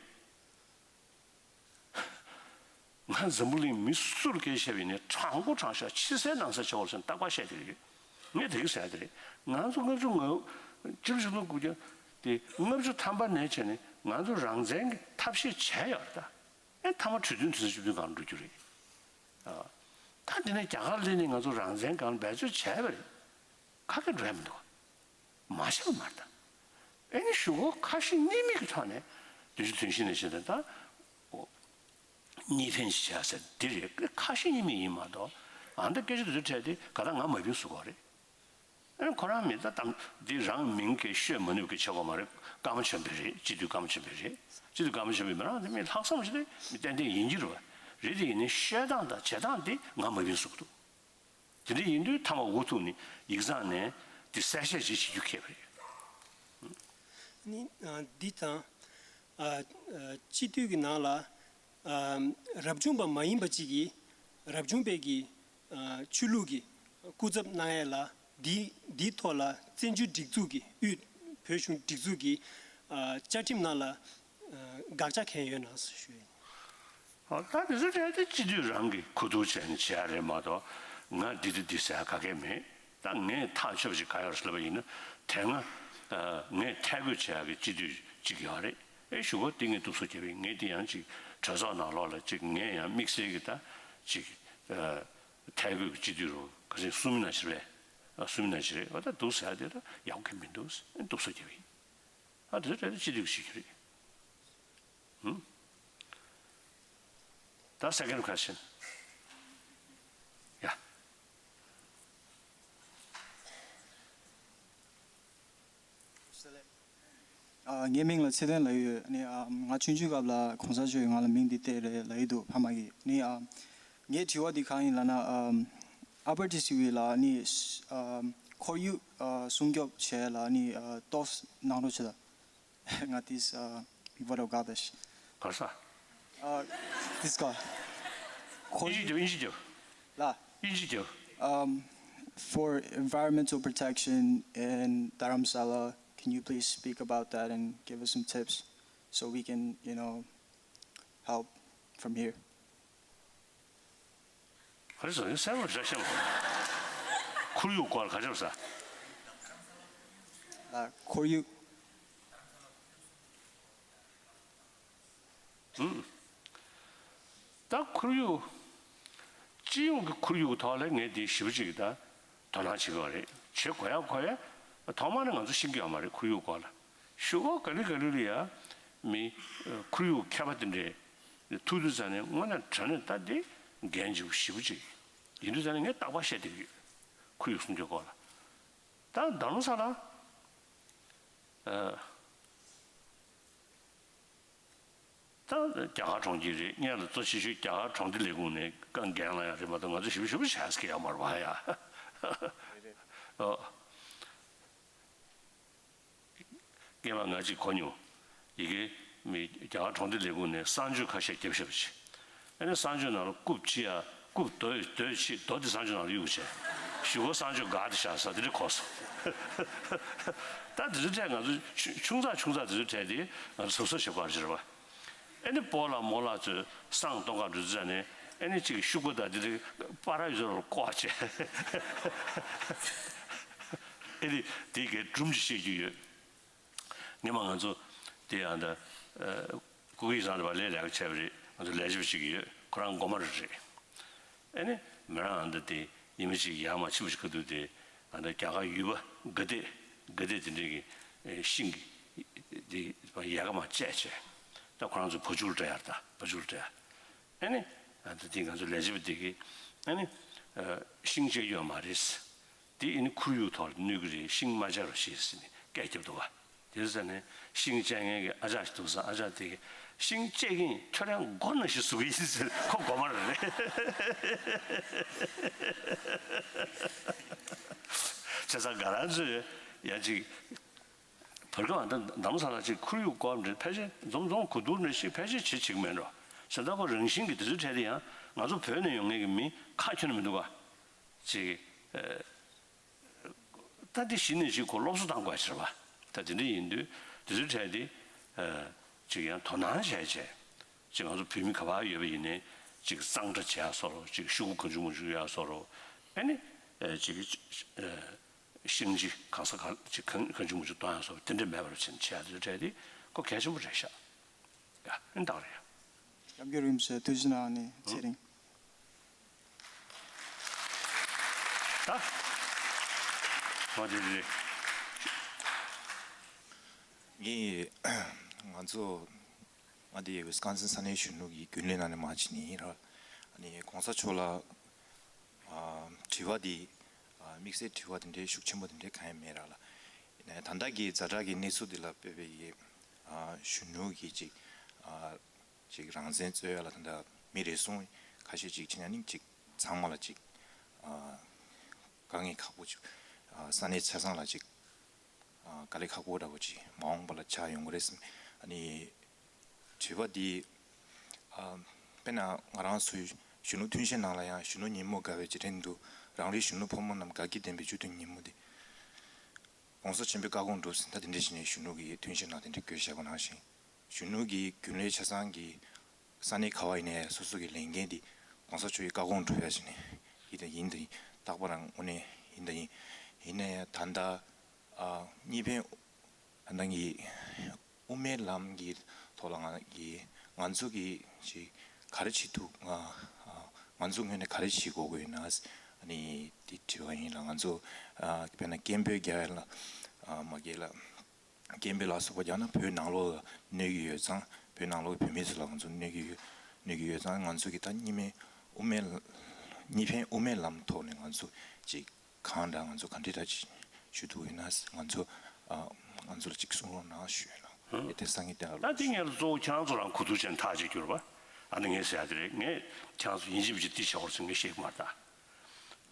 ང་འཛམ་བུ་གླིང་མི་སུ་ལ་སྐད་ཆ་བཤད་པ་ཡིན་ནའི་དྲང་པོ་དྲང་བཞག་ཕྱི་གསལ་ནང་གསལ་བྱེད་དགོས་ཟེར་ནས་རྟག་པར་བཤད་ཀྱི་ཡོད། ངས་དེ་གི་ཟེར་ཡ་དེ་རེད། ང་ཚོ་ལྔ་བཅུ་ང་ཕྱི་ལོ་ཆིག་སྟོང་དགུ་བརྒྱ་དེ་ལྔ་བཅུ་ཐམ་པ་ནས་བྱས་ནས་ང་ཚོ་རང་བཙན་གྱི་ཐབས་ཤེས་བྱས་ཡོད་རེད་ད། ཨེ་མཐའ་མ་གྲོས་མཐུན་དུས་ཚོད་བཅུ་བདུན་སྒང་འགྲོ་རྒྱུ་རེད། ཨ། ད་འདི་ནས་རྒྱ་གར་སླེབས་ནས་ང་ཚོ་རང་བཙན་སྒང་འབད་རྩོལ་བྱས་པ་རེད། ཁ་སྐད་འགྲོ་ཡ་མི་འདུག་མ་བཤད་པ་མ་རེད་ད། ཨེ་ནི་གཞུག་གུ་ཁ་ཞེ་གཉིས་མེད་ཀྱི་ཐོག་ནས་བདུན་ཅུ་དོན་བཞི་ནས་བྱས་ཏེ་ད། གཉིས་ཕན་ཞིག་བྱ་ཟེར་འདི་རེད། ཁ་ཞེ་གཉིས་མེད་ཡིན་མ་གཏོགས་ཨ་འདི་སྐད་ཆ་དེ་ཚོ་འཕྲད་དེ་ག་ད་ང་མ་བིན་བཟོ་གོ་རེད། ཨེ་ཁོ་རང་མི་ད་དམ་འདི་རང་མིང་གི་ཤོད་མ་ནུས་ཀྱི་ཆེ་གོ་མ་རེད། ཀརྨ་ཆོས་འཕེལ་རེད། སྤྱི་འཐུས་ཀརྨ་ཆོས་འཕེལ་རེད། སྤྱི་འཐུས་ཀརྨ་ཆོས་འཕེལ་མི་རང་དེ་མི་ལྷག་བསམ་ཞིག་རེད། མི་ཏན་ཏན་ཡིན་གྱི་རེད་བ། རེད་དེ་ཡིན་ནའི་ཤོད་སྟངས་དང་བྱེད་སྟངས་འདི་ང་མ་བིན་བཟོ་གི་འདུག་དེ་འདྲ་ཡིན་དུས་མཐའ་མ་འུ་ཐུག་ནས་ཡིག་ཚང་ནས་དེ་གསལ་བཤད་ཅིག་བྱེད་རྒྱུ་ཁེལ་བ་རེད། ནི་ཨ་འདི་དང་ཨ་ཨ་སྤྱི་འཐུས་ཀྱི་ནང་ལ་ཨ་རབ་བྱུང་པ་མ་ཡིན་པ་ཅིག་གིས་རབ་བྱུང་པའི་གི་ཨ་ཆོས་ལུགས་ཀྱི་སྐུ་ཚབ་གནང་ཡས་ལ་འདི་འདིའི་ཐོག་ལ་བཙན་བྱོལ་སྒྲིག་འཛུགས་ཀྱི་དབུས་བོད་གཞུང་སྒྲིག་འཛུགས་ཀྱི་ཨ་བཅའ་ཁྲིམས་ནང་ལ་ཨ་དགག་བྱ་གང་ཡོད་ན་ཞུ་ཡིན། ཨ་ད་དེ་ཚོ་གྲས་དེ་སྤྱི་འཐུས་རང་གིས་གོ་བསྡུར་བྱས་ནས་བྱས་ཡ་རེད་མ་གཏོགས་ང་འདི་འདི་འདི་ཟེར་ཡ་ག་གེ་མེད། ད་ངས་ཐག་ཆོད་པ་ཞིག་ག་ཡོད་ཟེར་ལབ་པ་ཡིན་ན་དེ་སྔ་ཨ་ངས་ཐད་བསྐོས་བྱས་ཡ་གི་སྤྱི་འཐུས་གཅིག་ཡོད་རེད། ཨེ་གཞུག་གུ་འདི་ངས་སྡུག་སོ་རྒྱབ་པ་ཡིན། ངས་འདི་ཡང་ཅིག་གྲོས་ཚོགས་ནང་ལོགས་ལ་ཅིག་ངས་ཡང་དམིགས་བསལ་གྱི་ད་ཅིག་ཨ་ཐད་བསྐོས་ཀྱི་སྤྱི་འཐུས་རུ་ག་ཚོད་གསུམ་ན་ཞིག་རེད། ཨ་གསུམ་ན་ཞིག་རེད། ཨ་ད་འདུག་ཟེར་ཡ་དེ་ད་ཡག་པོ་གང་ཡང་མི་འདུག་ཟེར་སྡུག་སོ་རྒྱབ་པ་ཡིན། ཨ་དེ་ཚོ་གྲས་དེ་སྤྱི་འཐུས་ཀྱིས་བྱེད་རྒྱུ་རེད། ཧུམ། ད་second question. Yeah. ཨ་ངའི་མིང་ལ་ཚེ་བརྟན་ལབ་ཡོད། ཨ་ནི་ཨ་ང་ཆུང་ཆུང་སྐབས་ལ་གོང་ས་མཆོག་གིས་ང་ལ་མིང་འདི་བཏགས་རེད་ལབ་ཡི་འདུག་ཕ་མ་གིས། ཨ་ནི་ཨ་ངའི་དྲི་བ་འདི་གང་ཡིན་ལབ་ན་ཨ་ཨ་པར་ཊི་སི་ཝི་ལ་ཨ་ནི་ཨ་ཁོར་ཡུག་ཨ་སྲུང་སྐྱོབ་བྱས་ལ་ཨ་ནི་ཨ་ཏོག་ཙམ་གནང་རོགས་བྱེད་དང་། ང་this uh, what about this? ག་རེ་ཟེར། Uh, this guy. དབྱིན་ཇི་རྒྱབ། དབྱིན་ཇི་རྒྱབ། ལ། དབྱིན་ཇི་རྒྱབ། Um, for environmental protection in Dharamsala, can you please speak about that and give us some tips so we can, you know, help from here? ག་རེ་ཟེར། གསལ་པོ་རེད་ཤག་ཁོར་ཡུག་སྐོར་ག་རེ་ཟེར། ལ་ཁོར་ཡུག་ཨུམ། ད་ཁོར་ཡུག་སྤྱི་ཡོངས་ཀྱི་ཁོར་ཡུག་གི་ཐོག་ལ་ངས་དེ་ཞེ་པོ་ཅིག་ད་དོ་སྣང་བྱེད་དགོས་རེད། བྱེད་དགོས་ཡ་དགོས་ཡ། ཐོག་མར་ནས་ང་ཚོ་ཤེས་ཀྱི་ཡོད་མ་རེད། ཁོར་ཡུག་སྐོར་ལ་ཞུ་སྒོ་ག་ལེ་ག་ལེ་ལ་ཡ་མི་ཁོར་ཡུག་མཁས་པ་དེ་འདྲས་ཐུག་དུས་ཙ་ནས་དངོས་གནས་དྲང་གནས་ད་དེ་འགན་ལྗིད་པོ་ཞེ་པོ་ཅིག་ཡིན་དུས་ཙ་ནས་ངས་རྟག་པར་བཤད་བསྡད་ཀྱི་ཡོད། ཁོར་ཡུག་སྲུང་སྐྱོབ་སྐོར་ལ། ད་ད་ལོ་ས་ལ། ཨ། ད་རྒྱ་གར་གྲོང་ཁྱེར་རེད། སྔོན་ལ་གཙོ་ཆེ་ཤོས་རྒྱ་གར་གྲོང་སྡེ་ལས་ཁུངས་ནས་འགན་ལེན་ཡ་རེད་མ་གཏོགས་ང་ཚོ་ཞེ་པོ་ཞེ་པོ་བྱས་ཀྱི་ཡོད་མ་རེད་པ་ཡ། ཨོ། སྔོན་མ་ང་གཅིག་གོ་མྱོང་། ཡི་གེ་མི་རྒྱ་གར་གྲོང་སྡེ་ལས་ཁུངས་ནས་གསང་སྤྱོད་ཁ་ཤས་བརྒྱབ་བཞག་པ་ཞིག་ཨ་ནི་གསང་སྤྱོད་ནང་ལ་རྐུབ་ལྕི་ཡ། རྐུབ་རྡོ་རྡོ་ཆེ་རྡོ་དེ་གསང་སྤྱོད་ནང་ལ་གཡུག་བྱས། གཞུག་གུ་གསང་སྤྱོད་འགག་དེ་བཞག་ས་དེ་འདྲ་གོ་སོང་། ད་དེ་ཚོའི་གྲས་ང་ཚོ་ཆུང་ཆུང་ཙག་ཆུང་ཙག་དེ་ཚོའི་གྲས་དེ་ང་ཚོ་གཟབ་གཟབ་བྱེད་དགོས་རེད་པ། ཨེ་ནི་སྤོ་ལགས་རྨོ་ལགས་ཚོས་བསང་གཏོང་ག་འགྲོ་དུས་ཙ་ནས་ཨེ་ནི་གཅིག་ཤུག་པ་དང་དེ་རིགས་པར་ར་ཡོད་ཚོ་ལ་བཀོག་བྱས། ཨེ་ནི་དེ་གའི་སྒྲུང་ཅིག་བཤད་རྒྱུ་ཡོད། སྔོན་མ་ང་ཚོ་དེ་ཡང་ད་ཨ་སྐུ་སྒེར་སང་ལ་བ་ལས་ལས་ཀ་བྱས་པ་རེད། ང་ཚོ་ལས་བྱེད་པ་ཅིག་ཡོད། ཁོ་རང་མགོ་དམར་རེད། ཨེ་ནི་མི་རང་ཨ་མདའ་དེ་ཉི་མ་གཅིག་ཡར་མར་ཕྱིན་པ་ཞིག་ག་དུས་དེ་ཨ་མདའ་རྒྱ་གར་ཡུལ་པ་དགའ་དད་དགའ་དད་དེ་འདྲས་ཀྱི་ཨེ་ཤིང་གི་དེ་ཡལ་ག་མར་བཅད་བྱས། ད་ཁོ་རང་ཚོ་བ་ཕྱུགས་ལ་སྤྲད་ཡ་རེད། ད་བ་ཕྱུགས་ལ་སྤྲད་ཡ། ཨེ་ནི་ཨ་མདའ་དེ་ང་ཚོ་ལས་བྱེད་པ་དེ་གིས་ཨེ་ནི་ཨ་ཤིང་བཅད་རྒྱུ་ཡོད་མ་རེད། དེ་ཨེ་ནི་ཁོར་ཡུག་ཐོག་ལ་གནོད་ཀྱི་རེད། ཤིང་མ་བཅད་རོགས་བྱེད་ཟེར་ནས་སྐད་བརྒྱབ་འདུག་ག་དེ་ཟེར་ནས་ཤིང་བཅད་མཁན་གྱི་ཨ་ཅག་ཞིག་འདུག་ས། ཨ་ཅག་དེ་གིས་ཤིང་བཅད་ཀྱིན་ཁྱོད་རང་མགོ་ནང་བཞིན་ཟུག་གི་ཡིན་ཟེར། ཁོ་མགོ་དམར་རེད། བྱས་ཙང་ང་རང་ཚོས་ཡ་ཅིག་བར་སྐབས་ཨ་ད་འདམ་ས་ལ་ཅིག་ཁོར་ཡུག་སྐོར་འདྲ་ཕལ་ཆེར་འཛོམས་འཛོམས་གོ་བསྡུར་འདྲ་ཞིག་ཕལ་ཆེར་བྱེད་བྱེད་ཀྱི་མེད་འགྲོ། བྱས་ཙང་ཁོ་རང་བཞིན་གྱི་དེ་ཚོའི་གྲས་དེ་ཡང་ང་ཚོ་བོད་ནས་ཡོང་མཁན་གྱི་མི་ཁ་ཁྱོན་ནས་མི་འདུག་ག་ཅིག་ད་འདི་གཞི་ནས་ཅིག་ཁོ་སློབ་གསོ་གཏང་དགོས་ཡ་ཆེ་རེད་པ། ད་དེ་འདྲ་ཡིན་དུས་དེ་ཚོའི་གྲས་དེ་ཨ་ཅིག་ཡང་དོ་སྣང་བྱས་བྱས། ཅིག་ང་ཚོ་བོད་མི་ག་པར་ཡོད་པ་ཡིན་ནའི་ཅིག་གཙང་སྦྲ་བྱེད་ཡ་བཟོ་འདྲ། ཅིག་ཤོག་གུ་གང་བྱུང་མང་བྱུང་ཡོད་ཡ་བཟོ་འདྲ། ཨ་ནི་ཨ་ཅིག་ཨ་ཤིང་ཅིག་གང་ས་ག་ཅིག་གང་གང་བྱུང་མང་བྱུང་གཏོང་ཡ་བཟོ་འདྲ། དེ་འདྲ་མེད་པ་བྱས་ནས་བྱེད་ཡ་དེ་ཚོའི་གྲས་དེ་ཁོ་གལ་ཆེན་པོ་རེད་ཤག་ཡ་ཨ་ནི་ད་ག་རེད་ཡ། སྐྱབས་མགོན་རིན་པོ་ཆེ་ཐུགས་རྗེ་གནང་ནས་ཚེ་རིང་། ད། ང་དེ་རེད། ངས་ང་ཚོ་ང་དེ་ཝི་སི་ཀོན་སིན་ས་གནས་གཞོན་ནུ་གི་རྒྱུན་ལས་ནང་ནས་མར་ཕྱིན་ནི་ཡིན་ར། ཨ་ནི་གོང་ས་མཆོག་ལ་ཨ་དྲི་བ་དེ་ཨ་དམིགས་བསལ་དྲི་བ་དེ་འདྲའི་ཤུགས་ཆེན་པོ་དེ་འདྲའི་གང་ཡང་མེད་ར་ལ། ཡིན་ནའི་ད་ལྟ་གི་ཛ་དྲག་གི་གནས་ཚུལ་འདི་ལ་དཔག་པའི་ཡི་ཨ་གཞོན་ནུ་གི་ཅིག་ཨ། ཅིག་རང་བཙན་རྩོད་ཡ་ལ་ད་ལྟ་མི་རེ་ཟུང་ཁ་ཤས་ཅིག་ཕྱིན་ཡ་ནི་ཅིག་ཚང་མ་ལ་ཅིག་ཨ་དཀའ་ངལ་ཁག་པོ་ཅིག་ཨ་ས་གནས་ཆ་ཚང་ལ་ཅིག་ཨ་དཀའ་ལས་ཁག་པོ་འདྲ་པོ་ཅིག་མ་འོངས་པ་ལ་ཆགས་ཡོང་གི་རེད་བསམ། ཨ་ནི་དྲི་བ་འདི་ཨ་དཔེར་ན་ང་རང་ཚོའི་གཞོན་ནུ་མཐུན་ཤིང་ནང་ལ་ཡང་གཞོན་ནུ་ཉིན་མོ་དགའ་བའི་རྗེས་དྲན་དུ། རང་རེའི་གཞོན་ནུ་ཕོ་མོ་རྣམས་དགའ་སྐྱིད་ལྡན་པའི་བཅུད་དོན་ཉིན་མོ་འདི། ༸གོང་ས་ཆེན་པོའི་བཀའ་དགོངས་སྒྲུབ་ཟིན། ད་དེ་འདྲ་བྱས་ནས་གཞོན་ནུ་གི་མཐུན་ཤིང་ནང་དེ་འདྲ་བཀོད་བཞག་པ་ནང་བཞིན། གཞོན་ནུ་གི་རྒྱུན་ལས་ཆ་ཚང་གི་ས་གནས་ག་བ་ཡིན་ནའི་སོ་སོ་གི་ལས་འགན་དེ་༸གོང་ས་མཆོག་གི་བཀའ་དགོངས་སྒྲུབ་ཡ་བྱས་ནས་ཡིན་དང་ཡིན་དང་ཡིན། རྟག་པར་དངོས་གནས་ཡིན་དང་ཡིན། ཡིན་ནའི་ད་ལྟ་ཨ་གཉིས་ཕན་ད་ལྟ་གི་དབུ་མའི་ལམ་གྱི་ཐོག་ལ་ང་གི་ང་ཚོ་གི་ཅིག་ག་རེ་བྱེད་ཐུབ། ང་ང་ཚོ་ངོས་ནས་ག་རེ་བྱེད་དགོས་ཀྱི་ཡོད་ན། ཨ་ནི་དེ་དྲི་བ་ཡིན་ལ། ང་ཚོ་ཨ་དཔེར་ན་སྐད་འབོད་རྒྱག་ཡ་ལ་ཨ་མ་རྒྱག་ལ། སྐད་འབོད་ལ་སོགས་པ་རྒྱག་ན་བོད་ནང་ལོགས་ལ་གནོད་ཀྱི་ཡོད་ཙང་། བོད་ནང་ལོགས་བོད་མི་ཚོ་ལ་ང་ཚོ་གནོད་ཀྱི་ཡོད། གནོད་ཀྱི་ཡོད་ཙང་། ང་ཚོ་གི་ད་གཉིས་ཕན་དབུ་མའི་གཉིས་ཕན་དབུ་མའི་ལམ་ཐོག་ནས་ང་ཚོ་ཅིག་གང་འདྲ་ང་ཚོ་ག་འདྲ་འདྲ་ཅིག་ཞུ་ཐུབ་ཡོད་ན། ང་ཚོ་ཨ་ང་ཚོ་ལ་ཅིག་གསུང་རོགས་གནང་ཞུ་ཡོད་ལ། ཨེ་དེ་སང་ཉིན་དེ་ལ་ད་དེ་ངས་གཙོ་བོ་ཁྱེད་རང་ཚོ་རང་གོ་ཐུག་ཅན་ཐག་གཅོད་རྒྱུ་རེད་པ། ཨ་ནི་ངས་ཟེར་ཡ་དེ་རེད། ངས་ཁྱེད་རང་ཚོ་ཡིན་གཅིག་མིན་གཅིག་འདི་བྱེད་དགོས་རེད་ཟེར་ངས་བཤད་ཀྱི་མ་རེད་ད།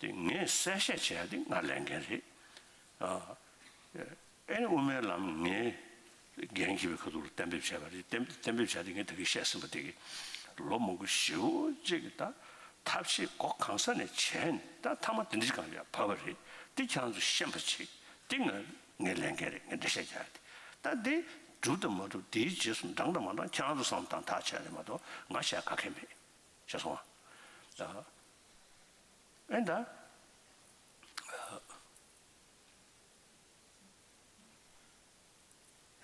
དེ་ངས་གསལ་བཤད་བྱས་ཏེ་ང་ལས་འགན་རེད། ཨ་ཨེ་ནི་དབུ་མའི་ལམ་ངས་འགན་འཁྱེར་བའི་ཁ་ཐུག་ལ་གཏན་འབེབས་བྱས་པ་རེད། གཏན་གཏན་འབེབས་བྱས་ཏེ་ངས་ད་གིན་བཤད་ཟིན་པ་དེ་གི་ལོ་མང་པོ་ཞེ་པོ་ཅིག་གི་ད་ཐབས་ཤེས་སྒོ་གང་ས་ནས་བྱས་ནས་ད་མཐའ་མ་དེ་འདྲ་ཅིག་གང་ཡ་བབས་པ་རེད། དེ་ཁྱེད་རང་ཚོ་ཤེས་པ་བྱེད། དེ་ང་ངའི་ལས་འགན་རེད། ངས་འགྲེལ་བཤད་རྒྱག་ཡ་དེ། ད་དེ་གྲུབ་དང་མ་གྲུབ་དེའི་རྗེས་སུ་འབྲང་དང་མ་འབྲང་ཁྱེད་རང་ཚོ་བསམ་བློ་བཏང་ཐག་བཅད་རེད་མ་གཏོགས་ང་བཤད་ག་གེ་མེད། ཤེས་སོང་ཨ། ཨེ་ད།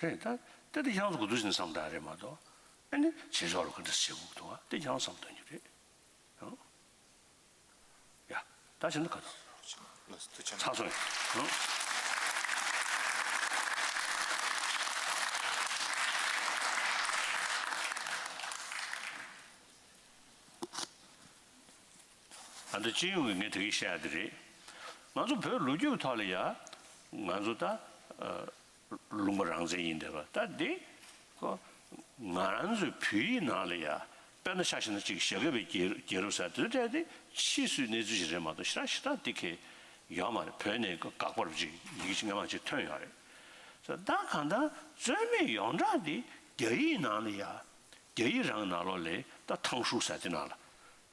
རེད་ད། དེ་དེ་ཁྱེད་རང་ཚོ་གོ་ཐུག་ཕྱིན་བསམ་ད་རེད་མ་གཏོགས། ཨ་ནི་བྱེད་ཕྱོགས་ལ་ག་འདྲ་བྱེད་དགོས་འདུག་ཨ། དེ་ཁྱེད་རང་བསམ་བློ་གཏོང་རྒྱུ་རེད། ཨང་། ཡ། ད་བྱས་ན་ག་འདུག་ལགས་སོ། ཐུགས་རྗེ་ཆེ། ཚར་སོང་། ཨང་། ད་ལྟ་སྤྱི་ཡོངས་ཀྱི་ངས་དེ་གིས་བཤད་ཡ་དེ་རེད། ང་ཚོ་བོད་ལོ་རྒྱུས་ཐོག་ལ་ཡ། ང་ཚོ་ད་ཨ། ལུང་པ་རང་བཙན་ཡིན་བསྡད་པ་ད་འདི། ཁོ། ང་རང་ཚོའི་བོད་ཡིག་ནང་ལ་ཡ། དཔེར་ན་ཆ་བཞག་ན་ཅིག་ཞྭ་སྒབ་པའི་རྒྱལ་རྒྱལ་རབས་ཟེར་དེ་ཚོ་སྤྲད་དེ་ཕྱིས་སུའི་གནས་ཚུལ་ཞིག་རེད་མ་གཏོགས་ཞེ་དྲག་ཞེ་དྲག་འདི་གས་ཡོད་མ་རེད། བོད་ནས་དགག་པར་ཅིག་ཡི་གེ་ཅིག་སྔ་མ་ཅིག་ཐོན་ཡོད་རེད། ད་གང་ལྟར་རྩོད་མེད་ཡོངས་གྲགས་འདི་རྒྱ་ཡིག་ནང་ལ་ཡ། རྒྱ་ཡིག་རང་ནང་ལོགས་ལ་ད་ཐང་ཧྲུའུ་ཟེར་དེ་ནང་ལ།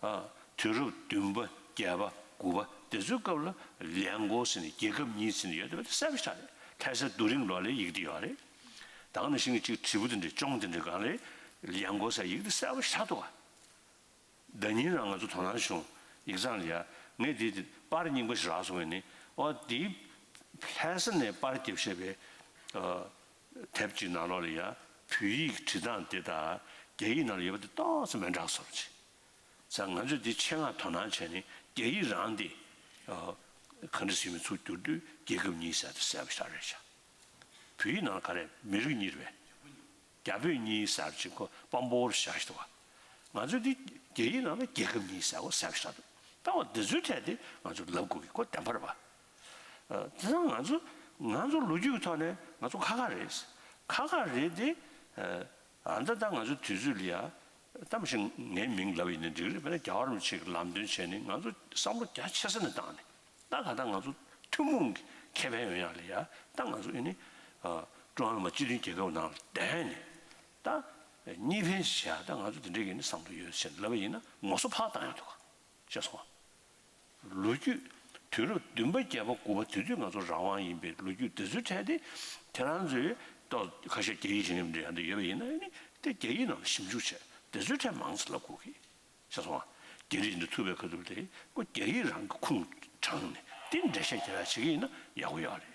ཨ། དུས་རབས་བདུན་པ་བརྒྱད་པ་དགུ་པ་དེ་ཚོའི་སྐབས་ལ་ལིའང་གོ་ཟེར་ནས་རྒྱལ་ཁབ་གཉིས་ཟེར་ནས་ཡོད་དེ་བ་དེ་གསལ་པོ་ཞིག་རེད། ལྷ་ས་རྡོ་རིང་ལོགས་ལ་ཡིག་དེ་ཡོད་རེད། ད་ག་ནང་བཞིན་གྱི་གཅིག་དྲིལ་བུ་དེ་འདྲའི་ཅོང་དེ་འདྲའི་སྒང་ལ་ལིའང་གོ་ཟེར་ཡིག་དེ་གསལ་པོ་ཞིག་འདུག་ག་ཟླ་ཉིན་རང་ང་ཚོ་དོ་སྣང་བྱུང་ཡིག་ཚང་ལ་ཡ། ངས་དེ་དེ་པར་རྙིང་པ་ཞིག་རག་སོང་བས་ནི་ཨོ་དེ་ལྷ་ས་ནས་པར་རྒྱབ་བཞག་པའི་ཨ། དེབ་ཅིག་ནང་ལོགས་ལ་ཡ། བོད་ཡིག་བྲིས་སྟངས་དེ་དང་རྒྱ་ཡིག་ནང་ལ་ཡོད་པ་དེ་ཏོག་ཙམ་མི་འདྲ་བཟོ་འདྲ་ཅིག་ཙང་ང་ཚོས་འདི་ཆེད་མངགས་དོ་སྣང་བྱས་ནས་རྒྱ་ཡིག་རང་དེ་ཨ། ག་འདྲ་ཟེར་མིན་ཚུར་བསྒྱུར་དུས་རྒྱལ་ཁབ་གཉིས་ཟེར་དེ་གསལ་པོ་ཞིག་རེད་ཤག་བོད་ཡིག་ནང་ལ་ག་རེ་མི་རིགས་གཉིས་རེད་པས། རྒྱ་བོད་གཉིས་ཟེར་ཅིག་ཁོ་དཔང་པོ་བཞག་ཤི་འདུག་བ། ང་ཚོས་འདི་རྒྱ་ཡིག་ནང་ལ་རྒྱལ་ཁབ་གཉིས་ཟེར་གོ་གསལ་པོ་ཞིག་འདུག་ད་བ་འདི་ཚོའི་གྲས་དེ་ང་ཚོས་ལབ་དགོས་ཀྱི་ཁོ་བདེན་པ་རེད་པ། ཨ། དེ་ཙང་ང་ཚོ་ང་ཚོ་ལོ་རྒྱུས་ཀྱི་ཐོག་ནས་ང་ཚོ་ཁ་ཁ་རེད། ཁ་ཁ་རེད་དེ། ཨ། ད་ད་ང་ཚོ་དུས་ཚོད་ལ་ཡ། ད་མ་གཞི་ངའི་མིང་ལབ་ཡིན་ན་འགྲིག་རེད། དཔེར་ན་རྒྱལ་བ་རིན་པོ་ཆེ་གི་ལམ་སྟོན་བྱས་ནས་ང་ཚོ་བསམ་བློ་རྒྱ་ཆེ་ས་ནས་བཏང་ནས། ད་ག་ད་ང་ཚོ་ཐུན་མོང་གི་ཁེ་ཕན་ཡོང་ཡག་ལ་ཡ། ད་ང་ཚོ་ཨེ་ནི་ཨ། ཀྲུང་དབྱང་སློབ་མ་སྤྱི་མཐུན་རྒྱལ་ཁབ་ནང་ལ་བསྡད་ནས་ད་གཉིས་ཕན་ཞིག་བྱེད་ཡག་ད་ང་ཚོ་དེ་འདྲའི་གི་ནི་བསམ་བློ་ཡོད་ཟེར་ལབ་པ་ཡིན་ན་ངོ་སོ་ཕར་བཏང་ཡག་འདུག་ག་ཤེས་སོང་ང་། ལོ་རྒྱུས་དུས་རབས་བདུན་པ་བརྒྱད་པ་དགུ་པ་དེ་དུས་ང་ཚོ་རང་དབང་ཡིན་པའི་ལོ་རྒྱུས་དེ་ཚོའི་གྲས་དེ་ཁྱེད་རང་ཚོས་ཏོག་ཁ་ཤས་རྒྱ་ཡིག་ཤེས་མཁན་འདྲ་ཡང་འདྲ་ཡོད་པ་ཡིན་ན་ཨེ་ནི་དེ་རྒྱ་ཡིག་ནང་ལ་ཞིབ་འཇུག་བྱས་དེ་ཚོའི་གྲས་མང་ཙམ་ལབ་དགོས་ཀྱི། ཤེས་སོང་ང་། རྒྱ་རིགས་འདི་ཐུག་པའི་ཁ་ཐུག་དེ་ཁོ་རྒྱ་ཡིག་རང་གི་ཁུངས་དྲངས་ནས་དེ་འགྲེལ་བཤད་རྒྱག་ཡག་བྱེད་ཀྱི་ཡིན་ན་ཡག་པོ་ཡོད་རེད།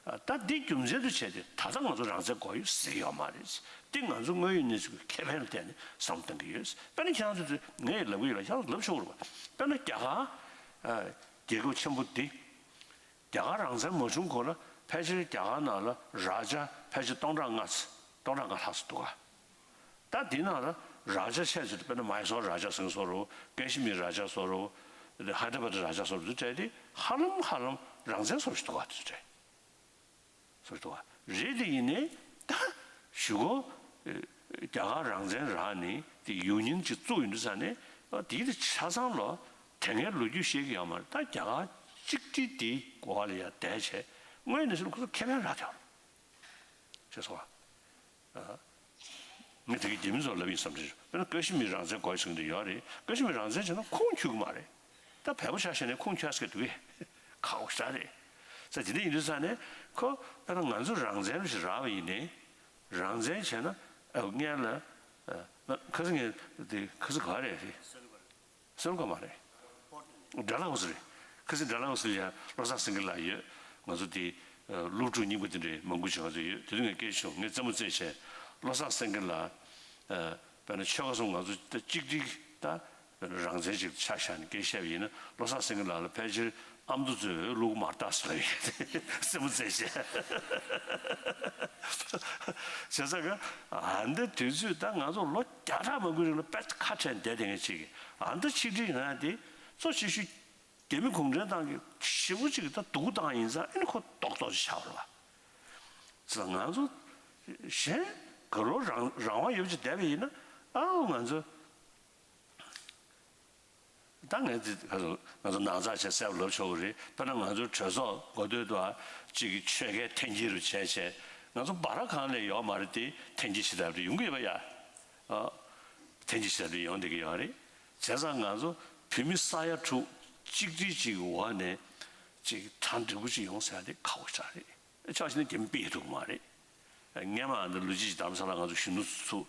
ད་འདི་རྒྱུ་མཚན་དུ་བྱས་ཏེ་ད་ལྟ་ང་ཚོ་རང་བཙན་དགོས་ཡོད་ཟེར་གྱི་ཡོད་མ་རེད། འདི་ང་ཚོ་དངོས་ཡོད་གནས་ཚུལ་གྱི་ཁེ་ཕན་ལ་བརྟེན་ནས་བསམ་བློ་གཏོང་གི་ཡོད། དཔེར་ན་ཁྱེད་རང་ཚོ་ཚོས་ངས་ལབ་གི་ཡོད་ལ་ཁྱེད་རང་ཚོ་ལབ་ཆོག་གི་རེད་པ། དཔེར་ན་རྒྱ་གར་རྒྱལ་ཁབ་ཆེན་པོ་འདི་རྒྱ་གར་རང་བཙན་མ་བྱུང་གོང་ལ་ཕལ་ཆེར་རྒྱ་གར་ནང་ལ་རཱ་ཇ་ཕལ་ཆེར་སྟོང་ཕྲག་ལྔ་ཙམ་སྟོང་ཕྲག་ལྔ་ལྷག་ཙམ་འདུག་ག་ད་འདི་ནང་ལ་རཱ་ཇ་ཆེ་ཤོས་དཔེར་ན་མའི་སོར་རཱ་ཇ་ཟེར་མཁན་བཟོ་འདྲ་པོ། ཀ་ཤི་མིར་རཱ་ཇ་བཟོ་འདྲ་པོ། ཧའི་ད་ར་བཱད་རཱ་ཇ་བཟོ་འདྲ་པོ་ཚོ་སྤྲད་དེ་ཧ་ལམ་ཧ་ལམ་རང་བཙན་བཟོ་འདྲ་ཞིག་འདུག་ག་དེ་ཚོ་སྤྲད། བཟོ་འདྲ་ཞིག་འདུག་ག་རེད་དེ་ཡིན་ནའི་ད་གཞུག་གུ་རྒྱ་གར་རང་བཙན་རག་ནས་དེ་ཡུ་ནི་ཡན་ཅིག་བཙུགས་ཡོང་དུས་ཙ་ནས་དེའི་དེ་ཆ་ཚང་ལོ་དེ་སྔའི་ལོ་རྒྱུས་ཤེས་ཀྱི་ཡོད་མ་རེད། ད་རྒྱ་གར་གཅིག་སྒྲིལ་དེའི་འོག་ལ་ཡ་བསྡད་བྱས་དངོས་གནས་སེམས་ཁོ་ཚོ་ཁེ་ཕན་རག་བསྡད་ཡོད་རེད། ཤེས་སོང་ང་། ཨ། ངས་དེ་གའི་རྒྱ་མི་ཚོར་ལབ་ཡིན་བསམ་གྱི་རེད། དཔེར་ན་ཀ་ཤི་མིར་རང་བཙན་དགོས་ཟེར་གྱི་འདུག་ཡོད་རེད། ཀ་ཤི་མིར་རང་བཙན་བྱས་ན་ཁུངས་འཁྱོལ་གྱི་མ་རེད། ད་བལ་པོ་ཆ་བཞག་ནས་ཁུངས་འཁྱོལ་ས་ག་འདུག་གས། ཁག་པོ་ཞེ་དྲག་རེད། ས་དེ་འདྲ་ཡིན་དུས་ཙ་ནས་ཁོ་དཔེར་ན་ང་ཚོ་རང་བཙན་ཞིག་རག་པ་ཡིན་ནའི་རང་བཙན་བྱས་ན་ཨ་སྔོན་ལ་ཨ་ཁ་སང་ངས་དེ་ཁ་སང་ག་རེད་རེད། སེ་ལུ་ཀ་མ་རེད། ཌལ་ཧོ་སི་རེད། ཁ་སང་ཌལ་ཧོ་སི་ལ་ཡ་བློ་བཟང་སེང་གེ་ལགས་ཡོད། ང་ཚོ་དེ་སློབ་ཕྲུག་རྙིང་པ་དེ་འདྲའི་མང་པོ་ཅིག་ང་ཚོ་ཡོད། དེ་དུས་ངས་སྐད་ཆ་བྱུང་། ངས་རྩེད་མོ་རྩེས་བྱས་བློ་བཟང་སེང་གེ་ལགས་དཔེར་ན་ཆོལ་ཁ་གསུམ་ང་ཚོ་ད་གཅིག་སྒྲིལ་ད་རང་བཙན་ཅིག་ཆ་བཞག་ནས་སྐད་བཤད་པ་ཡིན་ན་བློ་བཟང་སེང་གེ་ལགས་ལ་ཕལ་ཆེར་ཨ་མདོ་ཚོས་འོས་བླུག་མ་རྟགས་སུ་ལ་ཡོད། རྩེད་མོ་རྩེས་བྱས། བྱས་ཙང་ཨ་འདི་དུས་ཚོད་ད་ང་ཚོ་ལོ་བརྒྱ་ཕྲག་མང་པོའི་རིང་ལ་དཔེ་ཁ་བྲལ་བསྡད་བསྡད་མཁན་ཅིག་གིས་ཨ་འདི་ཆིག་སྒྲིལ་ཡོང་ཡ་དེ་གཙོ་ཆེ་ཤོས་རྒྱ་མི་གུང་ཁྲན་ཏང་གིས་ཞེ་པོ་ཅིག་ད་སྡུག་བཏང་ཡིན་ཙང་ཨ་ནི་ཁོ་རྡོག་རྡོག་ཅིག་ཆགས་པ་རེད་བ། ཙང་ང་ཚོ་གཞན་ག་རོ་རང་རང་དབང་ཡོད་ཅིག་བསྡད་པ་ཡིན་ན་ཨའོ་ང་ཚོ། ད་ངས་འདི་ཁ་སང་ང་ཚོ་ནང་ཚགས་བྱས་གསལ་པོ་ལབ་ཆོག་གི་རེད། དཔེར་ན་ང་ཚོའི་གྲོས་ཚོགས་འགོ་སྟོད་དུ་ཨ་གཅིག་གི་ཆོལ་ཁའི་འཐེན་འཁྱེར་རུ་བྱས་བྱས་ང་ཚོ་སྦ་ར་གང་ལས་ཡོད་མ་རེད་དེ་འཐེན་འཁྱེར་བྱེད་ཐབས་རེ་ཡོང་གི་ཡོད་པ་ཡ། ཨ་འཐེན་འཁྱེར་བྱེད་ཐབས་རེ་ཡོང་བསྡད་ཀྱི་ཡོད་རེད། བྱས་ཙང་ང་ཚོ་བོད་མི་ས་ཡ་དྲུག་གཅིག་སྒྲིལ་གཅིག་གི་འོག་ནས་གཅིག་གྲ་འགྲིག་པོ་གཅིག་ཡོང་ཟེར་ཡ་དེ་ཁག་པོ་ཞེ་དྲག་རེད། ཆ་བཞག་ན་རྒྱ་མི་དཔེ་ཐུབ་མ་རེད། སྔས་མ་ཨ་ནི་ལོ་གཅིག་གཅིག་རྡ་རམ་ས་ལ་ང་ཚོ་གཞོན་ནུ་ཚོ་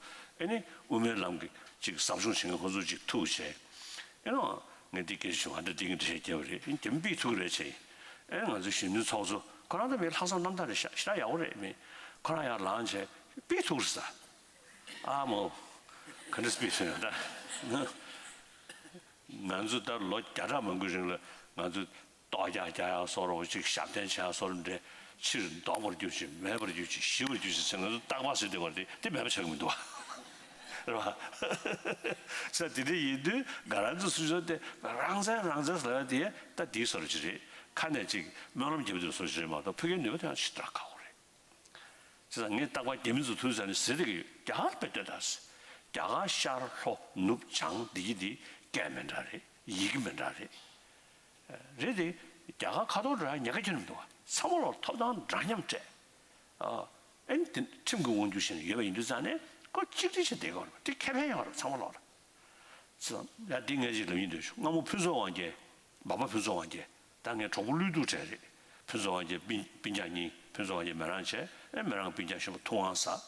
ཨེ་ནི་དབུ་མའི་ལམ་གྱི་ཅིག་ཟབ་སྦྱོང་བྱེད་མཁན་ཁོ་ཚོ་ཅིག་ཐུག་བྱས། ཨེ་ནོ། ངས་འདི་སྐད་ཆ་བྱུང་ཨ་འདྲ་འདི་གི་འདྲ་བཤད་རྒྱབ་རེད། ཨེ་རྒྱ་མི་དཔེ་ཐུག་རེད་བྱས། ཨེ་ང་ཚོ་གཞོན་ནུ་ཚོགས་གཙོ་ཁོ་རང་ད་མི་ལྷག་བསམ་རྣམ་དག་རེད་ཤག་ཞེ་དྲག་ཡག་པོ་རེད་མི། ཁོ་རང་ཡར་ལངས་བྱས་དཔེ་ཐུག་རེད་ས། ཨ་མོ། ག་འདྲ་སྤེལ་ཐུབ་ཡོང་ད། ང་ཚོ་ད་ལོ་བརྒྱ་ཕྲག་མང་པོའི་རིང་ལ་ང་ཚོ་ལྟོ་རྒྱག་རྒྱག་ཡག་བཟོ་འདྲ་ཅིག་ཞབས་བརྟན་བྱེད་ཡག་བཟོ་འདྲ་ཕྱིར་ལྡོག་པར་གྱུར་ཅིག་མེད་པར་གྱུར་ཅིག་ཞི་བར་གྱུར་ཅིག་ཟེར་ང་ཚོ་རྟག་པར་ཟེར་བསྡད་པ་དེ་དེ་མེད་པ་ཆགས་ཀྱི་མི་འདུག་བ། རེད་བ། ས་དེ་འདྲ་ཡིན་དུས་ང་རང་ཚོ་སུ་ཚོད་དེ་རང་བཙན་རང་བཙན་ཟེར་ཡག་དེ་ད་དེའི་བཟོ་འདྲ་ཅིག་རེད། ཁ་ནས་ཅིག་སྨོན་ལམ་རྒྱབ་དུས་བཟོ་འདྲ་ཅིག་རེད་མ་གཏོགས་ཕ་གིའི་ནུས་པ་དེ་ཡང་ཞེ་དྲག་ཁག་པོ་རེད། བྱས་ཙང་ངས་རྟག་པར་རྒྱ་མི་ཚོ་ཐུག་ཙང་ནས་ཟེར་བསྡད་ཀྱི་ཡོད། རྒྱ་གར་དཔེ་ལྟོས་དང་། རྒྱ་གར་ཤར་ལྷོ་ནུབ་བྱང་འདི་གི་འདི་སྐད་མི་འདྲ་རེད། ཡི་གེ་མི་འདྲ་རེད། རེད་དེ། རྒྱ་གར་ཁ་ཐོར་འགྲོ་ཡག་ཉེན་ཁ་ཁྱོན་མི་འདུག་བ། ཚང་མ་ལོག་ཐོབ་ཐང་འདྲ་མཉམ་སྤྲད། ཨ་ཨེ་ནི་དེ་ཁྲིམས་ཀྱི་དབང་སྒྱུར་བྱས་ནས་ཡོད་པ་ཡིན་དུས་ཙང་ནས་ཁོ་གཅིག་སྒྲིལ་བྱས་བསྡད་དགོས་རེད་བ། དེ་ཁེ་ཕན་ཡོད་རེད་ཚང་མ་ལོག་ལ། ཙང་ཡ་འདི་ངས་ཅིག་ལབ་ཡིན་འདོད་བྱུང་། སྔ་མོ་ཕུན་ཚོགས་དབང་རྒྱལ། འབའ་པ་ཕུན་ཚོགས་དབང་རྒྱལ། ད་ངའི་གྲོགས་པོ་བློ་སྡུག་གྲས་རེད། ཕུན་ཚོགས་དབང་རྒྱལ་སྤུན་སྤུན་ཀྱག་གཉིས་ཕུན་ཚོགས་དབང་རྒྱལ་མེ་རང་བྱས། ཨེ་མེ་རང་སྤུན་ཀྱག་གཞོན་པ་ཐུབ་དབང་ཟེར།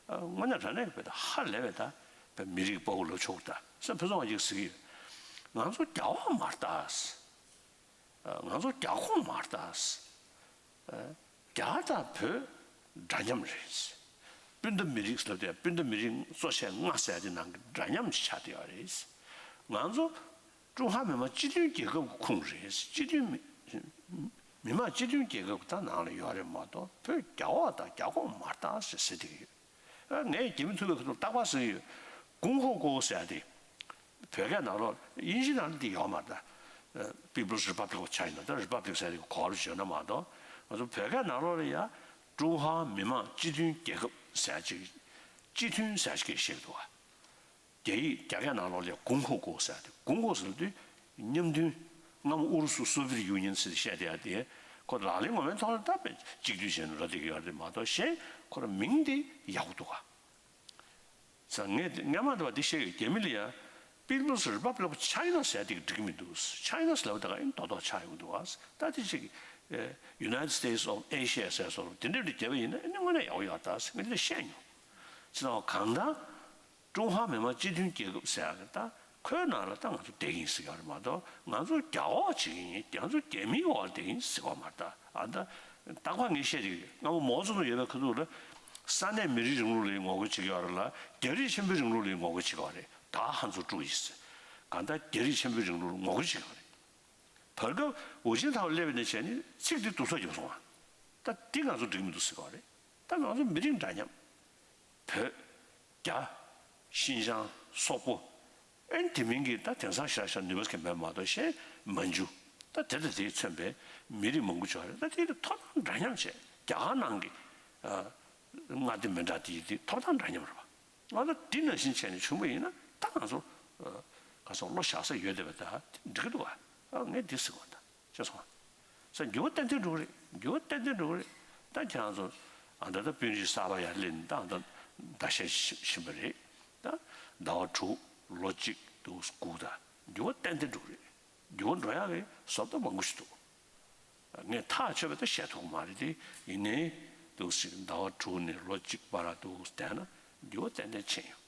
ཨ་དངོས་གནས་དྲང་གནས་ཀྱི་བོད་དུ་ཧ་ལས་པའི་ད་བོད་མི་རིགས་པ་ཀུ་ལབ་ཆོག་གི་ད་ཟེར་ཕུན་ཚོགས་དབང་རྒྱལ་ཟེར་གྱི་ཡོད། ང་ཚོ་རྒྱ་འོག་མ་རེད་ད། ང་ཚོ་རྒྱ་ཁོངས་མ་རེད་ད། རྒྱ་དང་བོད་འདྲ་མཉམ་རེད། སྤུན་ཟླ་མི་རིགས་ལབ་དེ་སྤུན་ཟླ་མི་རིགས་གཙོ་ཆེ་ལྔ་ཟེར་དེ་ནང་གི་འདྲ་མཉམ་ཞིག་ཆགས་བསྡད་ཡོད་རེད། ང་ཚོ་ཀྲུང་ཧྭ་མི་དམངས་སྤྱི་མཐུན་རྒྱལ་ཁབ་ཀྱི་ཁོངས་རེད། སྤྱི་མཐུན་མི་མི་དམངས་སྤྱི་མཐུན་རྒྱལ་ཁབ་ཀྱི་ད་ནང་ལ་ཡོད་རེད་མ་གཏོགས་བོད་རྒྱ་འོག་དང་རྒྱ་ཁོངས་མ་རེད་ད་ཟེར་ཟེར་བསྡད་ཀྱི་ཡོད། ཨ་ངས་རྒྱ་མི་ཐུག་པའི་ཁ་ཐུག་རྟག་པར་ཟེར་གྱི་ཡོད། ཀུང་ཧོ་ཀོ་ཟེར་ཡ་དེ། བོད་སྐད་ནང་ལོགས་དབྱིན་ཇི་ནང་འདི་ཡོད་མ་རེད་ད། People's Republic of China ད་Republic ཟེར་དེ་གོ་བར་བརྗོད་ན་མ་གཏོགས་ང་ཚོ་བོད་སྐད་ནང་ལོགས་ལ་ཡ་ཀྲུང་ཧྭ་མི་དམངས་སྤྱི་མཐུན་རྒྱལ་ཁབ་ཟེར་ཅིག་སྤྱི་མཐུན་ཟེར་ཅིག་བཤད་འདུག་བ། རྒྱ་ཡིག་རྒྱ་སྐད་ནང་ལོགས་ལ་ཀུང་ཧོ་ཀོ་ཟེར་དེ་ཀུང་ཧོ་ཟེར་དུས་མཉམ་མཐུན། སྔ་མོ་ཨུ་རུ་སུ་སོ་བི་ཡེ་ཊི་ཡུ་ནི་ཡན་ཟེར་བཤད་བསྡད་ཡ་དེ་ཁོ་ལག་ལེན་ངོ་མའི་ཐོག་ལ་ད་དཔེ་གཅིག་སྡུད་བྱས་ནས་འགྲོ་བསྡད་ཀྱི་ཡོད་རེད་མ་གཏོགས་གཞན་ཁོ་རང་མིང་དེ་ཡག་པོ་འདུག་ག་ཙང་ངས་སྔ་མ་དེ་བ་འདི་བཤད་ཡོད། རྒྱ་མི་ལ་ཡ་People's Republic of China ཟེར་དེ་འགྲིག་གི་མི་འདུག China ཟེར་ལབ་ད་ག་ཨིན་རྡོག་རྡོག་ཆགས་ཡོང་འདུག་ཨ། ད་དེ་ཅིག་United States of Asia ཟེར་སོགས་དེ་འདྲ་འདྲ་བརྒྱབ་པ་ཡིན་ན་ཨ་ནི་དངོས་གནས་ཡག་པོ་ཡོད་ད་ཟེར་ངས་དེ་འདྲ་བཤད་མྱོང་། ཅི་ན་གང་ལྟར། ཀྲུང་ཧྭ་མི་དམངས་སྤྱི་མཐུན་རྒྱལ་ཁབ་ཟེར་ཡག་གི་ད་ཁོའི་ནང་ལ་ད་ང་ཚོ་བསྡད་ཀྱི་ཡིན་ཟེར་གྱི་ཡོད་རེད་མ་གཏོགས་ང་ཚོ་རྒྱ་འོག་བྱེད་ཀྱི་ཡིན། ང་ཚོ་རྒྱ་མིའི་འོག་ལ་བསྡད་ཀྱི་ཡིན་ཟེར་གྱི་ཡོད་མ་རེད་ད། ཨ་ད་རྟག་པར་ངས་བཤད་ཀྱི་ཡོད། སྔ་མོ་མའོ་ཙེ་ཏུང་ཡོད་པའི་ཁ་ཐུག་ལ་ས་གནས་མི་རིགས་རིང་ལུགས་ལ་ངོ་རྒོལ་བྱེད་ཀྱི་ཡོད་རེད་ལ་རྒྱ་རིགས་ཆེན་པོའི་རིང་ལུགས་ལ་ངོ་རྒོལ་བྱེད་ཀྱི་ཡོད་རེད། ད་ཧང་ཚོ་ཀྲུའུ་ཡིས་གང་ལྟར་རྒྱ་རིགས་ཆེན་པོའི་རིང་ལུགས་ལ་ངོ་རྒོལ་བྱེད་ཀྱི་ཡོད་རེད། བར་སྐབས་ཝུ་ཅིན་ཐའོ་སླེབས་པ་ནས་བྱས་ནས་ཚིག་འདི་སྡུག་ཚ་རྒྱབ་སོང་བ། ད་འདི་ང་ཚོ་འགྲིག་མི་འདུག་ཟེར་གྱི་ཡོད་རེད། ད་ང་ཚོ་མི་རིགས་འདྲ་མཉམ། བོད། རྒྱ། ཤིན་ཅང་། སོག་པོ། ཨེ་དེ་མིན་གྱི་ད་དེང་སང་ཤ་ཤ་ནུས་པ་ཟེར་མཁན་མེད་མ་གཏོགས་གཞན་མན་ཇུ། ད་དེ་དང་དེས་མཚོན་པའི་མི་རིགས་མང་པོ་ཅིག་ཡོད་རེད། ད་དེ་ལ་ཐོབ་ཐང་འདྲ་མཉམ་བྱས་རྒྱ་གར་ནང་གི་ཨ་མངའ་སྡེ་མི་འདྲ་དེ་ཡི་དེ་ཐོབ་ཐང་འདྲ་མཉམ་རེད་པ། ང་ཚོ་འདི་ནང་བཞིན་བྱས་ནས་བྱུང་བ་ཡིན་ན་ད་ང་ཚོ་ཨ་ག་སོང་བློ་བཞག་ས་ཡོད་བསྡད་པ་ད་འགྲིག་གི་འདུག་བ། ཨ་ངས་འདི་ཟེར་བ་ད། ཤེས་སོང་། ས་འགྱུར་བ་ཏན་ཏན་འགྲོ་གི་རེད། འགྱུར་བ་ཏན་ཏན་འགྲོ་གི་རེད། ད་ཁྱེད་རང་ཚོ་ཨ་ད་ད་དཔོན་རིགས་གསར་པ་ཡར་སླེབས་ནས་ད་ད་ཟླ་ཤས་ཕྱིན་པ་རེད། ད་ཟླ་བ་དྲུག་ལོ་གཅིག་དུ་སྒུག་ད་འགྱུར་བ་ཏན་ཏན་འགྲོ་གི་རེད། འགྱུར་བ་འགྲོ་ཡག་གི་བཟོ་ལྟ་མང་པོ་ཞིག་འདུག་ངས་ཐག་ཆོད་པ་ད་བཤད་ཐུབ་ཀྱི་མ་རེད་དེ་ཡིན་ནའི་འདུག་ཟླ་བ་དྲུག་ནས་ལོ་གཅིག་བར་དུ་བསྡད་ན་འགྱུར་བ་ཏན་ཏན་ཕྱིན་ཡོང་།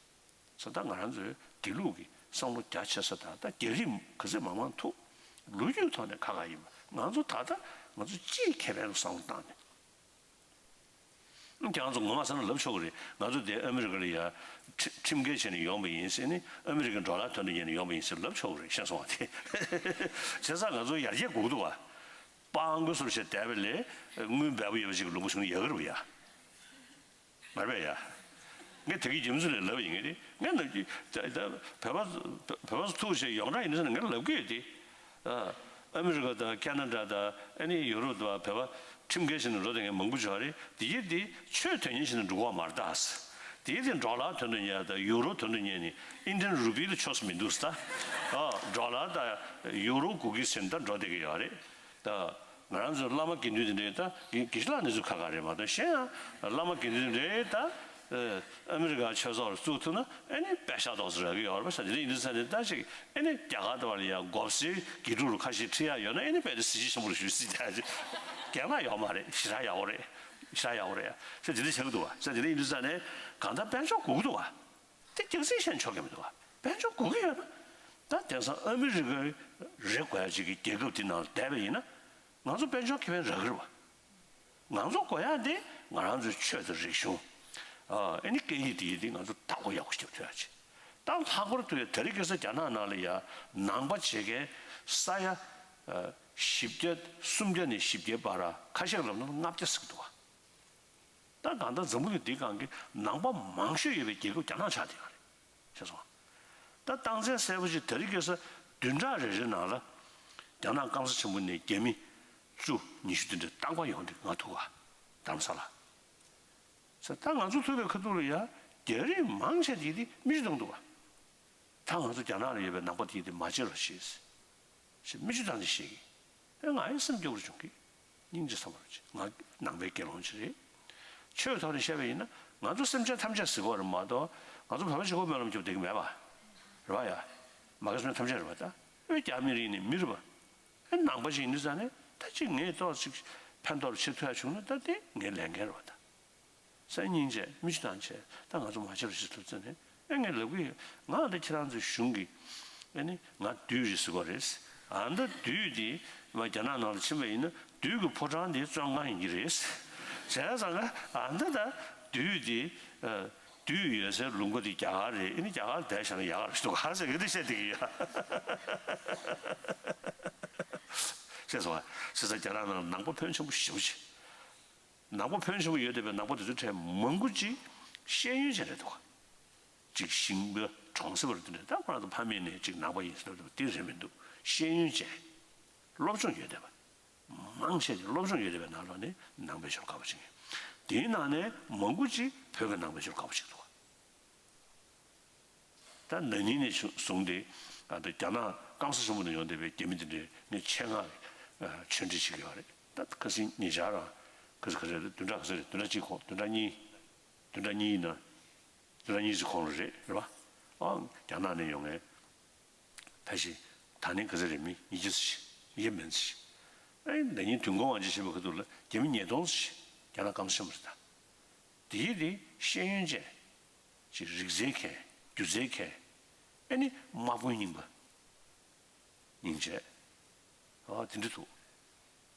ས་ད་ང་རང་ཚོའི་དེ་ལུགས་ཀྱི་བསམ་བློ་རྒྱ་ཆེ་ས་དང་ད་རྒྱ་རིགས་ག་ཚོད་མང་མང་ཐུག་ལོ་རྒྱུས་ཐོག་ནས་ཁ་ཁ་ཡིན་པ་ང་ཚོ་ད་ལྟ་ང་ཚོ་སྤྱིའི་ཁེ་ཕན་ལ་བསམ་བློ་བཏང་ནས། ཁྱེད་རང་ཚོ་ངོ་མ་བསམ་བློ་ལབ་ཆོག་གི་རེད། ང་ཚོ་དེ་ཨ་མི་རི་ཀ་ལ་ཡ་ཁྲི་ཁྲིམས་འགལ་བྱས་ནས་ཡོང་པ་ཡིན་ཟེར་ནས་ཨ་མི་རི་ཀའི་ཌོ་ལར་དོན་དུ་ཉན་ནས་ཡོང་པ་ཡིན་ཟེར་ལབ་ཆོག་གི་རེད། ཤེས་སོང་བ་དེ། བྱས་ཙང་ང་ཚོ་ཡར་རྒྱས་སྒུག་འདུག་བ། སྤང་དགོས་སོར་བྱས་བསྡད་པ་ལས་དངུལ་འབེལ་པོ་ཡོད་པ་ཞིག་ལུང་པ་བྱུང་ན་ཡག་གི་རེད་བ་ཡ། མ་རེད་པས་ཡ། ངས་དེ་གི་རྒྱུ་མཚན་ལས་ལབ་ཡིན་ངེས་རེད། ངས་ནམ་རྒྱུན་ད་ད་བོད་པ་བོད་པ་ཚོ་ཐུག་བྱས་ཡོངས་གྲགས་ཡིན་ཟེར་ན་ངས་ལབ་གི་ཡོད་དེ། ཨ་ཨ་མི་རི་ཀ་དང་ཁེ་ན་ཌ་དང་ཨ་ནི་ཡུ་རོབ་དང་བོད་པ་ཁྲིམས་འགལ་བྱས་ནས་འགྲོ་བསྡད་མཁན་མང་པོ་ཅིག་ཡོད་རེད། དེ་ཡིན་དེ་ཆོས་དོན་གཉེར་བྱས་ནས་འགྲོ་གི་ཡོད་མ་རེད་ད། དེ་ཡིན་དེ་ཌོ་ལར་དོན་དུ་གཉེར་དང་ཡུ་རོ་དོན་དུ་གཉེར་ནས་ཨིན་ཌི་ཡན་རུ་པི་ལ་ཆོས་སུ་མི་འདུག་ཟེར་ད། ཨ་ཌོ་ལར་དང་ཡུ་རོ་སྒུག་གི་ཟེར་ནས་ད་འགྲོ་བསྡད་ཀྱི་ཡོད་རེད་ད། ང་རང་ཚོའི་བླ་མ་དགེ་འདུན་དེ་འདྲའི་ད་དགེ་དགེ་བཤེས་ལགས་གནས་ཚུལ་ཁ་ཁ་རེད་མ་གཏོགས་གཞན་ཡང་བླ་མ་དགེ་འདུན་དེ་འདྲའི་ད་ཨ་མི་རི་ཀ་ཆོས་ཚོགས་བཙུགས་ཐུབ་ན་ཨ་ནི་པད་ཤག་ཏོག་ཙམ་རག་གི་ཡོད་རེད་པ། ས་དེ་འདྲ་ཡིན་དུས་ས་ནས་ད་ཅིག་ཨ་ནི་རྒྱ་གར་དུ་བ་ལ་ཡ་མགོ་སེར་དགེ་ཕྲུག་ལ་ཁ་ཤས་ཁྲིད་ཡག་ཡོད་ན་ཨ་ནི་དཔེ་དེ་གཟི་བརྗིད་ཆེན་པོ་རེད་ཞུ་སྲིད་ད་ཅིག་གལ་ཁ་ཡོད་མ་རེད། ཞེ་དྲག་ཡག་པོ་རེད། ཞེ་དྲག་ཡག་པོ་རེད། ས་དེ་འདྲ་ཆགས་ཀྱི་འདུག་བ། ས་དེ་འདྲ་ཡིན་དུས་ས་ནས་གང་ལྟར་དཔལ་འབྱོར་དགོས་ཀྱི་འདུག་བ། དེ་རྒྱག་སྲིད་ཤེས་ཆོག་གི་མི་འདུག་བ། དཔལ་འབྱོར་དགོས་ཀྱི་ཡོད་ན། ད་དེང་སང་ཨ་མི་རི་ཀའི་རེ་དགོས་ཡ་ཅིག་གི་རྒྱལ་ཁབ་དེ་ནང་ལ་བསྡད་པ་ཡིན་ན། ང་ཚོ་དཔལ་འབྱོར་ཁེ་ཕན་རག་གི་རེད་བ། ང་ཚོ་དགོས་ཡ་དེ་ང་རང་ཚོའི་ཆོས་དང་རིག་གཞུང་། ཨ་ཨ་ནི་སྐད་ཡིག་དེ་ཡིན་དེ་ང་ཚོ་བདག་པོ་ཡག་པོ་ཞིག་རྒྱབ་ཐུབ་ཡ་ཅིག་ད་ལྷག་པར་དུ་ཡ་དེ་རིང་ཁ་སང་རྒྱ་ནག་ནང་ལ་ཡ་ནང་པ་བྱེད་མཁན་ས་ཡ་ཨ་བཞི་བརྒྱ་སུམ་བརྒྱ་ནས་བཞི་བརྒྱའི་བར་ཁ་ཤས་ལབ་ན་ལྔ་བརྒྱ་ཟེར་གི་འདུག་བ། ད་གང་ལྟར་འཛམ་བུ་གླིང་འདིའི་སྒང་གི་ནང་པ་མང་ཤོས་ཡོད་པའི་རྒྱལ་ཁབ་རྒྱ་ནག་ཆགས་བསྡད་ཡོད་རེད། ཤེས་སོང་། ད་རྟགས་མཚན་གསལ་པོ་ཞིག་དེ་རིང་ཁ་སང་བདུན་ཕྲག་རེ་རེ་ནང་ལ་རྒྱ་ནག་སྐམ་ས་ཆེན་པོ་ནས་རྒྱ་མི་བཅུ་ཉི་ཤུ་དེ་འདྲ་རྟག་པར་ཡོང་དུས་ང་ཐུག་པ། རྡ་རམ་ས་ལ། ས་ད་ང་ཚོ་ཐུག་པའི་ཁ་ཐུག་ལ་ཡ་རྒྱ་རིགས་མང་ཆེ་དེ་དེ་མི་ཤི་བཏང་འདུག་བ། ད་ང་ཚོ་རྒྱ་ནག་ལ་ཡོད་པའི་ནང་པ་དེ་དེ་མ་བྱེད་རོགས་ཞེས། ཞེས་མི་ཤི་བཏང་ནས་བཤད་ཀྱི། ཨེ་ང་ཡི་སེམས་སྐྱོ་བོར་བྱུང་གི། སྙིང་རྗེ་ཚ་བོར་བྱེད། ང་ནང་པའི་དགེ་སློང་ཅིག་རེད། ཆོས་ཐོག་ནས་བཤད་པ་ཡིན་ན་ང་ཚོ་སེམས་ཅན་ཐམས་ཅད་ཟེར་གོ་རེད་མ་གཏོགས་ང་ཚོ་བོད་པ་གཅིག་པོ་སྨོན་ལམ་རྒྱབ་བསྡད་ཀྱི་མེད་པ། རེད་བ་ཡ། མ་གི་སེམས་ཅན་ཐམས་ཅད་རེད་བ་ད། ཨེ་རྒྱ་མི་རིགས་ནི་མི་རེད་བ། ཨེ་ནང་པ་ཅིག་ཡིན་དུས་ཙང་ནས་ད་ཅིག་ངས་ཏོག་ཅིག་ཕན་ཐོགས་ཆེ་ཐུབ་ཡ་བྱུང་ན་ད་དེ་ངའི་ལས་འགན་རེད་བ་ད། སང་ཉིན་བྱས་མི་ཤི་བཏང་བྱས་ད་ང་ཚོ་མ་བྱེད་རོགས་ཞེས་ཐུབ་ཙམ་ནས་ཨེ་ངས་ལབ་གི་ཡོད། ང་འདི་ཁྱེད་རང་ཚོའི་གཞུང་གི་ཨེ་ནི་ང་བདུད་རེད་ཟེར་གོ་རེད། ཨ་འདི་བདུད་དེ་མ་རྒྱ་ནག་ནང་ལ་ཕྱིན་པ་ཡིན་ན་བདུད་ཀྱི་ཕོ་བྲང་དེ་བཙོན་ཁང་ཡིན་གྱི་རེད། བྱས་ཙང་ང་ཨ་འདི་ད་བདུད་དེ་ཨ་བདུད་ཡོད་སའི་ལུང་པ་དེ་རྒྱ་གར་རེད། ཨེ་ནི་རྒྱ་གར་བསྡད་བཞག་ན་ཡག་རེད་ཟེར་གོ་ཧ་ཟེར་གི་འདི་བཤད་བསྡད་ཀྱི་ཡོད། ཤེས་སོང་ཨ། བྱས་ཙང་རྒྱ་ནག་ནང་ནང་པ་ཕོན་ཆེན་པོ་ཞེ་པོ་ཅིག་ནང་པ་ཕོན་ཆེན་པོ་ཡོད་བསྡད་པའི་ནང་པ་དེ་ཚོའི་གྲས་མང་པོ་ཅིག་ཤེས་ཡོན་ཅན་རེད་འདུག་གཅིག་ཞིང་པ་གྲོང་གསེབ་པ་རེད་འདུག་ད་ཁོ་རང་ཚོ་ཕ་མེས་ནས་ཅིག་ནང་པ་ཡིན་ཟེར་བ་དེ་རེད་མི་འདུག་ཤེས་ཡོན་ཅན། སློབ་སྦྱོང་ཡོད་བསྡད་པ། མང་ཆེ་དེ་སློབ་སྦྱོང་ཡོད་བསྡད་པའི་ནང་ལོགས་ནས་ནང་པའི་ཆོས་ལ་དགའ་པོ་བྱེད་མཁན། དེའི་ནང་ནས་མང་པོ་ཅིག་བོད་ཀྱི་ནང་པའི་ཆོས་ལ་དགའ་པོ་བྱེད་འདུག་ད་ན་ནིང་ནས་བཟུང་སྟེ་ཨ་ད་རྒྱ་ནག་སྐམ་ས་ཆེན་པོ་ནས་ཡོང་བསྡད་པའི་རྒྱ་མི་དེ་འདྲའི་ངས་ཆེད་མངགས་ཆོས་འབྲེལ་བྱེད་ཀྱི་ཡོད་རེད། ད་ཁ་སང་ཉེ་ཆར་རང་ག་ཚོད་ག་ཚོད་རེད། བདུན་ཕྲག་ག་ཚོད་རེད། བདུན་ཕྲག་གཅིག་གོང་བདུན་ཕྲག་གཉིས། བདུན་ཕྲག་གཉིས་ཡིན་ན་བདུན་ཕྲག་གཉིས་ཙམ་གོང་ལ་རེད་རེད་པ། ཨ་རྒྱ་ནག་ནས་ཡོང་མཁན་ཕལ་ཆེར་ད་ནི་ག་ཚོད་རེད། མི་ཉིས་བརྒྱ་ཙམ་ཞིག་ཡས་མན་ཙམ་ཞིག་ཨེ་ད་ནི་དུས་འཁོར་དབང་ཆེན་ཆེན་པོའི་ཁ་ཐུག་ལ་རྒྱ་མི་ཉིས་སྟོང་ཙམ་ཞིག་རྒྱ་ནག་སྐམ་ས་ཆེན་པོ་རེད་ད། དེའི་དེ་ཤེས་ཡོན་ཅན། ཅིག་རིག་རྩལ་མཁན། སྒྱུ་རྩལ་མཁན། ཨེ་ནི་དམག་དཔོན་རྙིང་པ། སྙིང་རྗེ། ཨ་དེ་འདྲ་འདུག་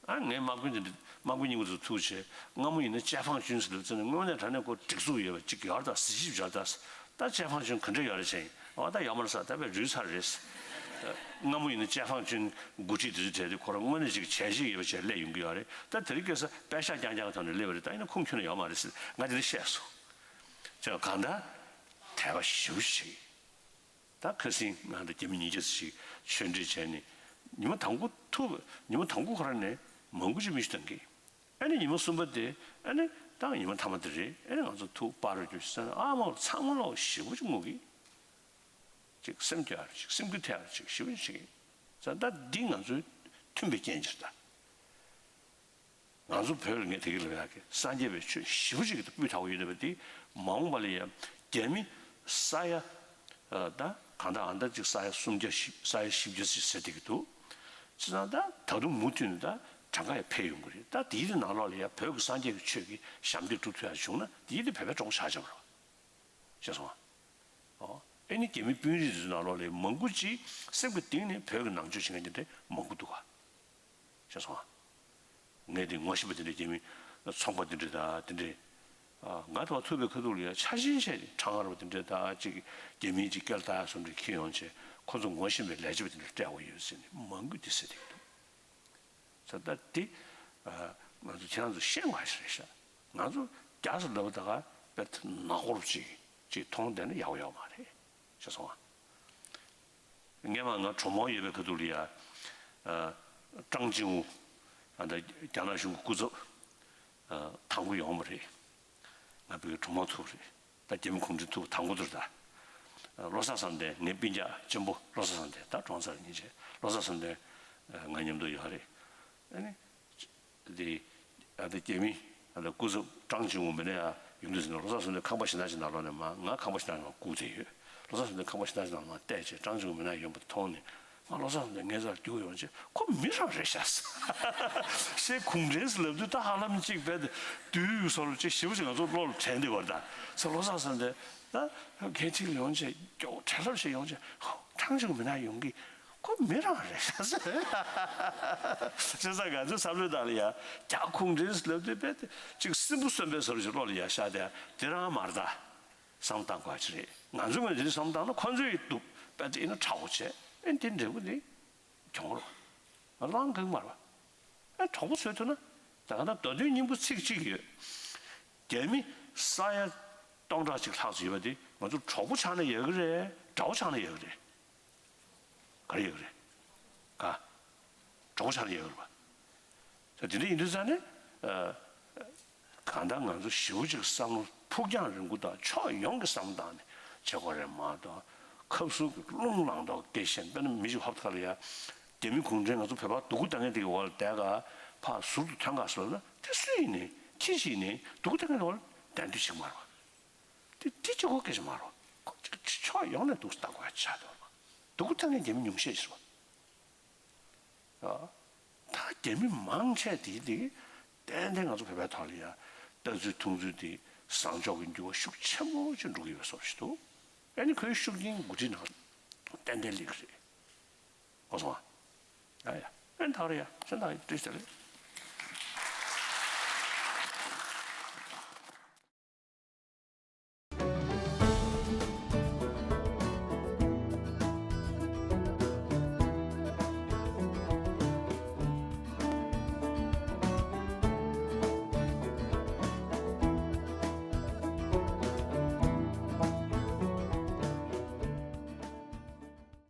ཨ་ངས་དམག་དཔོན་དེ་འདྲ་དམག་དཔོན་རྙིང་པ་ཚོ་ཐུག་བྱས་སྔ་མོ་ཡིན་ན་ཅེ་ཧྥང་ཅུན་ཟེར་ལབ་ཙང་ནས་དངོས་གནས་དྲང་གནས་ཁོ་སྒྲིག་འཛུགས་ཡོད་པ་ཅིག་ཡོད་རེད་ད། གཟི་བརྗིད་ཡོད་རེད་ད། ད་ཅེ་ཧྥང་ཅུན་ག་འདྲ་ཡོད་རེད་བྱས་ཨོ་ད་ཡོད་མ་རེད་ས། ད་དཔེ་རུལ་ཚར་རེད། སྔ་མོ་ཡིན་ན་ཅེ་ཧྥང་ཅུན་འགོ་ཁྲིད་དེ་ཚོ་གྲས་དེ་ཁོ་རང་དངོས་གནས་ཅིག་བྱས་རྗེས་ཡོད་པ་བྱས་སླེབས་ཡོང་གི་ཡོད་རེད། ད་དེ་རིང་ཁ་སང་པད་ཤག་རྐྱང་རྐྱང་གི་ཐོག་ནས་སླེབས་པ་རེད། ད་ཡིན་ན་ཁུངས་འཁྱོལ་ནས་ཡོད་མ་རེད་ཟེར་ང་དེ་འདྲ་བཤད་སོང་། ཅེས་གང་ལྟར་དད་པ་ཞེ་པོ་ཞིག་ད་ཁ་སང་ང་དང་རྒྱ་མི་ཉིས་བརྒྱ་ཙམ་ཞིག་ཆོས་འབྲེལ་བྱས་ནས་ཉི་མ་དང་པོ་ཐུག་ཉི་མ་དང་པོ་ཁོ་རང་ནས་མང་པོ་ཅིག་མི་ཤི་བཏང་གི། ཨ་ནི་ཉི་མ་གསུམ་པ་དེ་ཨ་ནི་ད་ཉི་མ་མཐའ་མ་དེ་རེད། ཨ་ནི་ང་ཚོ་ཐུག་པར་རྒྱུ་ཟེར་ཨ་མ་ཚང་མ་ལོག་ཞེ་པོ་ཅིག་ངུ་གི། ཅིག་སེམས་སྐྱོ་ཡ་ཅིག་སེམས་འགུལ་ཐེབས་ཡ་ཅིག་ཞེ་པོ་ཅིག་བྱེད་ཀྱི། ད་འདི་ང་ཚོའི་མཐུན་པའི་རྐྱེན་ཅིག་རེད་ད། ང་ཚོ་བོད་ལ་ངས་དེ་གི་ལབ་ཡག་གི་སངས་རྒྱས་པའི་ཆོས་ཞེ་པོ་ཅིག་གི་སྤུས་དག་པོ་ཡོད་བསྡད་པ་དེ་མ་འོངས་པ་ལ་ཡང་རྒྱ་མི་ས་ཡ་ད་གང་ལྟར་ཨ་ད་ཅིག་ས་ཡ་སུམ་བརྒྱ་བཞི་ས་ཡ་བཞི་བརྒྱ་ཅིག་ཟེར་བསྡད་ཀྱི་འདུག་བྱས་ཙང་ད་ད་དུང་མུ་མཐུད་ནས་ད་གྲངས་ཀ་ཡང་འཕེལ་ཡོང་གི་རེད། ད་དེའི་དེ་ནང་ལོགས་ལ་ཡང་བོད་ཀྱི་སངས་རྒྱས་ཀྱི་ཆོས་ཀྱི་ཞབས་འདེགས་སྒྲུབ་ཐུབ་ཡག་བྱུང་ན་དེའི་དེ་བོད་པའི་གྲོགས་པོ་ཆགས་ཆོག་རེད། ཤེས་སོང་ཨ། ཨོ། ཨེ་ནི་རྒྱ་མི་དཔོན་རིགས་དེ་ཚོའི་ནང་ལོགས་ལ་མང་པོ་ཅིག་སེམས་ཀྱི་གཏིང་ནས་བོད་ཀྱི་ནང་ཆོས་བྱེད་མཁན་དེ་འདྲ་མང་པོ་འདུག་ག་ཤེས་སོང་ཨ། ངས་དེ་ངོ་ཤེས་པ་དེ་འདྲ་རྒྱ་མི་ཚོང་པ་དེ་འདྲ་དང་དེ་འདྲ། ཨ་ང་དང་ཐུག་པའི་ཁ་ཐུག་ལ་ཡ་ཆ་ཤས་ཤིག་ཁྲང་ཨར་བ་དེ་འདྲ་དང་ཅིག་རྒྱ་མིའི་ཅིག་སྐད་ལ་ད་སོང་འདྲ་འཁྱེར་ཡོང་བྱས་ཁོ་ཚོ་ངོ་ཤེས་པའི་ལས་བྱེད་པ་དེ་འདྲ་སྤྲད་དགོས་ཡོད་ཟེར་ནས་མང་པོ་དེ་ཟེར་བསྡད་ཀྱི་འདུག་ས་ད་དེ་ང་ཚོ་ཁྱེད་རང་ཚོ་ཤེས་དགོས་ཞིག་རེད་ཤག་ང་ཚོ་རྒྱ་ས་ལབ་ད་ག་པད་ནག་པོར་ཅིག་ཅིག་མཐོང་བསྡད་ན་ཡག་པོ་ཡོད་མ་རེད། ཤེས་སོང་ཨ། སྔས་མ་ང་གྲོ་མོ་ཡོད་པའི་ཁ་ཐུག་ལ་ཡ་ཀྲང་ཅིང་ཝུ་ཨ་ད་རྒྱ་ནག་གཞུང་གི་སྐུ་ཚབ་དང་པོ་ཡོང་བ་རེད། ང་བོད་ཀྱི་གྲོགས་མོ་ཐུག་རེད། ད་རྒྱ་མི་གུང་ཁྲན་ཐུག་དང་པོ་དུར་ད། བློ་བཟང་བསམ་གཏན་ངའི་སྤུན་ཀྱག་གཅེན་པོ་བློ་བཟང་བསམ་གཏན་ད་གྲོངས་ཚར་ཉིན་བྱས་བློ་བཟང་བསམ་གཏན་ང་མཉམ་དུ་ཡོད་རེད། ཨ་ནི། དེ། ཨ་ད་རྒྱ་མི་ཨ་ད་སྐུ་ཚབ་ཀྲང་ཅིང་ཝུ་མི་ནས་ཡ་ཡོང་དུས་ཟིན་ན་བློ་བཟང་བསམ་གཏན་ཁང་པ་ཞིག་ནང་ཞིག་ནང་ལོགས་ནས་མ་ང་ཁང་པ་ཞིག་ནང་ནས་མ་སྒུག་བསྡད་ཡོད། བློ་བཟང་བསམ་གཏན་ཁང་པ་ཞིག་ནང་ཞིག་ནང་མ་བལྟས་བྱས་ཀྲང་ཅིང་ཝུ་མི་ནང་ཡོང་པ་མཐོང་ནས། ང་བློ་བཟང་དེ་ངའི་རྩར་རྒྱུགས་ཡོང་ཆེ་ཁོ་མི་རང་རེད་ཤག་ཟེར། གུང་ཁྲན་ཟེར་ལབ་དུས་ད་ཧ་ལམ་གཅིག་བས་དུས་སོར་གཅིག་ཞེ་པོ་ཅིག་ང་ཚོ་བློ་ལ་དྲན་བསྡད་པ་རེད་ད། ཟེར་བློ་བཟང་ཟེར་དེ་ད་གལ་ཆེ་ཡོང་ཆེ་མགྱོགས་བྲེལ་ལྷབ་ཞིག་ཡོང་ཆེ་ཧོ་ཀྲང་ཅིང་མི་ན་ཡོང་གི་ཁོ་མི་རང་རེད་ཤག་ཟེར། བྱས་ཙང་ང་ཚོ་བསམ་བློའི་ནང་ལ་ཡ་རྒྱ་གུང་ཁྲན་ཟེར་ལབ་དུས་བས་དུས་གཅིག་སྲིན་པོ་གསོན་པའི་སོར་གཅིག་བློ་ལ་ཡ་ཤར་དེ་དེ་རང་མ་རེད་ད། བསམ་བཏང་དགོས་ཅིག་རེད། ང་ཚོས་ང་འདི་འདྲ་བསམ་བཏང་ན་ཁོ་ཚོས་ཡི་འདུག་པས་ཨེ་ན་དྲག་པོ་བྱས་ཨེ་འདི་འབྲས་བུ་འདི་གྱོང་རོ། ང་ལང་གང་མ་རེད་པ། ཨེ་གྲོགས་པོ་བཟོས་ཐུབ་ན་ད་ག་ད་མདོ་དོན་སྙིང་པོ་ཚིག་གཅིག་ཡོད། རྒྱ་མི་ས་ཡ་སྟོང་ཕྲག་གཅིག་ལྷག་ཙམ་ཡོད་པ་འདི་ང་ཚོ་གྲོགས་པོ་ཆགས་ན་ཡག་གི་རེད། དགྲ་བོ་ཆགས་ན་ཡག་གི་རེད། ག་རེ་ཡོད་རེད། ག་གྲོགས་པོ་ཆགས་ན་ཡོད་རེད་པ། ད་དེ་འདྲ་ཡིན་དུས་ཙང་ནས། གང་ལྟར་ང་ཚོ་ཞེ་པོ་ཅིག་བསམ་བློ་ཕུགས་རྒྱང་རིང་པོ་དང་ཕྱོགས་ཡོངས་ཀྱི་བསམ་བློ་བཏང་ནས་བྱེད་དགོས་རེད་མ་གཏོགས། ཁབ་སུ་རླུང་ལངས་མདོག་སྐད་བཤད་དཔེར་ན་མི་ཞིག་ཧོབ་ཁ་ལ་ཡ། རྒྱ་མི་གུང་ཁྲན་ང་ཚོ་བོད་པ་སྡུག་གུ་བཏང་མཁན་དེ་གི་འོག་ལ་བསྡད་ག་ཕར་ཟུར་དུ་ཐོན་ག་ཟེར་ན་དེ་སུ་ཡིན་ནའི་ཁྱི་ཞིག་ཡིན་ནའི་སྡུག་གུ་བཏང་མཁན་དེ་འོག་ལ་བསྡད་འདོད་ཅིག་མ་རེད་པ། དེ་དེ་གཅིག་པོ་སྐད་ཆ་མ་རེད་པ། ཁོ་ཅིག་ཕྱོགས་ཡོངས་ནས་སྡུག་གུ་བཏང་དགོས་ཡ་ཆགས་འདུག་པ། སྡུག་གུ་བཏང་མཁན་རྒྱ་མི་ཉུང་ཤས་ཤིག་རེད་པ། ད་རྒྱ་མི་མང་ཆེ་དེ་དེ་ཏན་ཏན་ང་ཚོ་བོད་པའི་ཐོག་ལ་ཡ་ལྟ་ཚུལ་མཐོང་ཚུལ་དེ་བཟང་ཕྱོགས་ཀྱི་འགྱུར་བ་ཤུགས་ཆེན་པོ་ཅིག་འགྲོ་གི་ཡོད་བཟོ་ཞིག་འདུག་ཨ་ནི་ཁོའི་ཤུགས་རྐྱེན་འགོ་ཁྲིད་ནང་ཏན་ཏན་སླེབས་ཀྱི་རེད། ཨོ་སོང་ཨ། ཡ་ཡ་ཨ་ནི་ད་ག་རེད་ཡ་ཤ་ད་ཡ་བཀྲ་ཤིས་བདེ་ལེགས།